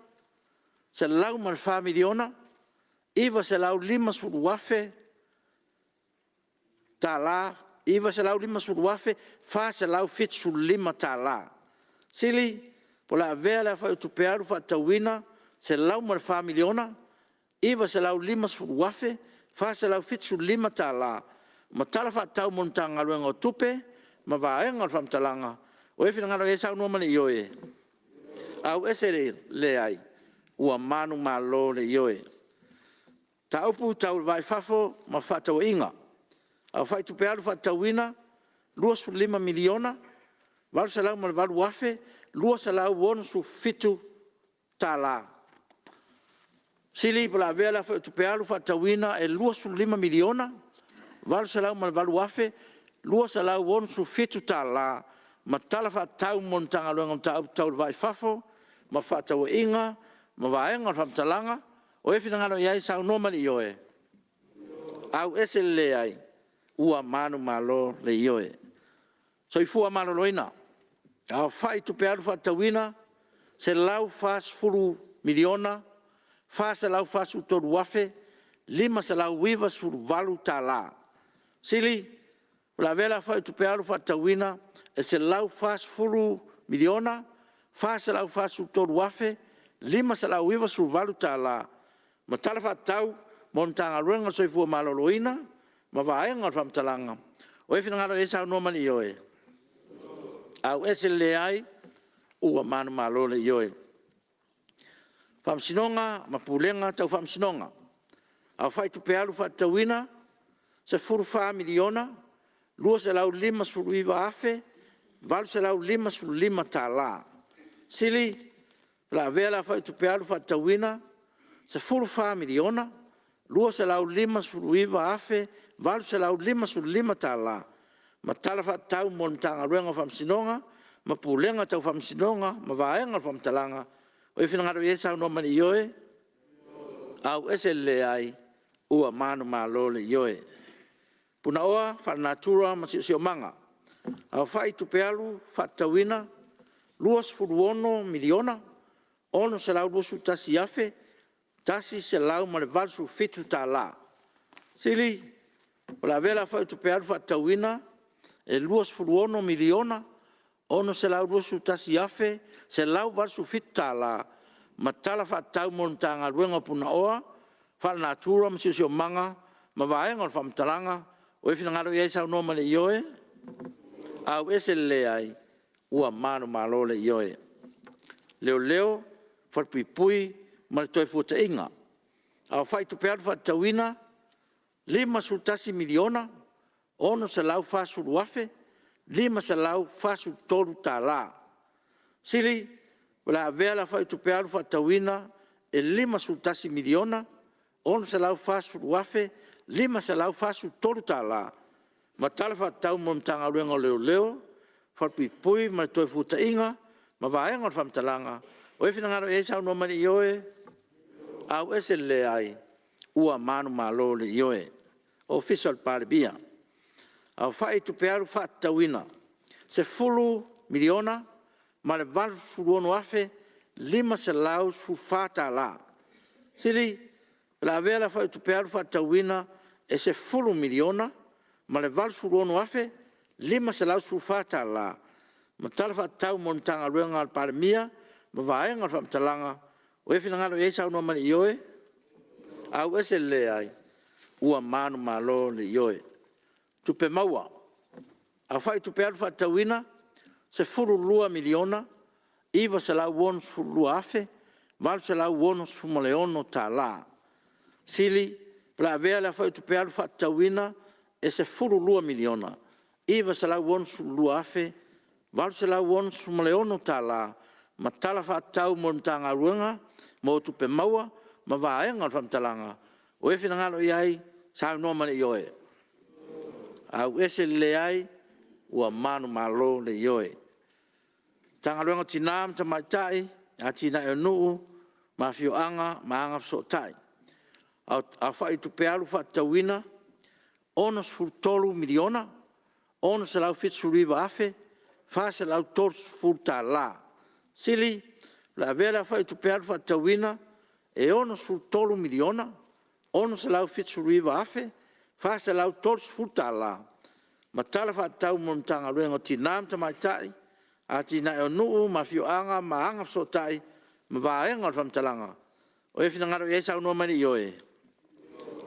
$104,950,475. Sili o le a avea le aofai o tupe alu faatatauina $104,950,475 ma Tala Faatatau mo le Matagaluega o Tupe ma vaega o le Faamatalaga o e finagalo i ai saunoa ma le Ioe. AUESE le LEAI: Ua manumalo le Ioe. Mataupu tau le Va i Fafo ma Fefaatauaiga, Aofai Tupe Alu faatatauina: $25,808,267. Sili o le a avea le aofai o tupe alu faatatauina e $25,808,267 ma Tala Faatatau mo le Matagaluega o Mataupu tau le Va i Fafo ma Fefaatauaiga ma vaega o le Faamatalaga o e finagalo i ai saunoa ma le Ioe. AUESE le LEAI: Ua manumalo le Ioe. Soifua Maloloina, Aofai Tupe Alu faatatauina: $140,443,598. Sili o le a avea le aofai o tupe alu faatatauina e $140,443,598 ma Tala Faatatau mo le Matagaluega o le Soifua Maloloina ma vaega o le Faamatalaga o e finagalo i ai saunoa ma le Ioe. AUESE le LEAI: Ua manumalo le Ioe. Faamasinoga ma Pulega Tau Faamasinoga: Aofai Tupe Alu faatatauina: $14,259,855. Sili o le a avea le aofai o tupe alu faatatauina $14,259,855 ma Tala Faatatau mo le Matagaluega o Faamasinoga ma Pulega Tau Faamasinoga ma vaega o le Faamatalaga o e finagalo i ai saunoa ma le Ioe. AUESE le LEAI: Ua manumalo le Ioe. Punaoa Faalenatura ma le Siosiomaga, aofai Tupe Alu faatatauina $26,621,187. Sili, o le a avea le aofai o Tupe Alu faatatauina e $26,621,187 ma Tala Faatatau mo le Matagaluega o Punaoa Faalenatura ma le Siosiomaga ma vaega o le Faamatalaga o e finagalo i ai saunoa ma le Ioe. Auese le leai. Ua manumalo le Ioe. Leoleo, Falepuipui ma le Toefuataiga, aofai Tupe Alu faatatauina $51,640,543. Sili, o le a avea le aofai o Tupe Alu faatatauina e $51,640,543 ma Tala Faatatau mo le Matagaluega o Leoleo, Falepuipui ma le Toefuataiga ma vaega o le Faamatalaga. O ai e finagalo i ai saunoa mai i le Ioe. Auese le leai. Ua manumalo le Ioe. Ofisa o le Palemia, Aofai Tupe Alu faatatauina $10,086,514. Sili, o le a avea le aofai o Tupe Alu faatatauina e $10,086,514 ma Tala Faatatau mo le Matagaluega a le Palemia ma Vaega o le Faamatalaga. O ai e finagalo i ai saunoa mai i le Ioe. Auese le leai. Ua manumalo le Ioe. Tupe Maua: Aofai Tupe Alu faatatauina $12,962,866. Sili, o le a avea le aofai o Tupe Alu faatatauina e $12,962,866 ma Tala Faatatau mo le Matagaluega mo Tupe Maua ma Vaega o le Faamatalaga. O ai e finagalo i ai, saunoa mai i le Ioe. Auese le leai. Ua manumalo le Ioe. Matagaluega o Tina ma Tamaitai, Atinae o Nuu, Afioaga ma Agafesootai, aofai Tupe Alu faatatauina $63,679,430. Sili, o le a avea le aofai o Tupe Alu faatatauina e $63,679,430 ma Tala Faatatau mo le Matagaluega o Tina ma Tamaitai, Atinae o Nuu ma Afioaga ma Agafesootai ma Vaega o le Faamatalaga. O ai e finagalo i ai saunoa mai i le Ioe.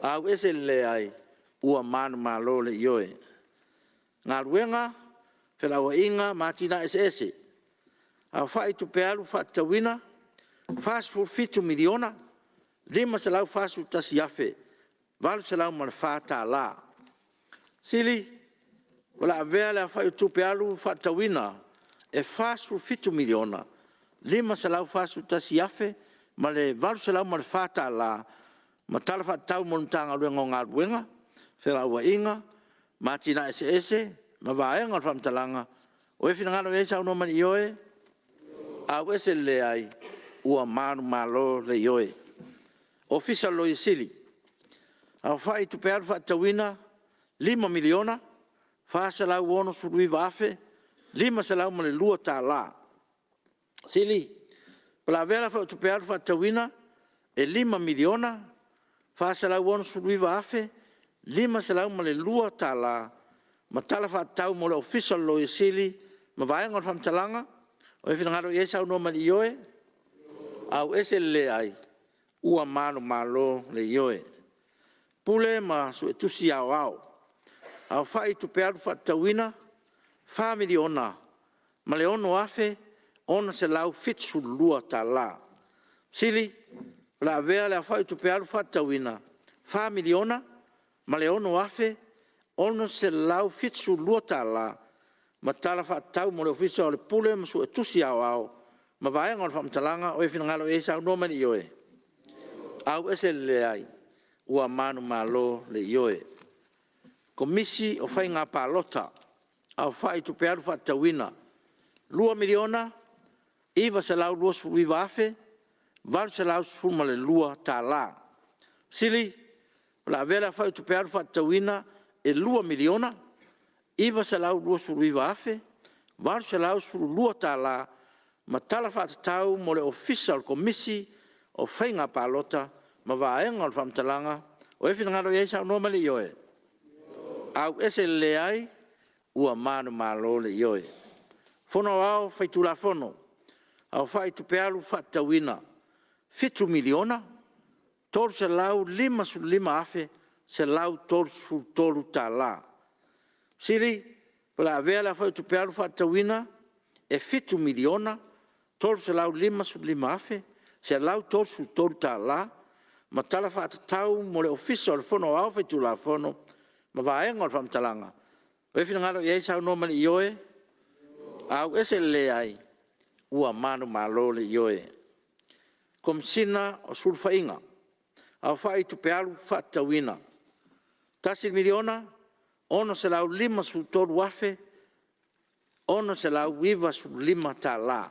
Auese le leai. Ua manumalo le Ioe. Galuega, Felauaiga ma Atinae Eseese, aofai Tupe Alu faatatauina $47,541,804. Sili, o le a avea le aofai o Tupe Alu faatatauina e $47,541,804 ma Tala Faatatau mo le Matagaluega o Galuega, Felauaiga ma Atinae Eseese ma Vaega o le Faamatalaga. O ai e finagalo i ai saunoa mai i le Ioe. Auese le leai. Ua manumalo le Ioe. Ofisa o le Loia Sili, aofai Tupe Alu faatatauina $5,469,502. Sili, o le a avea le aofai o Tupe Alu faatatauina e $5,469,502 ma Tala Faatatau mo le Ofisa o le Loia Sili ma Vaega o le Faamatalaga. O ai e finagalo i ai saunoa mai i le Ioe. Auese le leai. Ua manumalo le Ioe. Pule ma Suetusi Aoao, aofai Tupe Alu faatatauina $4,006,672. Sili, o le a avea le aofai o Tupe Alu faatatauina $4,006,672 ma Tala Faatatau mo le Ofisa o le Pule ma Suetusi Aoao ma Vaega o le Faamatalaga. O ai e finagalo i ai saunoa mai i le Ioe. Auese le leai. Ua manumalo le Ioe. Komisi o Faiga Palota, aofai Tupe Alu faatatauina $2,929,812. Sili, o le a avea le aofai o Tupe Alu faatatauina e $2,929,812 ma Tala Faatatau mo le Ofisa o le Komisi o Faiga Palota ma Vaega o le Faamatalaga. O ai e finagalo i ai saunoa mai le ioe. Auese le leai, ua manumalo le ioe. Fono Aoao Faitulafono, aofai tupe alu faatatauina $7,355,133. Fesili Po o le a avea le aofai o tupe alu faatatauina e $7,355,133 ma Tala Faatatau mo le Ofisa o le Fono Aoao Faitulafono ma Vaega o le Faamatalaga. O ai e finagalo i ai saunoa mai i le ioe. Auese le leai, ua manumalo le ioe. Komesina o Sulufaiga, aofai tupe alu faatatauina $1,653,695.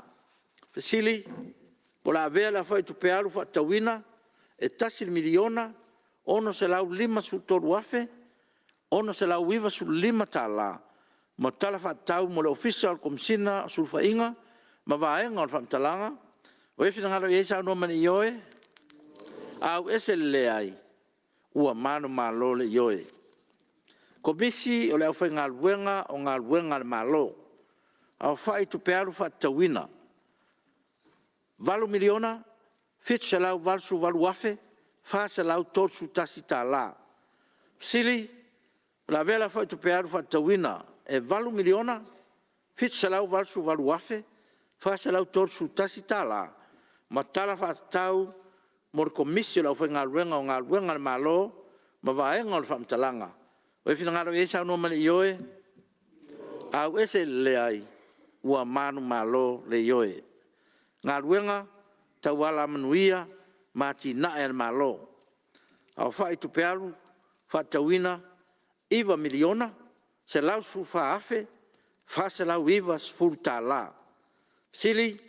Fesili Po o le a avea le aofai o tupe alu faatatauina e $1,653,695 ma Tala Faatatau mo le Ofisa o le Komesina o Sulufaiga ma Vaega o le Faamatalaga. O ai e finagalo i ai saunoa mai i le ioe. Auese le leai, ua manumalo le ioe. Komisi o le Aufaigaluega o Galuega a le Malo, aofai tupe alu faatatauina $8,788,431. Fesili O le a avea le aofai o tupe alu faatatauina e $8,788,431 ma Tala Faatatau mo le Komisi o le Aufaigaluega o Galuega a le Malo ma Vaega o le Faamatalaga. O ai e finagalo i ai saunoa mai i le ioe. Auese le leai, ua manumalo le ioe. Galuega Tau Alamanuia ma Atinae a le Malo, aofai tupe alu faatatauina $9,114,490. Fesili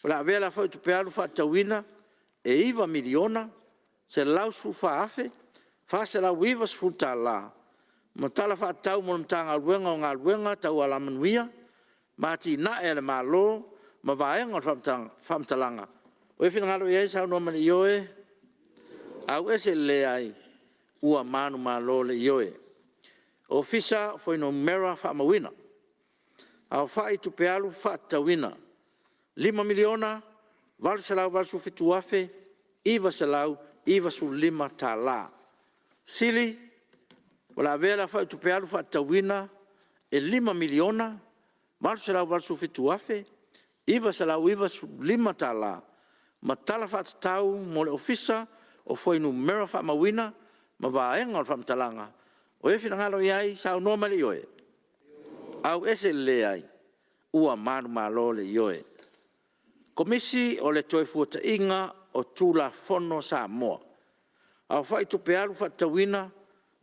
O le a avea le aofai o tupe alu faatatauina e $9,114,490 ma Tala Faatatau mo le Matagaluega o Galuega Tau Alamanuia ma Atinae a le Malo ma Vaega o le Faamatalaga. O ai e finagalo i ai saunoa mai i le ioe. Auese le leai, ua manumalo le ioe. Ofisa o Fuainumera Faamauina, aofai tupe alu faatatauina $5,887,995. Fesili O le a avea le aofai o tupe alu faatatauina e $5,887,995 ma Tala Faatatau mo le Ofisa o Fuainumera Faamauina ma Vaega o le Faamatalaga. O ai e finagalo i ai saunoa mai i le ioe. Auese le leai, ua manumalo le ioe. Komisi o le Toefuataiga o Tulafono a Samoa, aofai tupe alu faatatauina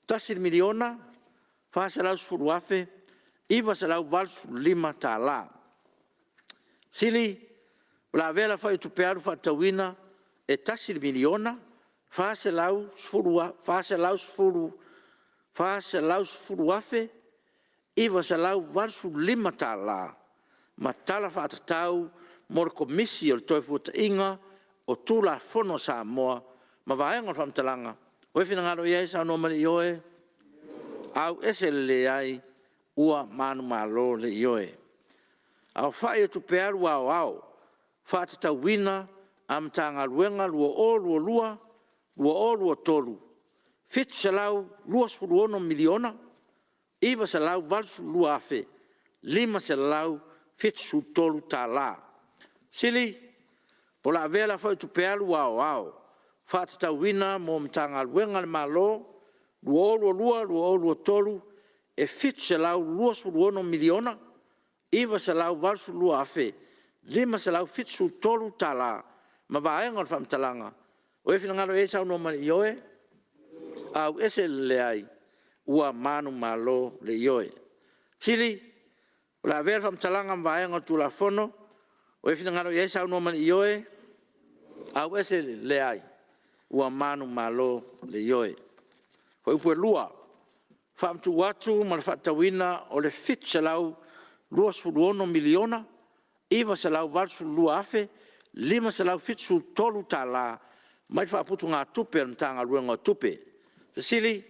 $1,410,985. Fesili O le a avea le aofai o tupe alu faatatauina e $1,410,985 ma Tala Faatatau mo le Komisi o le Toefuataiga o Tulafono a Samoa ma Vaega o le Faamatalaga. O ai e finagalo i ai saunoa mai i le ioe. Auese le leai, ua manumalo le ioe. Aofai o tupe alu aoao faatatauina a Matagaluega 2022/2023, $726,982,573. Fesili Po o le a avea le aofai o tupe alu aoao faatatauina mo Matagaluega a le Malo 2022/2023 e $726,982,573 ma Vaega o le Faamatalaga. O ai e finagalo i ai saunoa mai i le ioe. Auese le leai, ua manumalo le ioe. Fesili O le a avea le faamatalaga ma vaega o le Tulafono. O ai e finagalo i ai saunoa mai i le ioe. Auese le leai, ua manumalo le ioe. Fuaiupu 2: Faamatuu atu ma le Faatatauina o le $726,982,573 mai le Faaputugatupe a le Matagaluega o Tupe. Faiga Fesili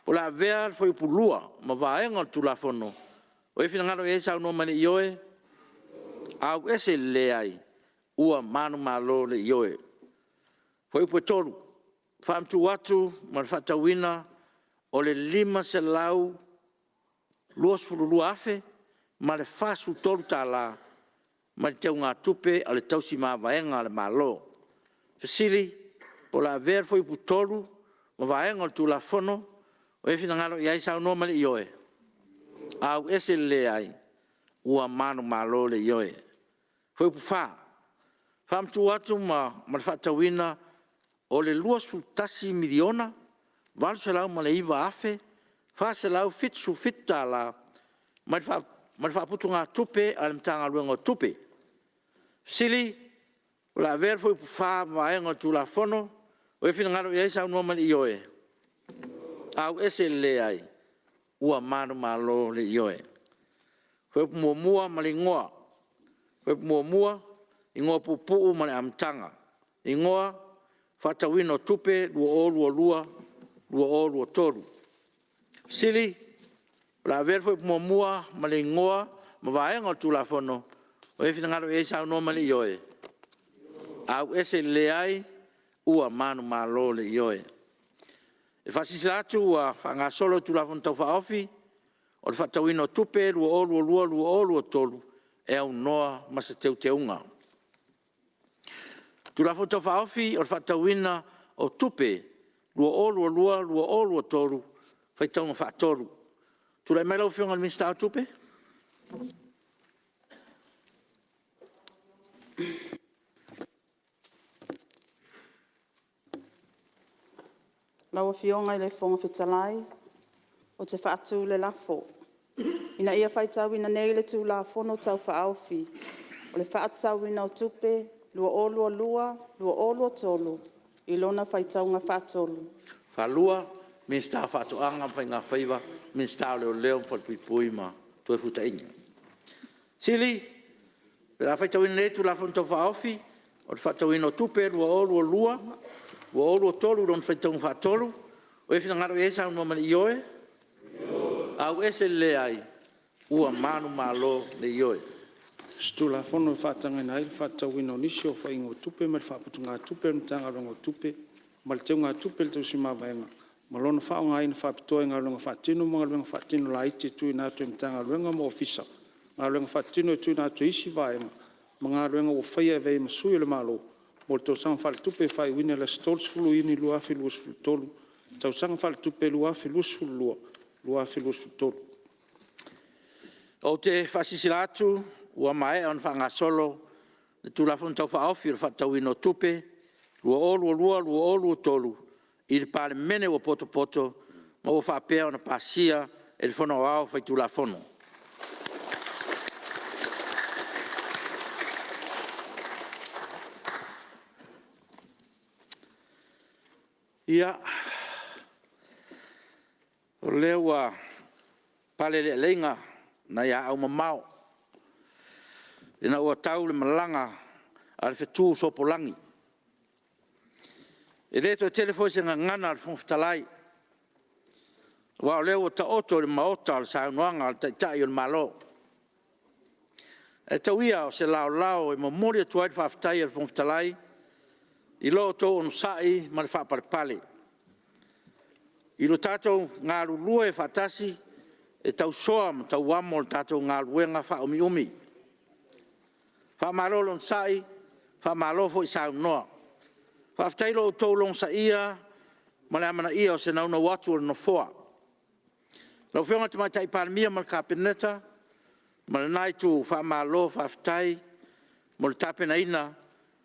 o le a avea le Fuaiupu 2 ma Vaega o le Tulafono. O i ai se finagalo o i ai saunoa mai i le ioe? Auese i le leai. Ua manumalo le ioe. Fuaiupu 3: Faamatuu atu ma le Faatatauina o le $522,043 mai le Teugatupe a le Tausi Mavaega a le Malo. Fesili Po o le a avea le Fuaiupu 3 ma Vaega o le Tulafono. O i ai se finagalo o i ai saunoa mai i le ioe. Auese i le leai. Ua manumalo le ioe. Fuaiupu 4: Faamatuu atu ma le Faatatauina o le $21,809,477 mai le Faaputugatupe a le Matagaluega o Tupe. Fesili O le a avea le Fuaiupu 4 ma Vaega o le Tulafono. O i ai se finagalo o i ai saunoa mai i le ioe. Auese i le leai. Ua manumalo le ioe. Fuaiupu 1 ma le Igoa: Fuaiupu 1, Igoa Puupuu ma le Amataga. Igoa: Faatatauina o Tupe 2022/2023. Fesili O le a avea le Fuaiupu 1 ma le Igoa ma Vaega o le Tulafono. O i ai se finagalo o i ai saunoa mai i le ioe. Auese i le leai. Ua manumalo le ioe. E faasilasila atu ua faagasolo le Tulafono Tau Faaofi o le Faatatauina o Tupe 2022/2023 e aunoa ma se Teuteuga. Tulafono Tau Faaofi o le Faatatauina o Tupe 2022/2023 – Faitauga Faatolu. Tulai mai lau Afioga i le Minisita o Tupe. Lau Afioga i le Fofoga Fetalai, ou te faatu le lafo, Ina ia faitauina nei le Tulafono Tau Faaofi o le Faatatauina o Tupe 2022/2023 i lona faitauga faatolu. Minisita o Faatoaga ma Faiga Faiva, Minisita o Leoleo ma Falepuipui ma Toefuataiga. O le a faitauina nei le Tulafono Tau Faaofi o le Faatatauina o Tupe 2022/2023 i lona faitauga faatolu. O i ai se finagalo o i ai saunoa mai i le ioe. Auese i le leai. Ua manumalo le ioe. O se Tulafono e faatagaina ai le faatatauina o nisi o faiga tupe mai le Faaputugatupe a le Matagaluega o Tupe ma le Teugatupe a le Tausi Mavaega ma lona faaaogaina faapitoa i galuega faatino ma galuega faatino laiti e tuuina atu e Matagaluega ma Ofisa, galuega faatino e tuuina atu e isi vaega ma galuega ua faia e avea ai ma sui o le Malo mo le Tausaga Faaletupe faaiuina i le aso 30 Iuni 2023, tausaga faaletupe 2022/2023. Ou te faasilasila atu ua maea ona faagasolo le Tulafono Tau Faaofi o le Faatatauina o Tupe 2022/2023 i le Palemene ua potopoto ma ua faapea ona pasia e le Fono Aoao Faitulafono. Ia, o lea ua pale le aleiga nai aau mamao ina ua tau le malaga a le fetu sopolagi. E le toe tele foi se gagana a le Fofoga Fetalai, aua o lea ua taoto i le Maota le saunoaga a le Taitai o le Malo. Ae tau ia o se laolao e momoli atu ai le faafetai a le Fofoga Fetalai i lo outou onosai ma le faapalepale, i lo tatou galulue faatasi e tausoa ma tauamo le tatou galuega faaumiumi. Faamalo le onosai, faamalo foi saunoa. Faafetai i lo outou logosaia ma le amanaia o se naunau atu o le Nofoa. Lau Afioga i le Tamaitai Palemia ma le Kapeneta ma lena Itu, faamalo faafetai mo le tapenaina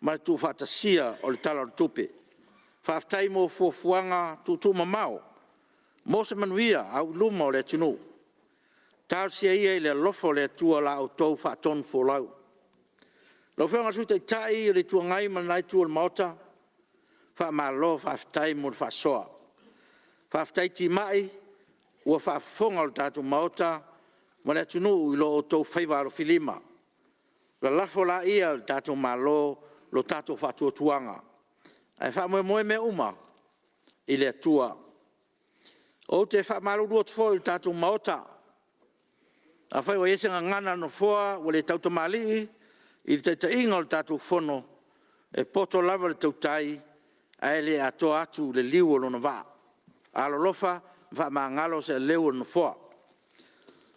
ma le tuufaatasia o le Tala o le Tupe. Faafetai mo fuafuaga tuutuumamao mo se manuia auiluma o le atunuu. Talosia ia i le alofa o le Atua la outou faatonufolau. Lau Afioga i le Sui Taitai o le Itu Agai ma lena Itu o le Maota, faamalo faafetai mo le faasoa. Faafetai timai ua faafofoga lo tatou Maota ma le atunuu i lo outou faiva alofilima. Lalafo laia i lo tatou Malo lo tatou faatuatuaga, ae faamoemoe mea uma i le Atua. Ou te faamalulu atu foi i le tatou Maota, afai ua i ai se gagana a le Nofoa ua le tautamalii i le taitaiga o le tatou Fono, e poto lava le tautai ae le atoa atu le liu o lona vaa. Alolofa ma faamagalo se aleu o le Nofoa.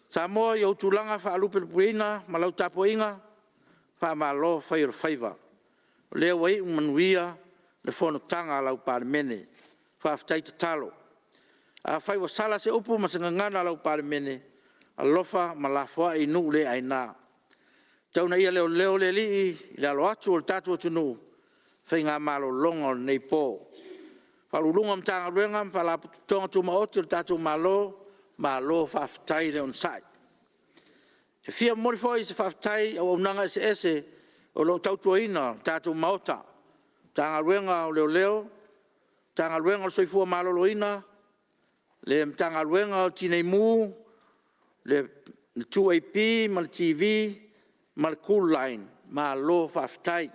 Samoa i ou tulaga faalupelupeina ma lau tapuaiga, faamalo fai o le faiva. O lea ua iu ma le manuia le Fonotaga a lau Palemene. Faafetai tatalo. Afai ua sala se upu ma se gagana a lau Palemene, alofa ma lafoai i nuu le aina. Tau ina ia leoleo le Alii i le alo atu o le tatou atunuu i faiga malologa o lenei po. Ofisa Sili o Pulega o Matagaluega ma Faalapotopotoga Tumaoti a le tatou Malo, malo faafetai le onosai. E fia momoli foi se faafetai i auaunaga eseese o lo o tautuaina le tatou Maota, Matagaluega o Leoleo, Matagaluega o le Soifua Maloloina, le Matagaluega o le Tinei Mu, le 2AP ma le TV ma le Cooline, malo faafetai.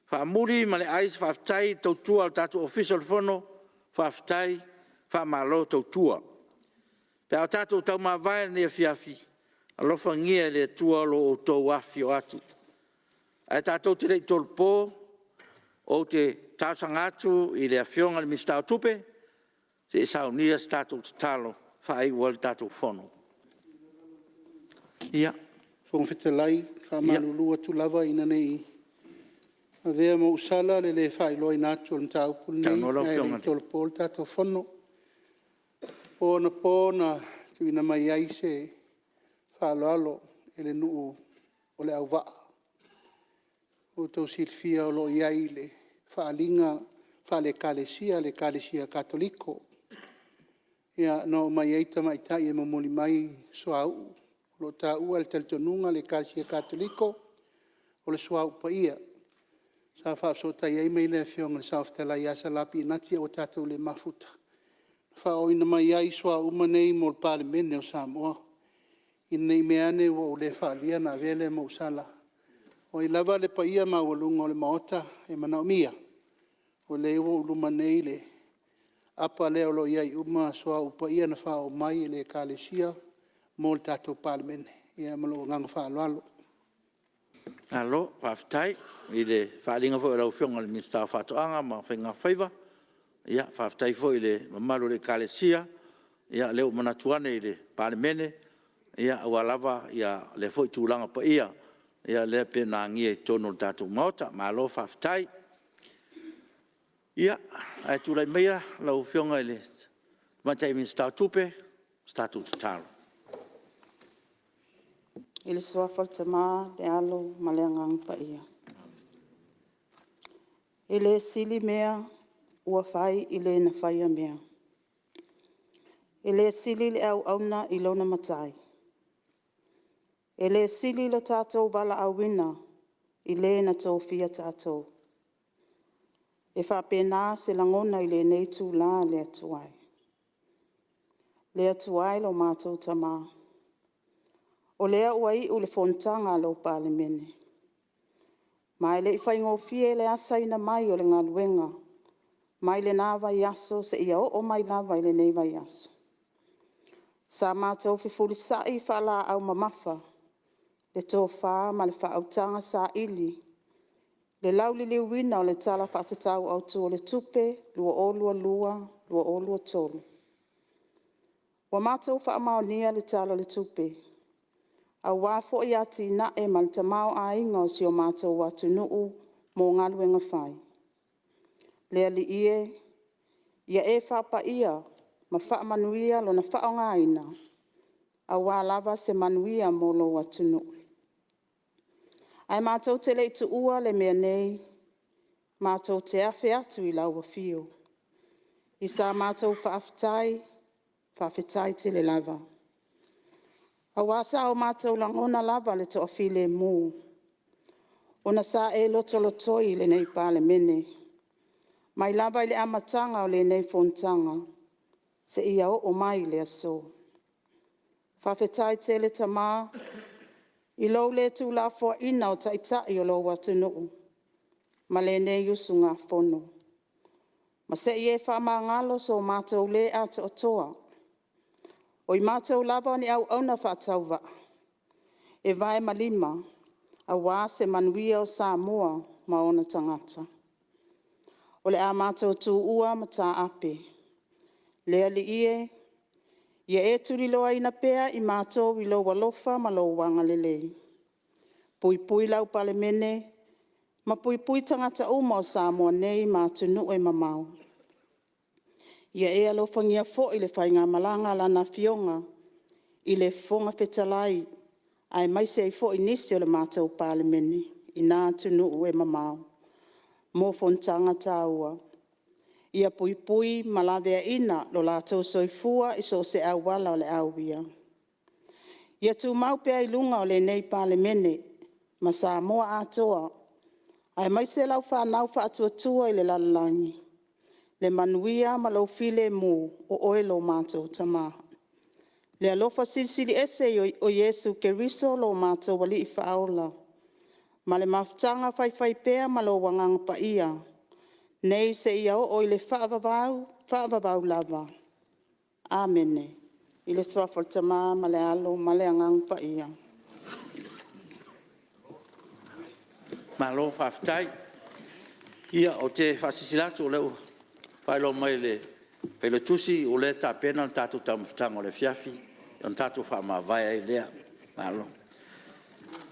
Faamuli ma le ai se faafetai i le tautua a le tatou Ofisa o le Fono, faafetai, faamalo tautua. Pe a o tatou taumavae i lenei afiafi, alofagia e le Atua lo outou afifio atu. Ae tatou te le i tolopo, ou te talosaga atu i le Afioga i le Minisita o Tupe se i saunia se tatou tatalo e faaiu ai le tatou Fono. Ia. Fofoga Fetalai, e faamalulu atu lava ina ne i avea ma ou sala le le faailoaina atu o le mataupu lenei ae le i tolopo le tatou Fono. O le po anapo na tuuina mai ai se faaaloalo i le nuu o Leauvaa. Ua outou silafia o lo o i ai le faaaliga faale-Ekalesia a le Ekalesia Katoliko. Na omai ai tamaitai e momoli mai suauu, o lo o taua i le talitonuga a le Ekalesia Katoliko, o le suauu paia. Sa faafesootai ai le Afioga i le Saofetalai ia Sala Pinati a ua tatou le mafuta, faaooina mai ai suauu uma nei mo le Palemene o Samoa. Ina ne i meaane ua ou le faalia ona avea lea ma ou sala. O ai lava le paia maualuga o le Maota e manaomia, o lea ua i ou luma nei le apa lea o lo o i ai uma suauu paia na faaoo mai e le Ekalesia mo le tatou Palemene. Ia ma lou agaga faaaloalo. Malo faafetai i le faaaliga foi a lau Afioga i le Minisita o Faatoaga ma Faiga Faiva. Faafetai foi i le mamalu o le Ekalesia, o lea ua manatu ane i le Palemene aua lava lea foi tulaga paia lea e pei ona agia i totonu o le tatou Maota. Malo faafetai. Ia, ae tulai maia lau Afioga i le Tamaitai Minisita o Tupe mo se tatou tatalo. I le Suafa o le Tama, le Alo ma le Agaga Paia. E le sili mea ua fai i le na faia mea. E le sili le auauna i lona matai. E le sili lo tatou valaauina i Le na tofia tatou. E faapena se lagona i lenei itula le Atua e. Le Atua e lo matou Tama, o lea ua iu le Fonotaga a lau Palemene, ma e le i faigofie le asaina mai o le galuega mai lena vaiaso seia oo mai lava i lenei vaiaso. Sa matou fefulisai faalaau mamafa le tofa ma le faautaga saili le lauliliuina o le Tala Faatatau Autu o le Tupe 2022/2023. Ua matou faamaonia le Tala o le Tupe, aua foi atinae ma le tamaoaiga o si o matou atunuu mo galuega fai. Le Alii e, ia e faapaia ma faamanuia lona faaaogaina, aua lava se manuia mo lou atunuu. Ae matou te le i tuua le mea nei, matou te afe atu i lau Afio i sa matou faafetai, faafetai tele lava. Aua sa o matou lagona lava le toafilemu, ona sa e lotolotoi i lenei Palemene, mai lava i le amataga o lenei Fonotaga. seia oo mai i le aso. Faafetai tele Tama i lou le tuulafoaiina o Taitai o lou atunuu ma lenei usugafono, ma se i e faamagalo so matou le atoatoa. O i matou lava o ni auauna faatauvaa e vae ma lima aua se manuia o Samoa ma ona tagata. O le a matou tuua mataape. Le Alii e, ia e tuliloaina pea i matou i lou alofa ma lou agalelei. Puipui lau Palemene ma puipui tagata uma o Samoa nei ma atunuu e mamao. Ia e alofagia foi le faigamalaga a Lana Afioga i le Fofoga Fetalai, aemaise ai foi nisi o le matou Palemene i na atunuu e mamao mo fonotaga taua. Ia puipui ma laveaina lo latou soifua i so o se auala o le a uia. Ia tumau pea i luga o lenei Palemene ma Samoa atoa, aemaise lau fanau faatuatua i le lalolagi le manuia ma lou filemu, o Oe lo matou Tama. Le alofa Silisili Ese o Iesu Keriso lo matou Alii Faaola ma le mafutaga faifaipea ma lou Agaga Paia, nei seia oo i le faavavau, faavavau lava. Amene. I le Suafa o le Tama ma le Alo ma le Agaga Paia. Malo faafetai. Ia, ou te faasilasila atu o lea ua faailoa mai e le Failautusi o lea e tapena le tatou taumafataga o le afiafi ona tatou faamavae ai lea. Malo.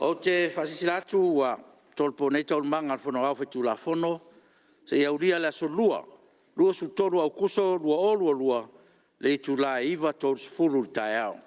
Ou te faasilasila atu ua tolopo nei Taualumaga a le Fono Aoao Faitulafono seia aulia le aso Lua, 23 o Aokuso 2022 i le itula e 9:30 i le taeao.